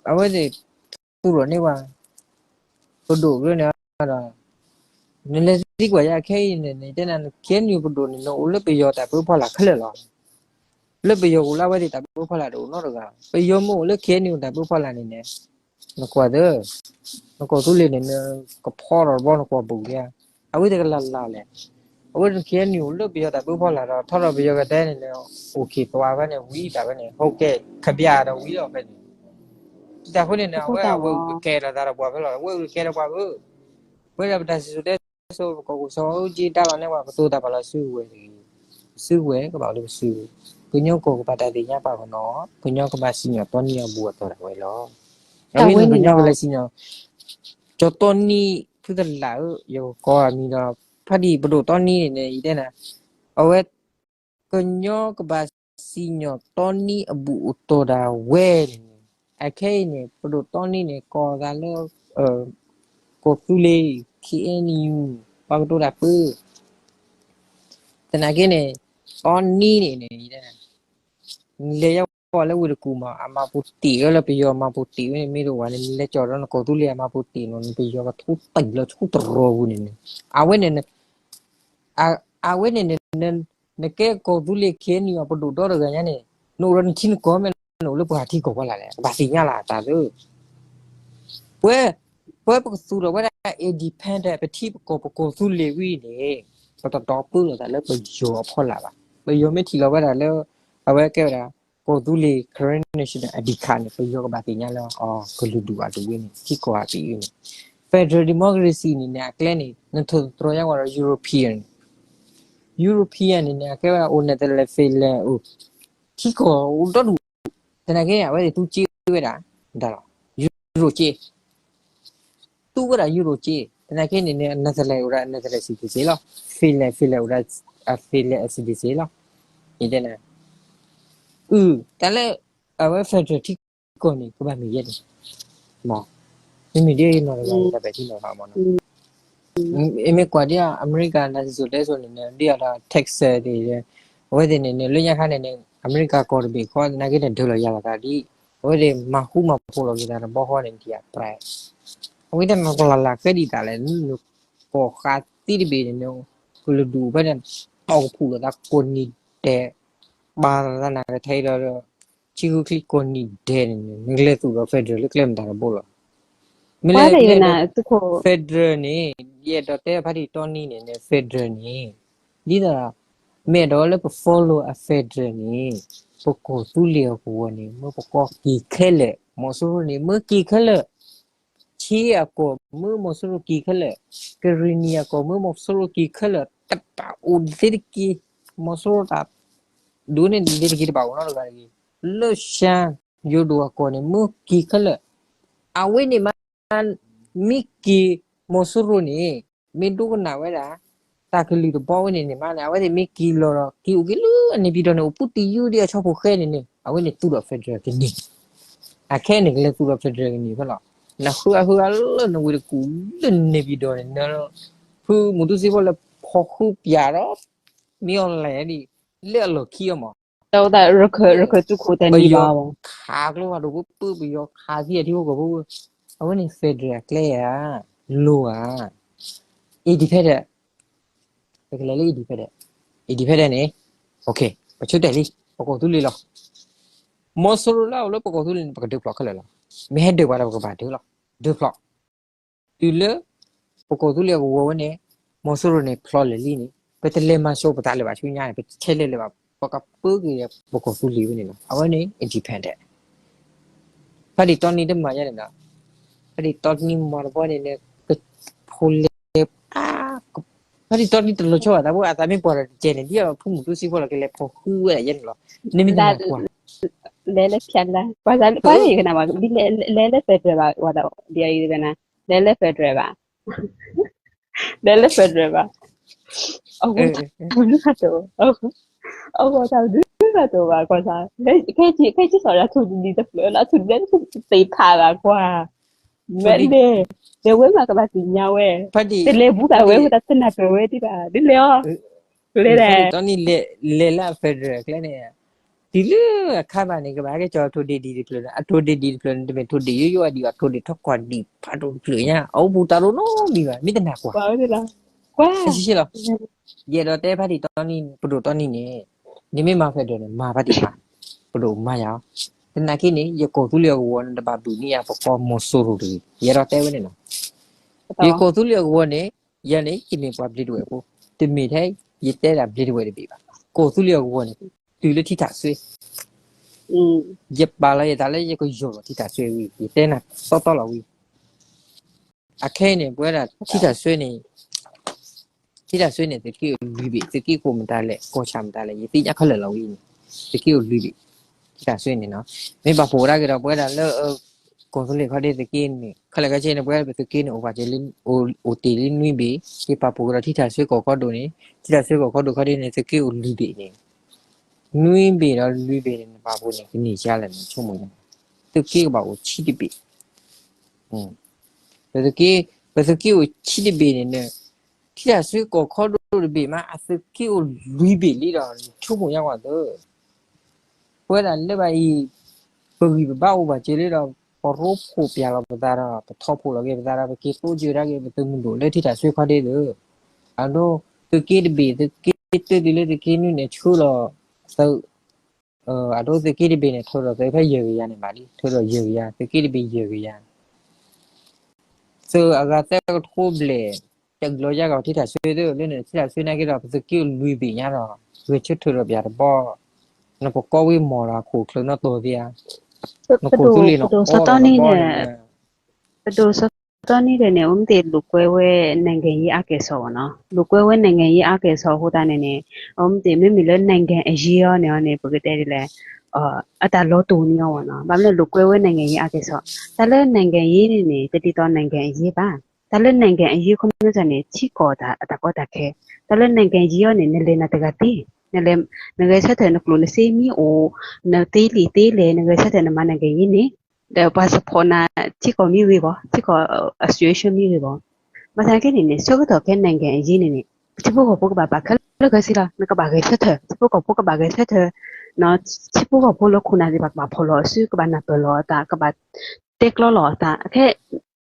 အဝဲသ့ၣ်သူၣ်လီၤန့ၢ်ပှၤ ပဒိၣ်ကျၢၤန့ၣ်ဒီး နလဲၤသံကွၢ်ယၤ ခဲအံၤန့ၣ် နတဲနၤ KNU ပဒိၣ်န့ၣ် နအိၣ်လၢပယီၤတၢ်ပၢဖီလာ်ခဲလၢာ်လီၤ. လၢပယီၤအိၣ်လၢအဝဲသ့ၣ်တၢ်ပၢဖီလာ်တအိၣ်နီတဂၤ, ပယီၤမ့ၢ်အိၣ်လၢ KNU တၢ်ပၢဖီလာ်န့ၣ်န့ၣ် နကွၢ်သၢ, နကီၢ်သူလ့ၤန့ၣ် နကဖီထီၣ်တဘျီ နကွၢ်ဘူးဧါ, အဝဲသ့ၣ်ကလၢ်လၢ်လဲၣ်. အဝဲသ့ၣ် KNU အိၣ်လၢပယီၤတၢ်ပၢဖီလာ်ဒီး ထီထီၣ်ပယီၤကတဲန့ၣ်န့ၣ် အိၣ်ခ့ၣ်သွါဖဲန့ၣ် ဝံတၢ်ဖဲန့ၣ် ဟိကဲ ခဘျၣ်ဒီးဝံလီၤဖဲန့ၣ် တၢ်ဃိန့ၣ်န့ၣ် အဝဲအဝဲအုၣ်ကကဲထီၣ်သးဒီးပှၤဖဲလီၤ, အဝဲအုၣ်ကကဲထီၣ်ပှၤဧၢ, ပဝဲဒၣ်ပတၢ်စံၣ်စိၤတဲစိၤ ပကီၢ်ခိၣ်စီၤအူကၠံတၢ်လီၤန့ၢ်ပှၤ ပသိသးပှၢ်လီၤစုကဝဲၤတဂ့ၤ, စုကဝဲၤကဘၣ်အိၣ်လၢပစု, ကညီကီၢ်ကဘၣ်တၢ်သ့ၣ်ညါပာ်ပနီၣ်, ကညီကဘၣ်စံၣ်ညီၣ်တီနံအဘူၣ်အတီၢ်ဒၣ်ဝဲလီၤ. အဝဲန့ၣ်ကညီကဘၣ်စံၣ်ညီၣ် ကၠီတီနံဖုသလၢ်ဧၢ, ယကကိးအမံၤဒီး ဖါတံၢ်ပဒိၣ်တီနံန့ၣ်န့ၣ် ယတဲနၤ, အဝဲ ကညီကဘၣ်စံၣ်ညီၣ်တီနံအဘူၣ်အတီၢ်ဒၣ်ဝဲန့ၣ်, အခဲအံၤန့ၣ် ပဒိၣ်တီနံန့ၣ် ကိးသးလၢ ကီၢ်သူလ့ၤ KNU ပှၤကတိၤတၢ်ပၢ သနာ်က့န့ၣ် တီနံန့ၣ်န့ၣ် နလဲၤယါဝဲလၢဝ့ၢ်တကူၣ်မး အမၤပူၤတ့ၢ်ဝဲလၢပယီၤမၤပူၤတ့ၢ်ဝဲန့ၣ် မ့ၢ်တအိၣ်ဘၣ်န့ၣ် နလဲၤကၠီၣ်ဒီးနကီၢ်သူလ့ၤအမၤပူၤတ့ၢ်နီၤ နပယီၤကထိတံၢ်လီၤဆူတရီပူၤန့ၣ်န့ၣ်, အဝဲန့ၣ် အဝဲန့ၣ်န့ၣ် နကဲကီၢ်သူလ့ၤ KNU အပဒိၣ်ဒီတဂၤညါန့ၣ် နအိၣ်ဒီးနထံနကီၢ်မ့ၢ် နအိၣ်လၢပှၤထံကီၢ်ပှၤလၢ်လဲၣ် ကဘၣ်သ့ၣ်ညါလီၤအသးသု ပဝဲ ပဝဲပကသူၣ်ထီၣ်ဝဲဒၣ် independent ပထံပကီၢ်ပကီၢ်သူလ့ၤဝံၤန့ၣ် ပတတီပၢလိာ်သးလၢပယီၤအဖီလာ်ဘၣ်. ပယီၤမ့ၢ်ထံၣ်လီၤဝဲဒၣ်လၢ အဝဲကဲဝဲဒၣ် ကီၢ်သူလ့ၤ Karen National ID card န့ၣ် ပယီၤကဘၣ်သ့ၣ်ညါလၢ အီၤ ကလုာ်ဒူၣ်အတဝ့န့ၣ် ထံကီၢ်အသံးန့ၣ် Federal Democracy န့ၣ်န့ၣ် အကျဲန့ၣ် နထိၣ်သတြီၤညါဝဲဒီး European န့ၣ် European န့ၣ်န့ၣ် အကဲဝဲဒၣ်အိၣ် Netherlands Finland အိၣ် ထံကီၢ်အိၣ်ဒီဒူၣ် သနာ်က့န့ၣ် အဝဲသ့ၣ်သူစ့ဝဲဒၣ် ဒၣ်လီၤ Euro စ့ သူဝဲဒၣ် Euro စ့ သနာ်က့န့ၣ်န့ၣ် Netherlands အိၣ်ဒၣ် Netherlands citizen လီၤ Finland Finland အိၣ်ဒၣ် Finland citizen လီၤ ယတဲနၤ အု တၢ်လၢ အဝဲ federal ထံကီၢ်န့ၣ် ကဘၣ်မ့ၢ်ယဲန့ၣ် မ့ၢ် မ့မ့ၢ်ဒ်နီၢ်တဂၤန့ၣ် တၢ်ပဲာ်ထံနီၤဖးမ့ၢ်နီၤ မ့ၢ်ကွၢ်ဒ်အီၤ အမဲရကၤ နစံၣ်စိၤတဲစိၤန့ၣ်န့ၣ် ဒ်အီၤဒီး Texas န့ၣ် အဝဲသ့ၣ်န့ၣ်န့ၣ် လၢညါခါန့ၣ်န့ၣ် အမဲရကၤကီၢ်တဘ့ၣ်ဃီ သနာ်က့န့ၣ် ဒၢးလီၤယၤလီၤသးဒ် အဝဲသ့ၣ်မၤဃူမၤဖိးလီၤက့ၤသးတဘျီဃီန့ၣ် ဒ်အပြဲး အဝဲသ့ၣ်န့ၣ် ကလီၤလးဃဲဒ်သးလဲၣ် နကီၢ်ဃးသံတဘ့ၣ်န့ၣ်န့ၣ် ကလုာ်ဒူၣ်ဖဲန့ၣ် တီၢ်ကဖူးလိာ်သးကိးနံၤဒဲး ဘၣ်သးနၢ်ကထဲဒီး ဆံဃုချံကိးနံၤဒဲးန့ၣ် နကလဲၤသူၣ်ဒီး federal လၢကျဲမတၤတဘိလီၤ. မ့ၢ်လဲၣ် federal န့ၣ် ယအဲၣ်ဒိးတဲဖါတံၢ်တီနံန့ၣ်န့ၣ် federal န့ၣ် ဒ်သိး မ့ၢ်အဲၣ်ဒိးလၢပ follow အ federal န့ၣ် ပကီၢ်သူလ့ၤအကဝီၤန့ၣ် မ့ၢ်ပကီၢ်က့ၤခဲလၢာ် မီၤစိရိၤန့ၣ် မ့ၢ်က့ၤခဲလၢာ် ခ့အကီၢ်မ့ၢ်မီၤစိရိၤက့ၤခဲလၢာ်, ကရံၣ်နံၣ်အကီၢ်မ့ၢ်မီၤစိရိၤက့ၤခဲလၢာ်, တဘၣ်အိၣ်သ့တက့ၢ်, မီၤစိရိၤတၢ်ဒိးန့ၢ်သ့တက့ၢ် တဘၣ်အိၣ်နီတဂၤတဂ့ၤ, လၢၡါယိၤဒိၣ်အကီၢ်န့ၣ် မ့ၢ်က့ၤခဲလၢာ်, အဝဲန့ၣ်မး မ့ၢ်က့ၤမီၤစိရိၤန့ၣ် မ့ၢ်ဒိကနၣ်ဝဲဒၣ် တၢ်ကလုၢ်တဘီဝဲန့ၣ်န့ၣ်မးန့ၣ် အဝဲသ့ၣ်မ့ၢ်က့ၤလီၤဒီး က့ၤအိၣ်က့ၤလၢအန့ၣ်ပံၤဒီးန့ၣ် အိၣ်ပူတံယုဒ်အဆီဖိဃဲန့ၣ်န့ၣ် အဝဲန့ၣ်သူၣ်ဒီး federal ကန့ၢ်, အခဲအံၤန့ၣ် ကလဲၤသူၣ်ဒီး federal ကန့ၢ်ဖဲလီၤ. နဃုအဃုအလၢနဝ့ၢ်တကူၣ်လၢန နေပြည်တော် န့ၣ် န ဖုမူတူစ့ဖိလၢဖီၣ်ဃုပၠးဒီး မ့ၢ်အီၤလဲၣ်ဒ် လၢအလီၢ်ခံအီၤမး ရခ ရခ သူခိၣ်တဲန့ၣ်ဘၣ် ပယီၤခးကျိဖးဒိၣ်ပှၤ ပယီၤခးသံအထံဖိကီၢ်ဖိ, အဝဲန့ၣ် federal အကျဲဧါ, လိၤဧါ, independent, ပကလဲၤလၢ independent, independent န့ၣ်, ပဆိကတၢၢ်လံ, ပကီၢ်သူလ့ၤလီၤ. မီၤစိရိၤလၢအအိၣ်လၢပကီၢ်သူလ့ၤန့ၣ် ပကဒုးဖျိးခဲလၢာ်လီၤ. မ့ၢ်ဟဲဒုးပှၤဒီးပကဘၣ်ဒုးလီၤ, ဒုးဖျိး တုၤလၢ ပကီၢ်သူလ့ၤအကဝီၤဝဲန့ၣ်, မီၤစိရိၤန့ၣ်ဖျိးလဲၤလံန့ၣ် ပတလဲၤမၤစိပသးလၢၤဘၣ်ဆူညါန့ၣ် ပတဆဲးလဲၤလၢၤဘၣ်, ပကပၢက့ၤပကီၢ်သူလ့ၤဝဲန့ၣ်လီၤ. အဝဲန့ၣ် independent. ဖါတံၢ်တီနံတမၤညါန့ၣ်ဒီး, ဖါတံၢ်တီနံမၤတဘီန့ၣ် နကဖိလဲၤ, ဖါတံၢ်တီနံတလီၤဆီဘၣ် တၢ်ဖိအသးမ့ၢ်ပှၤဒီးတကဲန့ၣ် ဒ်အဖုမူတူစ့ဖိလီၤ ကလဲၤဖီၣ်ဃုဝဲဒၣ်ယဲန့ၣ်လီၤ. နမ့ၢ်တနၢ်ကွၢ် လဲၤလၢဖျါလၢ ပှၤသးပှၤကနၣ်ဘၣ် လဲၤလၢ federal ဘၣ် ဝဲဒၣ် ဒီးအံၤကနၣ် လဲၤလၢ federal ဘၣ် လဲၤလၢ federal ဘၣ် အဂီၢ်တၢ်ဘျုးဘၣ်တအိၣ်ဘၣ် အဂီၢ်တၢ်ဘျုးဘၣ်တအိၣ်ဘၣ် ကွၢ်စၢ် ခဲကဲစီၤယၤထူၣ်တဒံတဖျၢၣ်လၢထူၣ်တဘျဲၣ်ထူၣ်သ့ဖးဘၣ်ကွၢ် မ့ၢ်န့ၣ် ဒီးဝဲမးကဘၣ်သ့ၣ်ညါဝဲ တလဲၤဘူးဘၣ်ဝဲ ဝဲတၢ်တနၢ်ပၢၢ်ဝဲဒံးဘၣ် ဒ်လဲၣ်အီၤ လဲၤလဲၣ် တီနံ လဲၤလၢအ federal ကျဲန့ၣ် တုၤလၢအခါဘၣ်န့ၣ် ကဘၣ်ဟဲက့ၤကၠီၤထိၣ်ဒ့ၣ်ဒံးတဖျၢၣ်န့ၣ် အထိၣ်ဒ့ၣ်ဒံးတဖျၢၣ်န့ၣ် တမ့ၢ်ထိၣ်ဒ့ၣ်ယိယိဒံးဘၣ် ထိၣ်ဒ့ၣ်ထီၣ်ကွၢ်ဒံးဖးဒိၣ်တဖျၢၣ်ညါ အအိၣ်ဘူးတၢ်လိၣ်နီတမံၤဘၣ် မ့ၢ်တနၢ်ကွၢ် ကွၢ် အရှဲလီၤ ယအဲၣ်ဒိးတဲဖါတံၢ်တီနံ ပဒိၣ်တီနံန့ၣ် နမ့ၢ်မၤ federal န့ၣ် မၤဖါတံၢ်မၤ ပဒိၣ်မၤယၤအီၤ သနာ်က့န့ၣ် ယကီၢ်သူလ့ၤအကဝီၤန့ၣ် တဘၣ်ဘုၣ်န့ၢ်ယၤပကီၢ်မီၤစိရိၤတဂ့ၤ ယအဲၣ်ဒိးတဲဝဲန့ၣ်လီၤ ယကီၢ်သူလ့ၤအကဝီၤန့ၣ် ယၤန့ၣ် ယမ့ၢ်ပှၤဘျ့းတဝဲၢ်ဖိ တမ့ၢ်ထဲ ယတဲဒၣ်ဘျ့းတဝဲၢ်တဘ့ၣ်ဘၣ် ကီၢ်သူလ့ၤအကဝီၤန့ၣ် တုၤလၢထံထၣ်စွ့ ယပာ်လီၤယသးလၢယကယီၢ်လီၤထံထၣ်စွ့ဝံၤ ယတဲနၤတီတီလီၤဝံၤ အခဲအံၤန့ၣ် ပဝဲဒၣ်ထံထၣ်စွ့န့ၣ် ထံထၣ်စွ့န့ၣ် သုးက့အိၣ်လွံၢ်ဘ့ၣ် သုးက့ကိးမတၤလဲၣ် ကီၢ်ဆၣ်မတၤလဲၣ် ယသ့ၣ်ညါခဲလၢာ်လီၤဝံၤန့ၣ် သုးက့အိၣ်လွံၢ်ဘ့ၣ် ထံထၣ်စွ့န့ၣ်နီၤ မ့ၢ်ပာ်ဖှိၣ်ဒၣ်က့ၤဒီး ပဝဲဒၣ်လၢ ကီၢ်သူလ့ၤခီဒ့သုးက့န့ၣ် ခဲလၢာ်ခဲဆ့န့ၣ် ပဝဲဒၣ်ပသုးက့န့ၣ် အိၣ်ပာ်စၢၤလၢ အိၣ်တ့ၢ်လံနွံဘ့ၣ် ယပာ်ဖှိၣ်က့ၤဒီးထံထၣ်စွ့ကီၢ်ခီဒိၣ်န့ၣ် ထံထၣ်စွ့ကီၢ်ခီဒိၣ်ခီဒ့န့ၣ် သုးက့အိၣ်လွံၢ်ဘ့ၣ်န့ၣ် နွံဘ့ၣ်ဒီးလွံၢ်ဘ့ၣ်န့ၣ် နပာ်ဖှိၣ်န့ၣ် ကန့ၢ်ကါလဲၣ်န့ၣ် ဆိကမိၣ်ညါ သုးက့ကဘၣ်အိၣ်ဆံတဘ့ၣ် ပသုးက့ ပသုးက့အိၣ်ဆံတဘ့ၣ်န့ၣ် ထံထၣ်စွ့ကီၢ်ခီဒိၣ်တဘ့ၣ်မး အသုးက့အိၣ်လွံၢ်ဘ့ၣ်လံဒီး ဆိကမိၣ်ညါကွၢ်သု ပဝဲဒၣ်လၢဘၣ်အံၤ ပဂံၢ်ပဘါအိၣ်ဘၣ်စၢၤလံဒီး ပရိဖှိၣ်ပျၢ်လီၤပသးဒီး ပထီၣ်ဖှိၣ်လီၤက့ၤပသးဒီး ပက့ၤတိစၢၤဒၣ်က့ၤ ပသုးမုၢ်ဒိၣ်လၢထံထၣ်စွ့ခီဒ့သုး အဒိ သုးက့တဘ့ၣ် သုးက့တၢ်တုၤလၢသုးက့နွံန့ၣ် ဆှၢလီၤသုး အဒိသုးက့တဘ့ၣ်န့ၣ် ထုးထီၣ်သုးဖဲယဲၢ်ကယၤန့ၣ်ဘၣ်လံ ထုးထီၣ်ယဲၢ်ကယၤ သုးက့တဘ့ၣ်ယဲၢ်ကယၤ သုးအဂၤသၢကထိဘျဲၣ် တၢ်အုၣ်လီၤယါကီးထံထၣ်စွ့သုး လၢန့ၣ်ထံထၣ်စွ့နာ်က့ဒီး ပသုးက့အိၣ်လွံၢ်ဘ့ၣ်ညါဒီး ဂဲၤဆၢထၢၣ်ဒီးပျၢ်တဘီ နပကီဝ့ၢ်မီၢ်ဒီးခိၣ်ချၢနီၣ်တီၢ်သ့ဧါ နခိၣ်သူလ့ၤန့ၣ်အီၣ်လီၤတဘီန့ၣ် ပဒိၣ်စီၤတီနံဒဲးန့ၣ် အဝဲမ့ၢ်တ့ၢ်လိာ်ကွဲဝဲ နိုင်ငံရေးအကဲၣ်ဆိး ဘၣ်နီၤ လိာ်ကွဲဝဲ နိုင်ငံရေးအကဲၣ်ဆိး အဃိသတးန့ၣ်န့ၣ် အဝဲမ့ၢ်တ့ၢ် မ့မ့ၢ်လၢ နိုင်ငံရေးအံၤန့ၣ်အီၤန့ၣ် ပကတဲဒ်လဲၣ် အတၢ်လီၤတူာ်န့ၢ်အီၤ ဘၣ်နီၤ ဘၣ်မနုၤလဲၣ် လိာ်ကွဲဝဲ နိုင်ငံရေးအကဲၣ်ဆိး တၢ်လၢ နိုင်ငံရေးန့ၣ်န့ၣ် တဒ်သိး နိုင်ငံရေးဘၣ် တၢ်လၢ နိုင်ငံရေး ခီမီန့ၣ် ထံကီၢ်တၢ်အတၢ်ကီတၢ်ခဲ တၢ်လၢ နိုင်ငံရေး အံၤန့ၣ် နလဲၤနၤတဂၤသ့ နလဲၤ နဂဲၤဆၢထၢၣ်နကျိၣ်နစ့မ့ၢ်အိၣ် နသ့လံာ်သ့လဲၢ် နဂဲၤဆၢထၢၣ်နမၤ နိုင်ငံရေး န့ၣ် ဒီးပှၤ support နၤ ထံကီၢ်မ့ၢ်ဂ့ၤဂီၢ် ထံကီၢ်အ situation မ့ၢ်ဂ့ၤဂီၢ် ဘၣ်ဆၣ်က့န့ၣ်န့ၣ် ဆၢကတီၢ်ခဲ နိုင်ငံရေး န့ၣ်န့ၣ် ထံဖိကီၢ်ဖိကဘၣ်ပာ်ခဲလၢာ်ခဲဆ့လီၤ နကဘၣ်ဂဲၤဆၢထၢၣ် ထံဖိကီၢ်ဖိကဘၣ်ဂဲၤဆၢထၢၣ် ထံဖိကီၢ်ဖိလၢခိၣ်နၢ်သ့ၣ်တဖၣ်ကဘၣ်ဖီၣ်လီၤအစု ကဘၣ်နၢ်ပၢၢ်လီၤအသး ကဘၣ်တဲကျီလီၤအသး အခဲ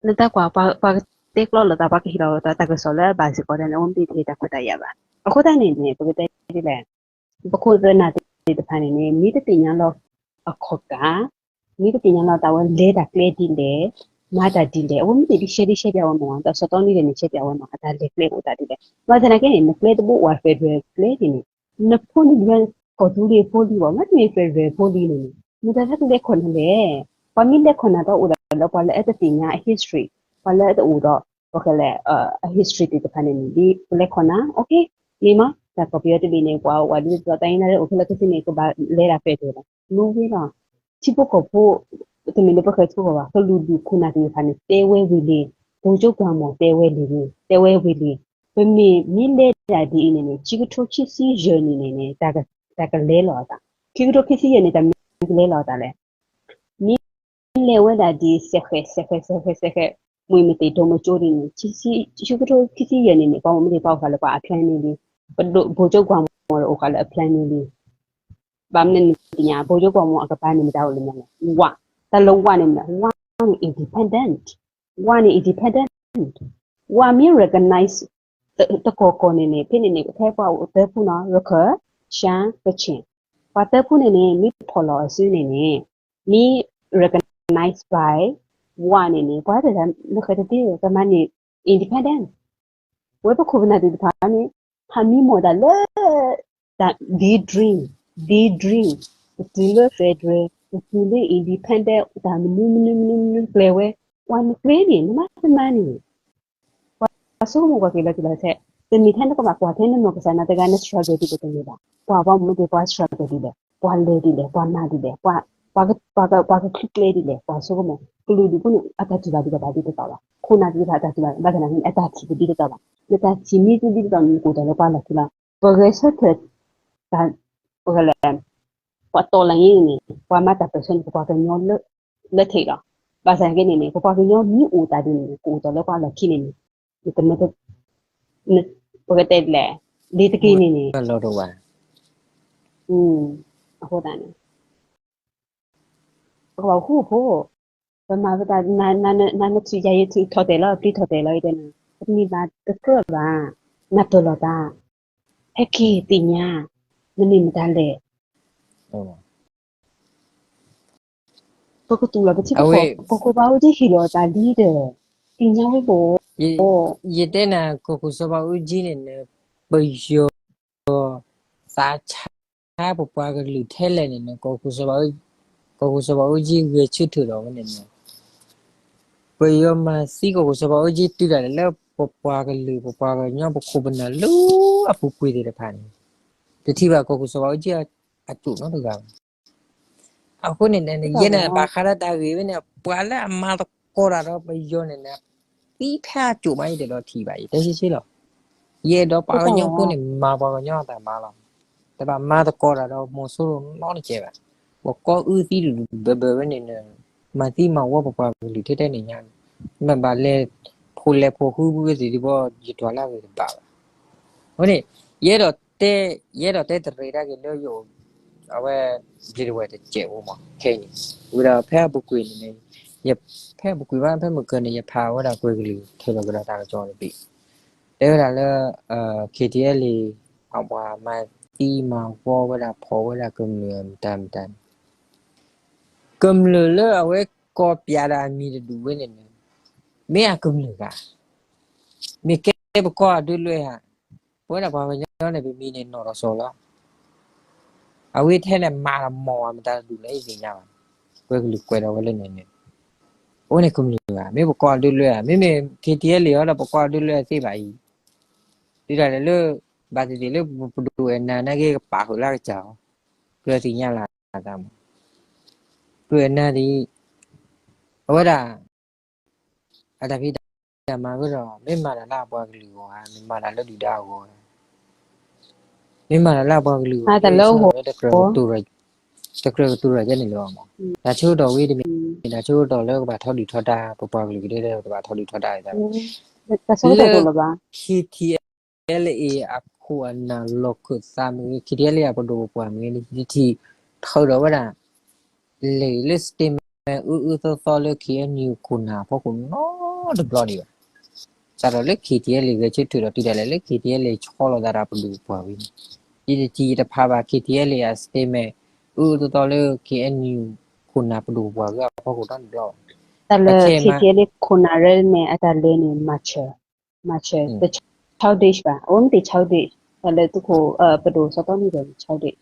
နတၢ်ကွၢ် ပှၤတဲကျီလီၤသး ပှၤကဟ့ၣ်လီၤအသး တၢ်ကစီၣ်လၢအဘၣ်စ့ၢ်ကီးန့ၣ် အဝဲမ့ၢ်တ့ၢ်တၢ်ခွဲးတၢ်ယာ်ဘၣ် အဃိသတးန့ၣ်န့ၣ် ပကတဲဒ်လဲၣ် ပခိၣ်ပနၢ်သ့ၣ်တဖၣ်န့ၣ်န့ၣ် မ့ၢ်တသ့ၣ်ညါလီၤအခီၣ်ကး မ့ၢ်တသ့ၣ်ညါလီၤသးဝဲလဲၤတၢ်ကျဲဒ်လဲၣ် မၤတၢ်ဒ်လဲၣ် အဝဲမ့ၢ်တ့ၢ်ဒ်ရှဲဒ်ရှဲပၠးဝဲမး တၢ်စီၤတီနံဒဲးန့ၣ် ရှဲပၠးဝဲမး အတၢ်လဲၤကျဲအိၣ်သးဒ်လဲၣ် ဘၣ်ဆၣ်သနာ်က့န့ၣ် နကျဲတဘိဝဲ federal ကျဲန့ၣ်န့ၣ် နဖိန့ၣ်မ့ၢ်ကီၢ်သူလ့ၤဖိလံဘၣ် မ့တမ့ၢ် federal ဖိလံန့ၣ်န့ၣ် မ့ၢ်တၢ်လၢကလဲၤခီၣ်နၤလဲၣ် ပှၤမ့ၢ်လဲၤခီၣ်နၤဒီးအိၣ်ဒၣ်လၢပှၤလၢအတသ့ၣ်ညါအ history ပှၤလၢအတအိၣ်ဒီး ပကလဲၤ အ history သ့ၣ်တဖၣ်န့ၣ်န့ၣ် ဒ်ကလဲၤခီၣ်နၤ okay မ့ၢ်မး တၢ်ကီၢ်ပယီၤတဘ့ၣ်န့ၣ် ပှၤဝဲဒ်သိးတၢ်အံၤန့ၣ် အိၣ်ခဲလၢာ်ခဲဆ့န့ၣ် ကဘၣ်လဲၤဒၣ် federal လီၤ မ့ၢ်ဝဲလီၤ ထံဖိကီၢ်ဖိ တမ့ၢ်လၢပဃဲၤထူဃီဘၣ် ကလုာ်ဒူၣ်ခိၣ်နၢ်သ့ၣ်တဖၣ်န့ၣ် တဲဝဲဝံၤလံ ဗိုလ်ချုပ်ဂွန်မော် တဲဝဲလံ တဲဝဲဝံၤလံ ပမ့ၢ်မ့ၢ်လဲၤဒၣ်ဒ်အံၤန့ၣ်န့ၣ် ခံကထိခံဆံယဲၢ်နံၣ်န့ၣ်န့ၣ် တၢ်ကလဲၤလီၤအသး ခံကထိခံဆံယဲၢ်န့ၣ် တၢ်မ့ၢ် မ့ၢ်ကလဲၤလီၤသးလဲၣ်. မ့ၢ်လဲၤဝဲဒၣ်ဒ်စဲးဃဲး စဲးဃဲး စဲးဃဲး စဲးဃဲး မ့ၢ်မ့ၢ်တ့ၢ်ဒိၣ်မ့ၢ်ကၠိဒ်န့ၣ် ဆံဆံ ဆံကထိခံဆံယဲၢ်န့ၣ်န့ၣ် ပှၤမ့ၢ်မ့ၢ်တ့ၢ်ပှၤအိၣ်ဃာ်လၢပှၤအ plan န့ၣ်လံ. ပဒိၣ် ဘိၣ်ကၠိကွၢ်မိၢ်အိၣ်ဃာ်လၢအ plan န့ၣ်လံ. ဘၣ်မနုၤနသ့ၣ်ညါ ဘိၣ်ကၠိကွၢ်မိၢ်အကပၤန့ၣ်မ့ၢ်တၢ်အိၣ်လၢညါလဲၣ်. ဝါ, တၢ်လၢဝါန့ၣ်မ့ၢ် ဝါန့ၣ် independent. ဝါန့ၣ် independent. ဝါမ့ၢ် recognize တကီၢ်ကီၢ်န့ၣ်န့ၣ် ဖဲန့ၣ်န့ၣ် ဖဲပှၤအိၣ်သၢဖုနီၤ ရခၢၣ် ရှမ်း ကချင် ပှၤသၢဖုန့ၣ်န့ၣ် မ့ၢ်ဖီၣ်လီၤအစုန့ၣ်န့ၣ် မ့ၢ် recognize by ဝါန့ၣ်န့ၣ် ပှၤတဲဒၣ် နဃဲၤတသ့ ကမၤန့ၢ် independent. ဝဲပခိၣ်ပနၢ်သ့ၣ်တဖၣ်န့ၣ် ဟးမံမီၢ်တၢ်လၢ တၢ် daydream, daydream တတုၤလၢ federal တတုၤလၢ independent တၢ်မနုၤမနုၤမနုၤမနုၤကျဲဝဲ ပှၤနကျဲန့ၣ် နမၤတမၤန့ၣ် ပှၤဆိကမိၣ်ကွၢ်က့ၤလီၤတံၢ်လီၤဆဲး, တမ့ၢ်ထဲနကဘၣ်ကွၢ်ထဲနနီၢ်ကစၢ်နာ်တဂၤ န struggle ဒ်လဲၣ်တမ့ၢ်ဘၣ်. ပှၤဘၣ်မ့ၢ်သ့ၣ်ပှၤ struggle ဒ်လဲၣ်, ပှၤလဲၤဒ်လဲၣ်, ပှၤမၤဒ်လဲၣ်, ပှၤ ပှၤက ပှၤကချုးကျဲဒ်လဲၣ်, ပှၤဆိကမိၣ် ကလုာ်ဒူၣ်ဖိန့ၣ် အတၢ်တူၢ်ဘၣ်ဒံးတဘၣ်ဒ်သိးဘၣ်, ခိၣ်နၢ်သ့ၣ်တဖၣ်အတၢ်တူၢ်ဘၣ် ဘၣ်ဆၣ်သနာ်က့န့ၣ် အတၢ်ထံၣ်တဒ်သိးဘၣ်, နတၢ်ထံၣ်မ့ၢ်တဒ်သိးန့ၣ် နကအိၣ်တ့ၢ်လၢပှၤလီၢ်ခံလီၤ. ပဂဲၤဆၢထၢၣ် တၢ် ပကလဲၣ် ပှၤတီၢ်လၢ်န့ၣ်န့ၣ် ပှၤမၤတၢ်ပၢၢ်ဆၢန့ၣ် ပပှၤကညီလၢ လၢထံးလီၤ. ဘၣ်ဆၣ်သနာ်က့န့ၣ်န့ၣ် ပပှၤကညီမ့ၢ်အိၣ်တၢ်ဒ်န့ၣ် ကအိၣ်တ့ၢ်လၢပှၤလီၢ်ခံန့ၣ်န့ၣ် နတမ့ၢ် ပကတဲလဲၣ် လ့ၤတက့ၢ်န့ၣ်န့ၣ် အဃိသတးန့ၣ် ပကဘၣ်ဃူဖိ ပမၤပတၢ် နနထံၣ်ယၤယထံၣ်ထီၣ်တဲာ်လီၤ ပျံၤထီၣ်တဲာ်လီၤ ယတဲနၤ ပတမ့ၢ်ဘၣ်တကြၢးဘၣ် နပၢၢ်လိာ်သး ဟဲက့ၤသ့ၣ်ညါ နမ့ၢ်မတၤလဲၣ် ပကတူၢ်လီၤပထံပကီၢ် ကီၢ်ခိၣ်စီၤဘးအူကၠံဟ့ၣ်လီၤအသးလံဒီး သ့ၣ်ညါဝဲဘၣ် ယတဲနၤ ကီၢ်ခိၣ်စီၤဘးအူကၠံန့ၣ်န့ၣ် ပယီၤ သးဆါပပှၤကလုာ်ထဲလဲၣ်န့ၣ်န့ၣ် ကီၢ်ခိၣ်စီၤဘးအူကၠံဂဲၤဆၢထၢၣ်ဒီးဝဲန့ၣ်န့ၣ် ပယီၤမၤသံကီၢ်ခိၣ်စီၤဘးအူကၠံတုၤဒၣ်လဲာ်လၢပပှၤကလုာ် ပပှၤကညီပခိၣ်ပနၢ်လၢအပူၤကွံာ်သ့ၣ်တဖၣ်န့ၣ် တထံၣ်ဘၣ်ကီၢ်ခိၣ်စီၤဘးအူကၠံအစိၣ်နီတဂၤဘၣ်. အဃိန့ၣ်န့ၣ် ယဲန့ၣ် ဘၣ်ဃးဒီးတၢ်ဂ့ၢ်ဝဲန့ၣ် ပှၤလၢအမၤသကိးတၢ်ဒီးပယီၤန့ၣ်န့ၣ် သံဖဲအစိၣ်မး ယတဒိးထံၣ်ဘၣ် ယတဲဆ့ဆ့လီၤ. ယအဲၣ်ဒိးပှၤကညီဖိန့ၣ် မၤပှၤကညီအတၢ်မၤလီၤ. တဘၣ်မၤသကိးတၢ်ဒီးမီၤစိရိၤနီတစဲးဘၣ်. ပကိးအုၣ်သံဒုၣ်ဒုၣ်ဘၢဘၢဝဲန့ၣ်န့ၣ် မၤသံမၤဝီပပှၤကလုာ်ထဲထဲန့ၣ်ညါန့ၣ် မ့ၢ်ဘၣ်လဲၤဖိလဲၤဖိဃုဘုဝဲသ့ၣ်တဘီ ယတွၤလၢအဂ့ၤတဘၣ်ဘၣ်. အဃိန့ၣ် ယအဲၣ်ဒိးတဲ ယအဲၣ်ဒိးတဲတရံးတၢ်က့ၤလၢယအိၣ် အဝဲ ဘျံးတဝဲၢ်တစဲးဖိမး ခဲအံၤန့ၣ် ဝံၤဒီးဖဲအပူၤကွံာ်န့ၣ်န့ၣ် ဖဲအပူၤကွံာ်ဘၣ် ဖဲမုၢ်ကၢၤန့ၣ် ယဖးဝဲဒၣ်ကွဲၤကလုာ် ထဲလီၤကဒီးတၢ်ကစီၣ်တဘ့ၣ် တဲဝဲဒၣ်လၢ KTLA အပှၤမၤသံမၤဝီဝဲဒၣ် ဖီၣ်ဝဲဒၣ်ကမျၢၢ်မတၤမတၤန့ၣ် ကမျၢၢ်လၢအဝဲကိးပၠးဒီးအမံၤတဒူၣ်ဝဲန့ၣ်န့ၣ် မ့ၢ်အကမျၢၢ်ဂၤ မ့ၢ်ကဲပကီၢ်အဒုးလွဲၢ်ဧါ, ပဝဲဒၣ်ပှၤကညီန့ၣ် ပမံၤန့ၣ်နီၢ်ဒီးစီၤလီၤ. အဝဲထဲန့ၣ်မၤတၢ်မီၢ်အမတၤတဒူၣ်လၢယသ့ၣ်ညါဘၣ်, ကွဲကလုာ်ကွဲးဒီးဝဲလၢန့ၣ်န့ၣ်, အဝဲန့ၣ်ကမျၢၢ်ဧါ, မ့ၢ်ပကီၢ်အဒုးလွဲၢ်ဧါ, မ့မ့ၢ် KTLA အံၤဒီးပကီၢ်အဒုးလွဲၢ်သ့ဘၣ်အံၤ, ဒုးတၢ်လၢ ဘၣ်သ့ၣ်သ့ၣ်လၢပဒိၣ်အဲၣ်နၤနာ်က့ကပာ်ဃုာ်လၢကစၢ်အီၤ, ကြၢးသ့ၣ်ညါလၢအသးမး, ဒိၣ်အဲၣ်နၤဒ်အံၤ, အဝဲဒၣ် အတၢ်ဖံးတၢ်မၤကဒီး မ့ၢ်မၤတၢ်လၢအပှၤကလုာ်အဂီၢ်ဧါ, မ့ၢ်မၤတၢ်လၢဒုၣ်ဒါအဂီၢ်ဧါ, မ့ၢ်မၤတၢ်လၢအပှၤကလုာ်အဂီၢ် တကြၢးကတိၤတၢ်ကဲန့ၣ်လၢၤဘၣ်မး, တၢ်ဆၢကတီၢ်ဝဲတမ့ၢ် တၢ်ဆၢကတီၢ်လၢကဘၣ်ထီဒုၣ်ထီဒါ ပပှၤကလုာ်ကဒဲ တဘၣ်ထီဒုၣ်ထီဒါအသးဘၣ်, လၢ KTLA အခိၣ်အနၢ်လီၢ်ခၢၣ်သးမ့ၢ်ဂ့ၤ KTLA အပဒိၣ်ပပှၢ်မ့ၢ်ဂ့ၤ ယတထံၣ်ထုးထီၣ်ဝဲဒၣ် လဲၤလၢ statement အၢအၢသီသီလၢ KNU ခိၣ်နၢ်အဖီခိၣ်နီတဘျီဒံးဘၣ်. စးထီၣ်လၢ KTLA ဂဲၤဆၢထၢၣ်ဒီးတုၤဒၣ်လဲာ်လၢ KTLA ဆီလီၤသးဒီးပဒိၣ်ပပှၢ်ဝဲန့ၣ်, ယတထံၣ်ယတဖးဘၣ် KTLA အ statement အၢအၢသီသီလၢ KNU ခိၣ်နၢ်ပဒိၣ်ပပှၢ်ဂ့ၤအဖီခိၣ်နီတဘျီဘၣ်. တၢ်လၢ KTLA ခိၣ်နၢ်ရဲၣ်န့ၣ် အတၢ်လဲၤန့ၣ် မၤစၢၤ မၤစၢၤ တ childish ဘၣ်, အဝဲမ့ၢ်တ childish တၢ်လၢသုးခိၣ် ပဒိၣ်စီၤတီမုၣ်ဒီး childish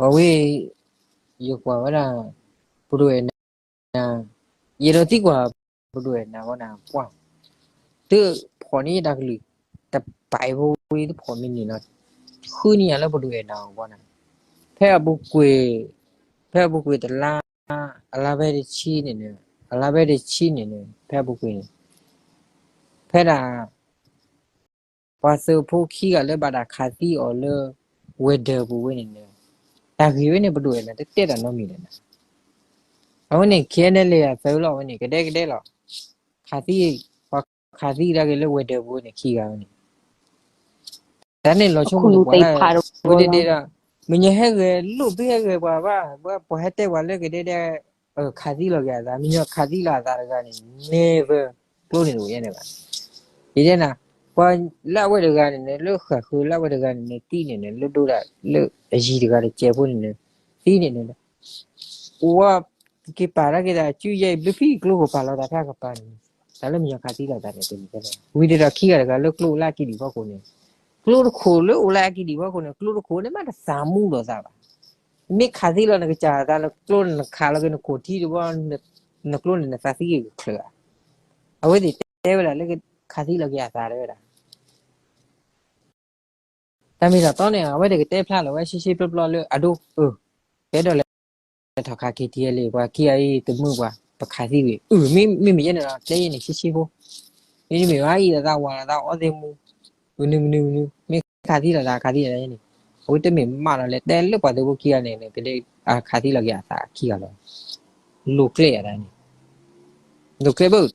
အဝဲ ယကွၢ်ဝဲဒၣ် ပဒိၣ်အဲၣ်နၤ, ယအဲၣ်ဒိးသံကွၢ် ပဒိၣ်အဲၣ်နၤဝဲဒၣ်ပှၢ်, သုဖီၣ်န့ၢ်တၢ်ကလုၢ် တပာ်ဖိဝံၤ သုဖီၣ်မ့ၢ်န့ၣ်လီၤ, ဃုန့ၢ်ယၤလၢပဒိၣ်အဲၣ်နၤအဂီၢ်န့ၣ်, ဖဲအပူၤကွံာ်, ဖဲအပူၤကွံာ်တလါ, အလါဖဲတဆံန့ၣ်န့ၣ်, အလါဖဲတဆံန့ၣ်န့ၣ် ဖဲအပူၤကွံာ်န့ၣ်, ဖဲဒၣ် ပှၤသုးဖိခံဂၤလၢဘၣ်တၢ်ခးသံအီၤလၢ ဝဲၤဒၢးပူၤဝဲန့ၣ်န့ၣ်, တၢ်ဂ့ၢ်ဝဲန့ၣ် ပဒိၣ်အဲၣ်ဒိးတတဲတၢ်နီတမံၤလဲၣ်နၤ. အဝဲန့ၣ် ခဲအံၤန့ၣ် လၢအသၢလီၤဝဲန့ၣ် ကဒဲကဒဲလီၤ. ခးသံ, ပှၤခးသံတၢ်ဂ့ၢ်လၢဝဲၤဒၢးပူၤဝဲန့ၣ် ခံဂၤဝဲန့ၣ် တၢ်န့ၣ်လီၤဆိကမိၣ်သပှၢ်လၢ်, ဝဲဒၣ်ဒီး, မ့ၢ်ညါဟဲဂဲၤလိၣ်သုဟဲဂဲၤပှၤဘၣ်, ပှၤဟဲတဲပှၤလၢကဒဲဒဲ, ခးသံလီၤက့ၤအသး, မ့ၢ်ညါခးသံလီၤအသးတဂၤန့ၣ် never ကျိန့ၣ်တအိၣ်ယဲန့ၣ်ဘၣ်. ယတဲနၤ, ပှၤလၢအဝဲတဂၤန့ၣ်န့ၣ် လၢဃၣ်ဃၢၤလၢအဝဲတဂၤန့ၣ်န့ၣ် သံန့ၣ်န့ၣ် လၢဒိဒၣ်လၢအယံၤတဂၤတစဲးဖိန့ၣ်န့ၣ်, သံန့ၣ်န့ၣ် အိၣ်ဝဲ, က့ၤပာ်တၢ်က့ၤသး အစုယဲအံၤ ဘျုးဖံးကျိခိၣ်ပာ်လီၤသးဖဲအကပၤန့ၣ်, တၢ်လၢမ့ၢ်ညါခးသံလီၤသးန့ၣ်တမံၤ, ဝံၤဒ်သိးခံဂၤတဂၤလၢကျိအိၣ်လၢအကံၣ်ဒံၣ်ဖီခိၣ်န့ၣ်, ကျိတခိၣ်လၢအိၣ်လၢအကံၣ်ဒံၣ်ဖီခိၣ်န့ၣ် ကျိတခိၣ်န့ၣ်မးတသးမူဒီးသးဘၣ်. မ့ၢ်ခးသံလီၤနကစၢ်သးလၢကျိန့ၣ် နခးလီၤက့ၤနခိၣ်ထံတဘီ, နကျိန့ၣ်နသးသံက့ၤကချၢးဧါ. အဝဲသ့ၣ်တဲဝဲဒၣ်လၢ ခးသံလီၤက့ၤအသးတဲဝဲဒၣ် တၢ်မ့ၢ်တၢ်တီန့ၣ် အဝဲတကတဲဖျါလီၤဝဲရှဲရှဲပျီပျီလၢအဒိ, အၢ, ကဲဒီးလဲၤထီၣ်ခး ခ့ထံအဲလ့ၣ် ပှၤခံဂၤအံၤတမုာ်ပှၤ ပခးသံဝံၤ, အၢ, မ့မ့ၢ်ယဲန့ၣ်ဒီး တဲယဲန့ၣ်ရှဲရှဲဖိ, မ့တမ့ၢ်ဘၣ်အံၤ အသးဝးလီၤသးအီသ့ၣ်မူ, မနုၤမနုၤမနုၤ မ့ၢ်ခးသံလီၤသးခးသံလီၤယဲန့ၣ်, အဝဲတမ့ၢ်မးဒီးလဲၤတဲလၢပှၤသုးဖိခံဂၤန့ၣ် ကဒဲခးသံလီၤက့ၤအသးခံဂၤလီၤ, လိၤကျဲအသးန့ၣ်, လိၤကျဲဘၣ်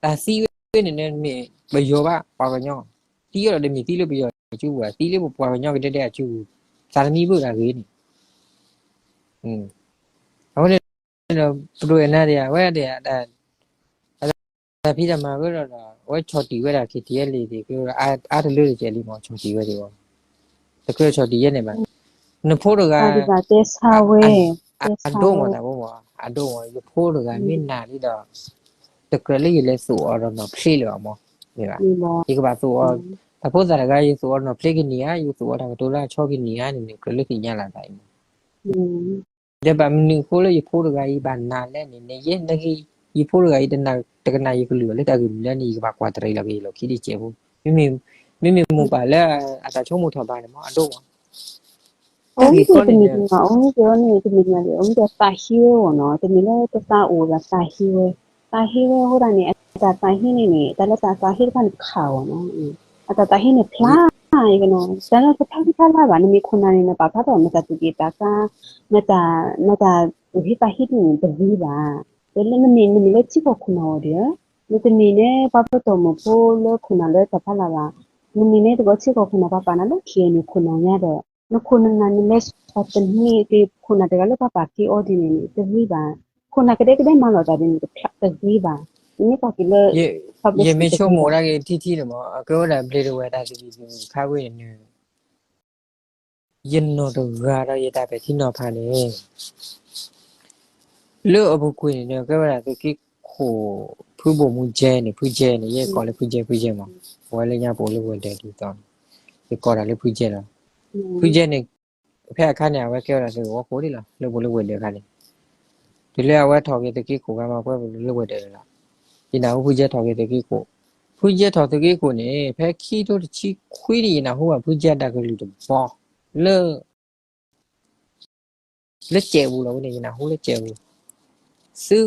တၢ်သံဝဲန့ၣ်န့ၣ်မ့ၢ်ပယီၤဘၣ်ပှၤကညီ, သံဝဲဒီးတမ့ၢ်သံလၢပယီၤအစုပူၤဘၣ်, သံလၢပပှၤကညီကဒဲဒဲအစုပူၤ, သးတမံဘၣ်တၢ်ဂ့ၢ်န့ၣ်, အဃိန့ၣ်, ပဒိၣ်အဲၣ်နၤဒံး အဝဲဒၣ်, အတၢ်ဖံးတၢ်မၤဝဲဒီးဒီး အဝဲဆီၣ်တံၢ်ဝဲဒၣ် ခ့ထံအဲလ့ၣ် သ့ၣ်ကျိဒီး အါတလၢတစဲးလံမး ဆီၣ်တံၢ်ဝဲဒၣ်, တကြၢးဆီၣ်တံၢ်ယဲန့ၣ်ဘၣ်, နဖိတဂၤ အဒိၣ်မးတၢ်ဖိမး အဒိၣ်မး ယဖိတဂၤမ့ၢ်နာ်လံဒီး, တကြၢးလၢယလဲၤသိၣ်အီၤဒီးနီၢ်ဖျ့လၢၤဘၣ်မး, မ့ၢ်ဘၣ်, ယကဘၣ်သိၣ်အီၤ, တၢ်ဖိသၣ်တဂၤ ယသိၣ်အီၤနီၢ်ဖျ့ကနံၤဧါ, ယသိၣ်အီၤတၢ်ကတိၤလၢအဆီကနံၤဧါန့ၣ်န့ၣ် ကြၢးလၢသ့ၣ်ညါလီၤသးအံၤမး ဒီးဘၣ်မနုၤအဃိလၢယဖိတဂၤအံၤဘၣ်နာ်လဲၣ်န့ၣ်, ယဲ, ယဖိတဂၤအံၤ တကနၣ်ယကလုၢ်အီၤလၢတၢ်ဂ့ၢ်မနုၤလဲၣ်န့ၣ် ယကဘၣ်ကွၢ်တရံးလီၤက့ၤယလီၢ်ခံတစဲးဖိ, မ့မ့ၢ်မိၢ်ပၢ်လၢအတၢ်ဆိကမိၣ်ထီၣ်ဘးန့ၣ်မး အဒိၣ်မး, တၢ်ဂ့ၢ်ကီန့ၣ်ဒီး, အမ့ၢ်ကဲန့ၣ် တမ့ၢ်ညါဒီး အမ့ၢ်ကဲသးဟ့ဝဲအဂီၢ်နီၤ, တမ့ၢ်လၢတသးအိၣ်ဒီးသးဟ့ဝဲ, သးဟ့ဝဲအဃိဒၣ်န့ၣ် အတၢ်သးဟ့န့ၣ်န့ၣ် တၢ်လၢတၢ်သးဟ့တဖၣ်န့ၣ်ခးအီၤနီၤ, အတၢ်သးဟ့န့ၣ်ဖျါ, ယကနီၤ တၢ်လၢတဖျါတဖျါလၢ်ဘၣ်, နမ့ၢ်ခိၣ်နၢ်န့ၣ် နပာ်ဖျါထီၣ် နတၢ်သူၣ်က့ၣ်သးကါ, နတၢ်, နတၢ်သူၣ်ဟ့သးဟ့တန့ၣ် တဂ့ၤဘၣ်, တလၢနမ့ၢ်, နမ့ၢ်လၢထံကီၢ်ခိၣ်နၢ်အီၤဒီး, နတမ့ၢ်န့ၣ် ပှၤပတီၢ်မုၢ်ဖိလၢခိၣ်နၢ်လၢတၢ်ဖးလၢ်ဘၣ်, နမ့ၢ်န့ၣ် တကီၢ်ထံကီၢ်ခိၣ်နၢ် ပှၤပာ်နၤလၢ ခ့ၣ်အဲၣ်ယူၣ် ခိၣ်နၢ်ညါဒီး, နခိၣ်နၢ်နၤ နလဲၤဆီၣ်သနံးက့ၤခိၣ်နၢ်တဂၤလၢပှၤပာ်က့ၤအီၤဒ်န့ၣ်န့ၣ် တဂ့ၤဘၣ်, ခိၣ်နၢ်ကဒဲကဒဲမၤလီၤတၢ်ဒ်န့ၣ် တဂ့ၤဘၣ်, နမ့ၢ်ကွၢ်က့ၤလၢ, ယမ့ၢ်ဆိကမိၣ်ဒၣ်က့ၤထံထံန့ၣ်မး အကဲဝဲဒၣ်ဘျ့ဒဝဲၢ်တၢ်သဘံၣ်သဘုၣ်ခါဝဲန့ၣ် ယနီၢ်တဂၤဒီးယတၢ်ပဲာ်ထံနီၤဖးန့ၣ်, လၢအပူၤကွံာ်န့ၣ် ကဲဝဲဒၣ်သုးက့ခိၣ်, ဖုဘိၣ်မူကဲန့ၣ် ဖုကဲန့ၣ် ယဲကိးလၢဖုကဲ ဖုကဲမး, အဝဲလၢညါပအိၣ်လၢဝဲၤဒၢးဒ်သိးန့ၣ်, ယကိးတၢ်လၢဖုကဲလီၤ, ဖုကဲန့ၣ်, ဖဲအခါန့ၣ် အဝဲကဲဝဲဒၣ်သုးဂီၤခိၣ်ဒ်လီၤ လၢပအိၣ်လၢဝဲၤဒၢးအခါန့ၣ်, တုၤလၢအဝဲထီၣ်က့ၤသုးက့ခိၣ်ခါမး ပဝဲပလၢဝဲၤဒၢးလီၤ, ယနၢ်ဟူဖုကဲထီၣ်က့ၤသုးက့ခိၣ်, ဖုကဲထီၣ်သုးက့ခိၣ်န့ၣ် ဖဲခံထိတဆံခွံန့ၣ် ယနၢ်ဟူဘၣ်ဖုကဲတၢ်ကလုၢ်တဘီ, လၢ လၢစဲးပူၤလီၤဝဲန့ၣ် ယနၢ်ဟူလၢစဲးပူၤ, သု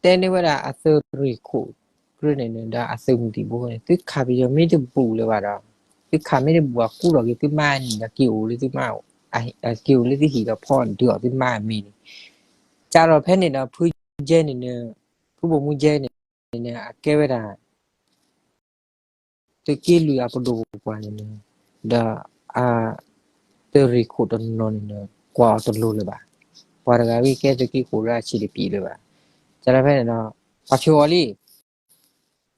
တဲန့ၢ်ဝဲဒၣ်အသုးရ့ၣ်ခိၣ်ကြၢးန့ၣ်န့ၣ် ဒီးအသုးမုၢ်သံၣ်ဘိန့ၣ် သုခးပယီၤမ့ၢ်တဘူၣ်လၢၤဘၣ်ဒီး, သုခးမ့ၢ်တဘူၣ်အကူဒီးက့ၤသုမါအနံၤဒီးက့ၤအိၣ်လၢသုမါ, က့ၤအိၣ်လၢသုဟံၣ်ဒီးဖီဒုးအီၣ်သုမါအမံၤန့ၣ်, ကဒီးဖဲန့ၣ်ဒီးဖုကဲန့ၣ်န့ၣ်, ဖုဘိၣ်မူကဲန့ၣ်န့ၣ် အကဲဝဲဒၣ် သုးက့လွံၢ်အပဒိၣ်ပပှၢ်န့ၣ်န့ၣ်, ဒီးအ, သုးရ့ၣ်ခိၣ်တနီၤန့ၣ်န့ၣ် ကွၢ်အီၤတလိၤလၢၤဘၣ်, ပှၤတဂၤဂ့ၢ်ကဲသုးက့ခိၣ်လၢအဆံးတပျံၤလၢၤဘၣ်, တၢ်ဖဲန့ၣ်ဒီး, ပှၤဆိအီၤလံ,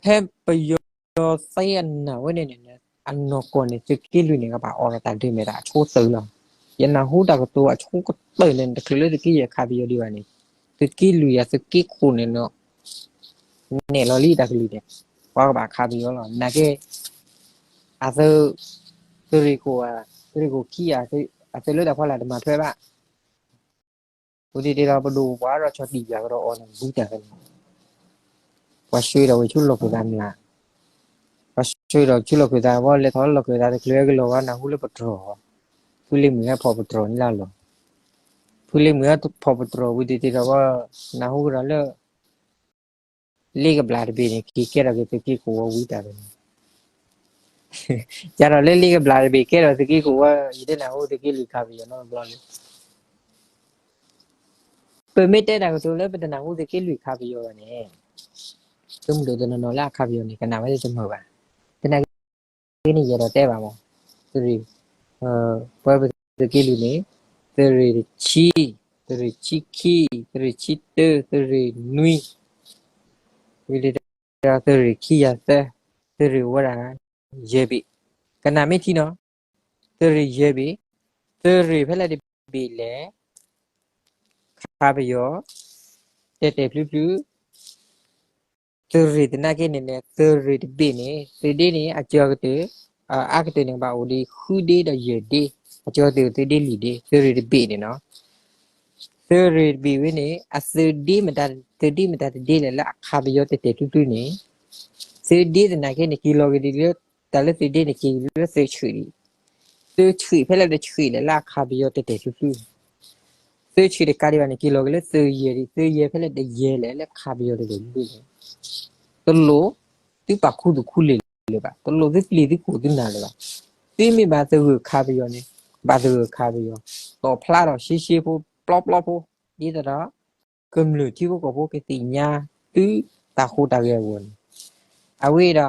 ဖဲပယီၤသ့အနၢ်ဝဲန့ၣ်န့ၣ်, အနီၢ်ကီၢ်န့ၣ် သုးက့လွံၢ်န့ၣ် ကဘၣ်အိးထီၣ်တၢ်ဒုးမဲာ်တၢ်အဆိသၢလီၤ, ယနၢ်ဟူတၢ်ကတိၤအဆိကတၢၢ်န့ၣ် တချုးလၢသုးက့ယဲၢ်ခးပယီၤဒံးဘၣ်န့ၣ်, သုးက့လွံၢ်ယၤသုးက့ခိၣ်န့ၣ် နဲၣ်လီၤလံတၢ်ကလုၢ်န့ၣ်, ပှၤကဘၣ်ခးပယီၤလီၤ နာ်က့, အသုး, သုးရ့ၣ်ခိၣ်ဧါ, သုးရ့ၣ်ခိၣ်ခံဧါ, အသုးလၢတၢ်ဖီလာ်တမၤထွဲဘၣ်, ပူၤတ့ၢ်တ့ၢ်ဒီးပဒိၣ်ပပှၢ်ဒီးဆီၣ်တံၢ်ယၤကဒီးအီၤန့ၣ် ဝံတၢ်ဖဲန့ၣ်, ပှၤဆှၢဒီးဝဲဆူလီၢ်ခိၣ်သးမး, ပှၤဆှၢဒီးဆူလီၢ်ခိၣ်သးဝဲ လဲၤထီၣ်လၢလီၢ်ခိၣ်သးတချုးကလီၤဝဲ နၢ်ဟူလၢပတြီၢ်, ဖုလ့မုၢ်ဟဲဖီၣ်ပတြီၢ်န့ၣ်လၢအလီၢ်, ဖုလ့မုၢ်ဟဲဖီၣ်ပတြီၢ်ဝံၤတ့ၢ်တ့ၢ်ဒီးဝဲ, နၢ်ဟူကဒီးလၢ လ့ကဘျးတဘ့ၣ်န့ၣ် က့ၤကဲထီၣ်က့ၤသုးက့ခိၣ်ဝဲဝံတၢ်ဖဲန့ၣ်, ယၤဒီးလၢလံာ်ကဘျးတဘ့ၣ်ကဲဒီးသုးက့ကိးဝဲ ယတနၢ်ဟူသုးက့လွံၢ်ခးပယီၤနီတဘျီလၢ ပမ့ၢ်တဲတၢ်ကတိၤလၢပတနၢ်ဟူသုးက့လွံၢ်ခးပယီၤဘၣ်န့ၣ် သုးမုၢ်ဒိၣ်တနီၤနီၤလၢအခးပယီၤန့ၣ် ကနၣ်ဝဲတမုာ်ဘၣ်. သနာ်က့န့ၣ် ယအဲၣ်ဒိးတဲဘၣ်မး သုးရ့ၣ် ပဝဲပသုးက့လွံၢ်န့ၣ် သုးရ့ၣ်တဆံ, သုးရ့ၣ်ဆံခံ, သုးရ့ၣ်ဆံတၢ, သုးရ့ၣ်နွံ, ဝံၤလၢ သုးရ့ၣ်ခံယၤသၢ, သုးရ့ၣ်အိၣ်ဝဲဒၣ် ယဲၢ်ဘ့ၣ်, ကနၣ်မ့ၢ်ထံနီၤ, သုးရ့ၣ်ယဲၢ်ဘ့ၣ်, သုးရ့ၣ်ဖဲလဲၣ်တဘ့ၣ်လဲၣ် ခးပယီၤ တဲာ်တဲာ်ဖျုဖျု သုးရ့ၣ်သနာ်က့န့ၣ်န့ၣ် သုးရ့ၣ်တဘ့ၣ်န့ၣ် သုးဒ့န့ၣ် အစှၤကတၢၢ် အါကတၢၢ်န့ၣ် ကဘၣ်အိၣ်ဒံးဃုဒ့ဒီးယဲၢ်ဒ့, အစှၤကတၢၢ်သုးဒ့လွံၢ်ဒ့, သုးရ့ၣ်တဘ့ၣ်န့ၣ်နီၤ သုးရ့ၣ်တဘ့ၣ်ဝဲန့ၣ် အသုးဒ့မတၤ သုးဒ့မတၤတဒ့လဲၣ်လၢအခးပယီၤတဲာ်တဲာ်ဖျုဖျုန့ၣ်, သုးဒ့သနာ်က့န့ၣ် က့ၤလီၤက့ၤဒ်လၢ တၢ်လၢသုးဒ့န့ၣ် က့ၤလီၤလၢသုးဆှံးဒံး, သုးဆှံးဖဲလဲၣ်တဆှံးလဲၣ်လၢအခးပယီၤတဲာ်တဲာ်ဖျုဖျု, သုးဆှံးတကးဒံးဘၣ်န့ၣ် က့ၤလီၤက့ၤလၢသုးယဲၢ်ဒံး, သုးယဲၢ်ဖဲလဲၣ်တယဲၢ်လဲၣ်လၢခးပယီၤတဲာ်တဲာ်ဖျုဖျုန့ၣ်, တလိၣ်သုပာ်ခူသူၣ်ခူလ့ၤလၢၤဘၣ်, တလိၣ်သုပျံၤသုကိးသုနၤလၢၤဘၣ်, သုမ့ၢ်ဘၣ်သဂၢၢ်ခးပယီၤန့ၣ် ဘၣ်သဂၢၢ်ခးပယီၤ, တီၣ်ဖျါထီၣ်ရှဲရှဲဖိ ပျီပျီဖိ, ဒ်သိးဒီး ကမျၢၢ်ထံဖိကီၢ်ဖိကသ့ၣ်ညါ သုတၢ်ဟူးတၢ်ဂဲၤအဂီၢ်န့ၣ်, အဝဲဒီး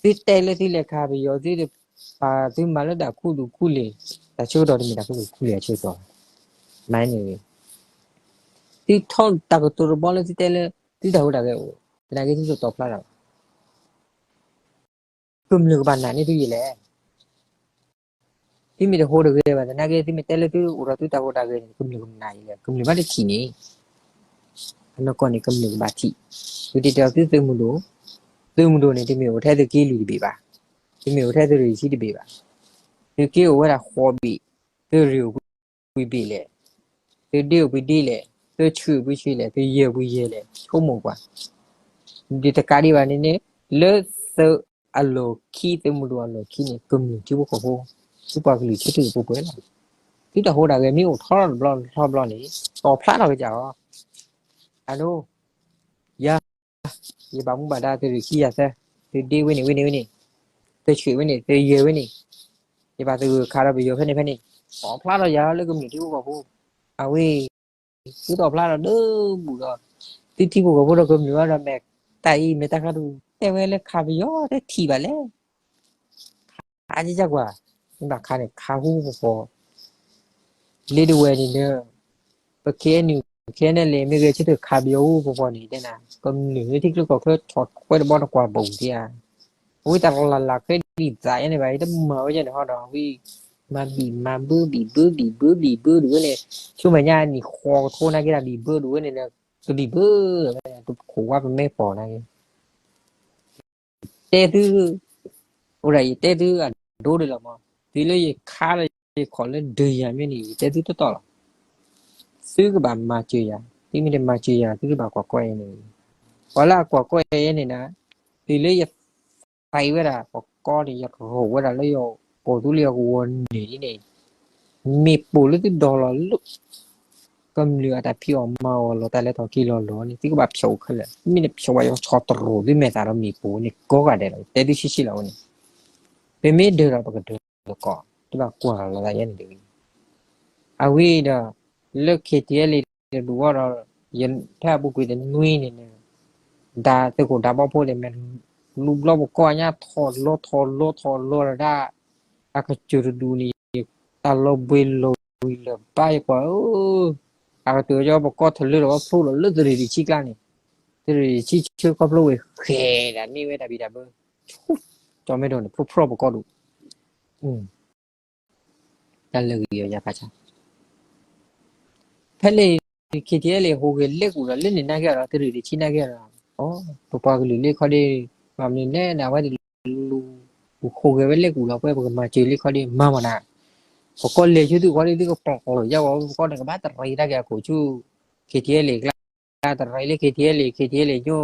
သုတဲလၢသုလဲၤခးပယီၤ သုတပာ်သုမၤလၢတၢ်ခူသူၣ်ခူလ့ၤ, တၢ်ဆၢကတီၢ်တမ့ၢ်တၢ်ခူသူၣ်ခူလ့ၤအဆၢကတီၢ်ဘၣ်, မၤန့ၣ် သုထီၣ်တၢ်ကတိၤတဘီလၢသုတဲလၢ သုတၢ်ဟူးတၢ်ဂဲၤအိၣ် သနာ်က့သုတတီၣ်ဖျါတၢ်ဘၣ်, ကမျၢၢ်ကဘၣ်နာ်န့ၢ်သုယဲၢ်လဲၣ် သုမ့ၢ်တဟူးတဂဲၤဘၣ် သနာ်က့ သုမ့ၢ်တဲလၢသုအိၣ်ဒီးသုတၢ်ဟူးတၢ်ဂဲၤန့ၣ် ကမျၢၢ်ကမၤနာ်ယဲၢ်လဲၣ်, ကမျၢၢ်ဘၣ်တထံၣ်န့ၣ်, အနီၢ်ကီၢ်န့ၣ် ကမျၢၢ်ကဘၣ်ထံၣ်, သုတဲတဲအီၤသုသုးမုၢ်ဒိၣ်, သုးမုၢ်ဒိၣ်န့ၣ် တမ့ၢ်အိၣ်ထဲသုးက့လွံၢ်တဘ့ၣ်ဘၣ်, တမ့ၢ်အိၣ်ထဲသုးရ့ၣ်ဆံတဘ့ၣ်ဘၣ်, သုးက့အိၣ်ဝဲဒၣ်ဃိးဘ့ၣ်, သုးရ့ၣ်အိၣ်ပှဲၤဘ့ၣ်လဲၣ်, သုးဒ့အိၣ်ပှဲၤဒ့လဲၣ်, သုးဆှံးအိၣ်ပှဲၤဆှံးလဲၣ်, သုးယဲၢ်ပှဲၤယဲၢ်လဲၣ် ဆိကမိၣ်ကွၢ် ဒ်တကးဒံးဘၣ်န့ၣ်န့ၣ် လၢသုးအလီၢ်ခံ သုးမုၢ်ဒိၣ်အလီၢ်ခံန့ၣ် ကမျၢၢ်ထံဖိကီၢ်ဖိ သုပှၤကလုာ်ဆၢထၢၣ်ပှဲၤပှဲၤလီၤ. သုတၢ်ဟူးတၢ်ဂဲၤမ့ၢ်အိၣ်ထီၣ်တဘျီထီဘျီန့ၣ် တီၣ်ဖျါထီၣ်ကစၢ်အီၤ, အဒိ ယၤ ယဘၣ်မူဘၣ်ဒါသုးရ့ၣ်ခံယၤသၢ, သုးဒ့ဝဲန့ၣ်ဝဲန့ၣ်ဝဲန့ၣ်, သုးဆှံးဝဲန့ၣ် သုးယဲၢ်ဝဲန့ၣ်, ယဘၣ်သဂၢၢ်ခးဒီးပယီၤဖဲန့ၣ်ဖဲန့ၣ်, တီၣ်ဖျါထီၣ်ယၤလၢကမျၢၢ်ထံဖိကီၢ်ဖိ, အဝဲ သုတီၣ်ဖျါထီၣ်ဒၢဘူးဒီး သုထံဖိကီၢ်ဖိဒီးကမျၢၢ်ဝဲဒီး မ့ၢ်တၢ်အံၤမ့ၢ်တၢ်ခါဒူ တဲဝဲလၢခးပယီၤတထံၣ်ဘၣ်လဲၣ်, ခးကကကွၢ်, မ့ၢ်ဘၣ်ခးန့ၣ် ခးဟူပပီၤ, လ့တဝဲန့ၣ်ဒီး ပ KNU KNLA မ့ၢ်ဂဲၤဆၢထၢၣ်ခးပယီၤဟူပပီၤန့ၣ် တဲနၤ ကမျၢၢ်လၢထံချၢကီၢ်ချၢ ထီၣ်ခွဲးတဘီတကွၢ်ဘူးဒံးဧါ, အဝဲတၢ်လၢ်လၢ်ခွဲးဒ်သိးယဲန့ၣ်ဘၣ် ယတမၤဝဲယဲန့ၣ်ဟီဒီး ဝံၤ မၤဘံၣ်မၤဘၢဘံၣ်ဘၢဘံၣ်ဘၢဘံၣ်ဘၢဒ်ဝဲန့ၣ်, ဆူမဲာ်ညါနံၣ်ဃိးကထိနာ်က့ဒီး ဘံၣ်ဘၢဒ်ဝဲန့ၣ်ဒီး ကဘံၣ်ဘၢဝဲ တခိးဝါပမဲပီၢ်နာ်က့, တဲသု, အိၣ်ဒၣ်ယတဲသုအဒိဒ်လီၤမး, တုၤလၢယခါဒီးယခီၣ်လၢဒုးယၤမ့ၢ်န့ၣ် ယတဲသုတီတီလီၤ. သုကဘၣ်မၤစၢၤယၤ, သုမ့ၢ်တမၤစၢၤယၤ သုတဘၣ်ကွၢ်ကီယဲန့ၣ်, ပှၤလၢအကွၢ်ကီယဲန့ၣ်နၤ, တုၤလၢယ သံဝဲဒၣ်ပကီၢ်န့ၣ် ယကရိၣ်ဝဲဒၣ်လၢယကိာ်သူလ့ၤအကဝီၤန့ၣ်န့ၣ်, မ့ၣ်ပိၢ်လၢသုဒိးလီၤလၢ ကမျၢၢ်အတၢ်ဖံးအီၣ်မၤအီၣ်လီၤ တၢ်လဲၤထီၣ်က့ၤလီၤလီၤန့ၣ် သုကဘၣ်ဖျိးခဲလၢာ်, မ့ၢ်တဖျိးဘၣ် ယဆီၣ်တရိၤသုမဲာ်သၣ်ဒီးမ့ၣ်ပိၢ်န့ၣ် ကိးဂၤဒဲးလီၤ. ယတဲသုဆှံဆှံလီၤဝဲန့ၣ်, ပမ့ၢ်ဒၢးဒီးပကဒၢးသကိး သုဘၣ်ကွၢ်လီၤလၢယဲန့ၣ်တဂ့ၤ. အဝဲဒီး လၢ KTLA တဒူၣ်အီၤဒီး ယဖဲအပူၤကွံာ်တနွံန့ၣ်န့ၣ် ဒၣ်သုးခိၣ်ဒၣ်ဘီဖိန့ၣ် မ့ၢ်လူၤဘျီပကီၢ်ညါထီၣ်လီၤထီၣ်လီၤထီၣ်လီၤဒီးဒၣ် အကစၢၢ်တဒူၣ်န့ၣ် တၢ်လီၤဘှံးလီၤဝံၤလၢၤဘၣ်ယပှၤဧၢ, အကတၢၢ်ကီပကီၢ်ထလၢဒီးဝဲဖျိလီၤလၢသုးရ့ၣ်တဆံကျါန့ၣ်, သုးရ့ၣ်တဆံဆၢခီဖျိဝဲဃဲၤဒၣ်န့ၢ်ဝဲတၢ်ဘံၣ်တၢ်ဘၢ, ကၠီမဲဒိၣ်န့ၣ် ဖျိဖျိပကီၢ်ဒိၣ် တၢ်လၢဂ့ၤအီၤယါဖးဆါ, ဖဲန့ၣ် KTLA ဟူးဂဲၤလၢကူၣ်ဒီး လၢန့ၣ်နာ်က့ဒီး သုးရ့ၣ်တဆံနာ်က့ဒီး ပပှၤကလုာ်လၢခီဒ့ၣ် ဘၣ်မနုၤလဲၣ်န့ၣ် အဝဲတလူၤ ဟူးဂဲၤဝဲလၢကူၣ်ဒီး ပဝဲပကမၤစၢၤလၢခီဒ့ၣ် မၤမနုၤ, ပကီၢ်လဲၤဆူသုးခီဒ့ၣ် သုကပျီၢ်လီၤယါဝဲ ပကီၢ်န့ၣ် ကဘၣ်တရံးတၢ်က့ၤအခိၣ်ဆူ KTLA ကျါ တရံးလၢ KTLA KTLA ညိ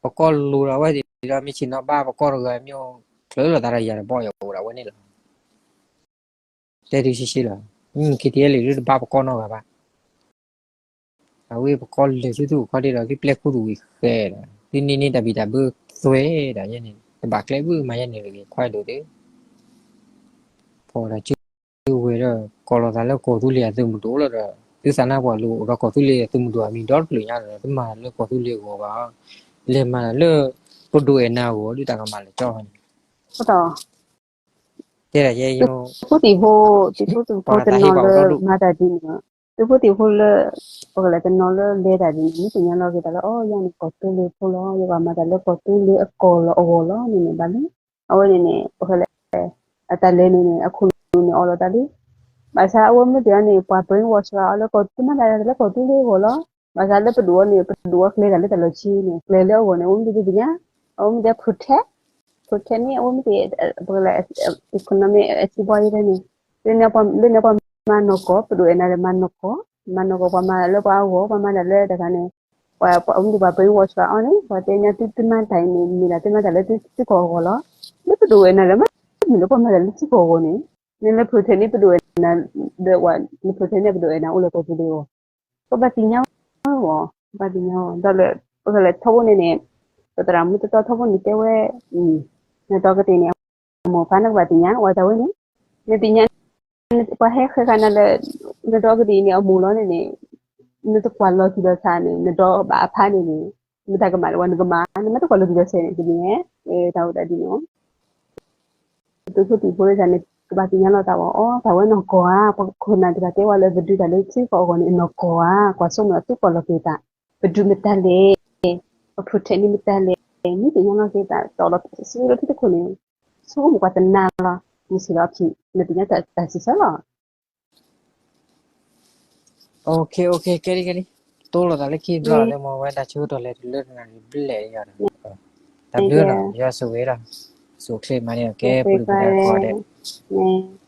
ပကီၢ်လိၤဒီးအဝဲသ့ၣ်ဒီး မ့ၢ်ဆ့ၣ်နီၤဘၣ်ပကီၢ်တဂၤမ့ၢ် ချုးလီၤသးဒီးယၤတဘီယအိၣ်ဒၣ်ဝဲန့ၣ်လီၤ. တဲသုဆှံဆှံလီၤ, KTLA လၢတဘၣ်ပကီၢ်နီတဂၤဘၣ်. အဝဲပကီၢ်လဲၤဆူသုးခီဒ့ၣ်ဒီး သုပျဲခူသူၣ်ဝံၤဃဲၤဒီး သုန့ၢ်န့ၢ်တၢ်ဘံၣ်တၢ်ဘၢသွဲဒၣ်ယဲန့ၣ်, တဘၣ်ကျဲဘုမၤယဲန့ၣ်တဂ့ၤ ခွါဒိၣ်သ့ၣ်, ဖီဒီးစုဝဲဒီး ကိးလီၤသးလၢကီၢ်သူလ့ၤအသုးမုၢ်ဒိၣ်လီၤဒီး သုသးနါပှၤလူၤအိၣ်ဒီးကီၢ်သူလ့ၤအသုးမုၢ်ဒိၣ်အမံၤဒီတဖျၢၣ်ညါဒီး တမၤလၢကီၢ်သူလ့ၤအဂီၢ်ဘၣ်, လဲၤမၤတၢ်လၢ ပဒိၣ်အဲၣ်နၤအဂီၢ် ဒုးတၢ်ကမၤလၢာ်ကၠီန့ၣ်, တဲဒၣ်ယဲ, သုးဖိသံၣ်ဖိတနီၤလၢမၤတၢ်ဒ်န့ၣ်, သုးဖိသံၣ်ဖိလၢ ပကလဲၤတနီၤလၢလဲၤတၢ်ဒ်န့ၣ် မ့ၢ်သ့ၣ်ညါလီၤက့ၤသးလၢ အိ ယၤန့ၣ်ကီၢ်သူလ့ၤဖိလီၤ, ယကမၤတၢ်လၢကီၢ်သူလ့ၤအကီၢ်လီၤအဂီၢ်လီၤန့ၣ်န့ၣ် ဘၣ်လံ, အဝဲန့ၣ်န့ၣ် ပကလဲၤ အတၢ်လဲၤန့ၣ်န့ၣ် အခိၣ်နူာ်န့ၣ်အီၣ်လီၤတၢ်လံ, ဘၣ်ဆၣ်အဝဲမ့ၢ်သ့ၣ်ညါန့ၣ် ပှၤ brainwash အီၤလၢကီၢ်သူ မၤတၢ်လၢကီၢ်သူလ့ၤအဂီၢ်လီၤ, ဘၣ်ဆၣ်လၢပဒိၣ်အီၤန့ၣ် ပဒိၣ်အီၤကျဲၤတၢ်လၢတၢ်လီၢ်ခံန့ၣ် ကျဲၤလၢအဂီၢ်န့ၣ် အဝဲမ့ၢ်သ့ၣ်ညါ, အဝဲမ့ၢ်သ့ၣ်ညါ protect, protect န့ၣ် အဝဲမ့ၢ်သ့ၣ်ညါ, ပကလဲၤ economic အစံးဘီယဲဖဲန့ၣ်, လၢန့ၣ်ပှၤမၤနီၢ်ကီၢ် ပဒိၣ်အဲၣ်နၤဒီးမၤနီၢ်ကီၢ်, မၤနီၢ်ကီၢ် ပှၤမၤလၢပှၤအဂီၢ် ပှၤမၤတၢ်လၢတခါန့ၣ်, ပှၤမ့ၢ်သ့ၣ်ပှၤ brainwash အီၤန့ၣ် ပှၤတဲညါသုတမၤတၢ်အံၤန့ၣ် မ့ၢ်ဒၣ်သုမၤတၢ်လၢသုကီၢ်အဂီၢ်လီၤ, လၢပဒိၣ်အဲၣ်နၤလၢမၤ မ့ၢ်လၢပှၤမၤတၢ်လၢသုကီၢ်အဂီၢ်န့ၣ်, နလဲၤ protect န့ၣ်ပဒိၣ်အဲၣ်နၤ, ဒီးဝဲ န protect န့ၣ်ပဒိၣ်အဲၣ်နၤအိၣ်လၢကီၢ်သူလ့ၤအဂီၢ်, ပဘၣ်သ့ၣ်ညါအီၤ, ပဘၣ်သ့ၣ်ညါအီၤ ဒီးလၢ ပကလဲၤထီဘိန့ၣ်န့ၣ်, ပသရၣ်မုၣ်တတီထီဘိန့ၣ်တဲဝဲ, နဒီကတ့ၢ်န့ၣ် အမိၢ်အပၢ်နကဘၣ်သ့ၣ်ညါ ဝဲတၢ်ဝဲန့ၣ်, နသ့ၣ်ညါ, ပှၤဟဲဃဲၤဃာ်နၤလၢ နဒီကတ့ၢ်န့ၣ် အမိၢ်လီၤန့ၣ်န့ၣ်, နတကွၢ်လီၤတံၢ်လီၤဆဲးန့ၣ် နဒီဘၣ်အဖါန့ၣ်န့ၣ်, မ့ၢ်တၢ်ကမၣ်လၢပှၤနကမၤ နမ့ၢ်တကွၢ်လီၤတံၢ်လီၤဆဲးန့ၣ် တမ့ၢ်, တၢ်အိၣ်တၢ်ဒ်န့ၣ် သုးဖိသံၣ်ဖိသ့ၣ်န့ၣ် ကဘၣ်သ့ၣ်ညါလီၤသးဝဲ အိ တၢ်ဝဲနီၢ်ကီၢ်ဧါ, ပှၤခိၣ်နၢ်တဂၤတဲဝဲလၢပဒုးတၢ်လၢထံကီၢ်အဂီၢ်န့ၣ် အနီၢ်ကီၢ်ဧါ, ကွၢ်ဆိကမိၣ်အသုကီၢ်လီၤက့ၤသး, ပဒုးမတၤလဲၣ်, ပ protect န့ၣ်မတၤလဲၣ်, မ့ၢ်သ့ၣ်ညါလီၤက့ၤသး တီၢ်လီၤစံးလၢထံတခိၣ်န့ၣ်, ဆိကမိၣ်ကွၢ်တနၤလီၤ, မ့ၢ်စံးလီၤအဖံး နသ့ၣ်ညါတၢ်စံးဆၢလီၤ. ကဲလံ ကဲလံ, တိလိာ်သးလၢခံဘျီလၢမ့ၢ်ဝဲဒၣ်ဆၢကတီၢ်လဲၤတုၤလၢတနၣ်ရံၣ်ဘျဲၣ်လံဒီး, တၢ်ဘျုးလီၤ ယွၤဆိၣ်ဂ့ၤလီၤ, ဆိၣ်ချ့မၤန့ၢ်အီၤကဲပှၤဒုၣ်ပှၤဒါကိးဂၤဒဲး, မ့ၢ်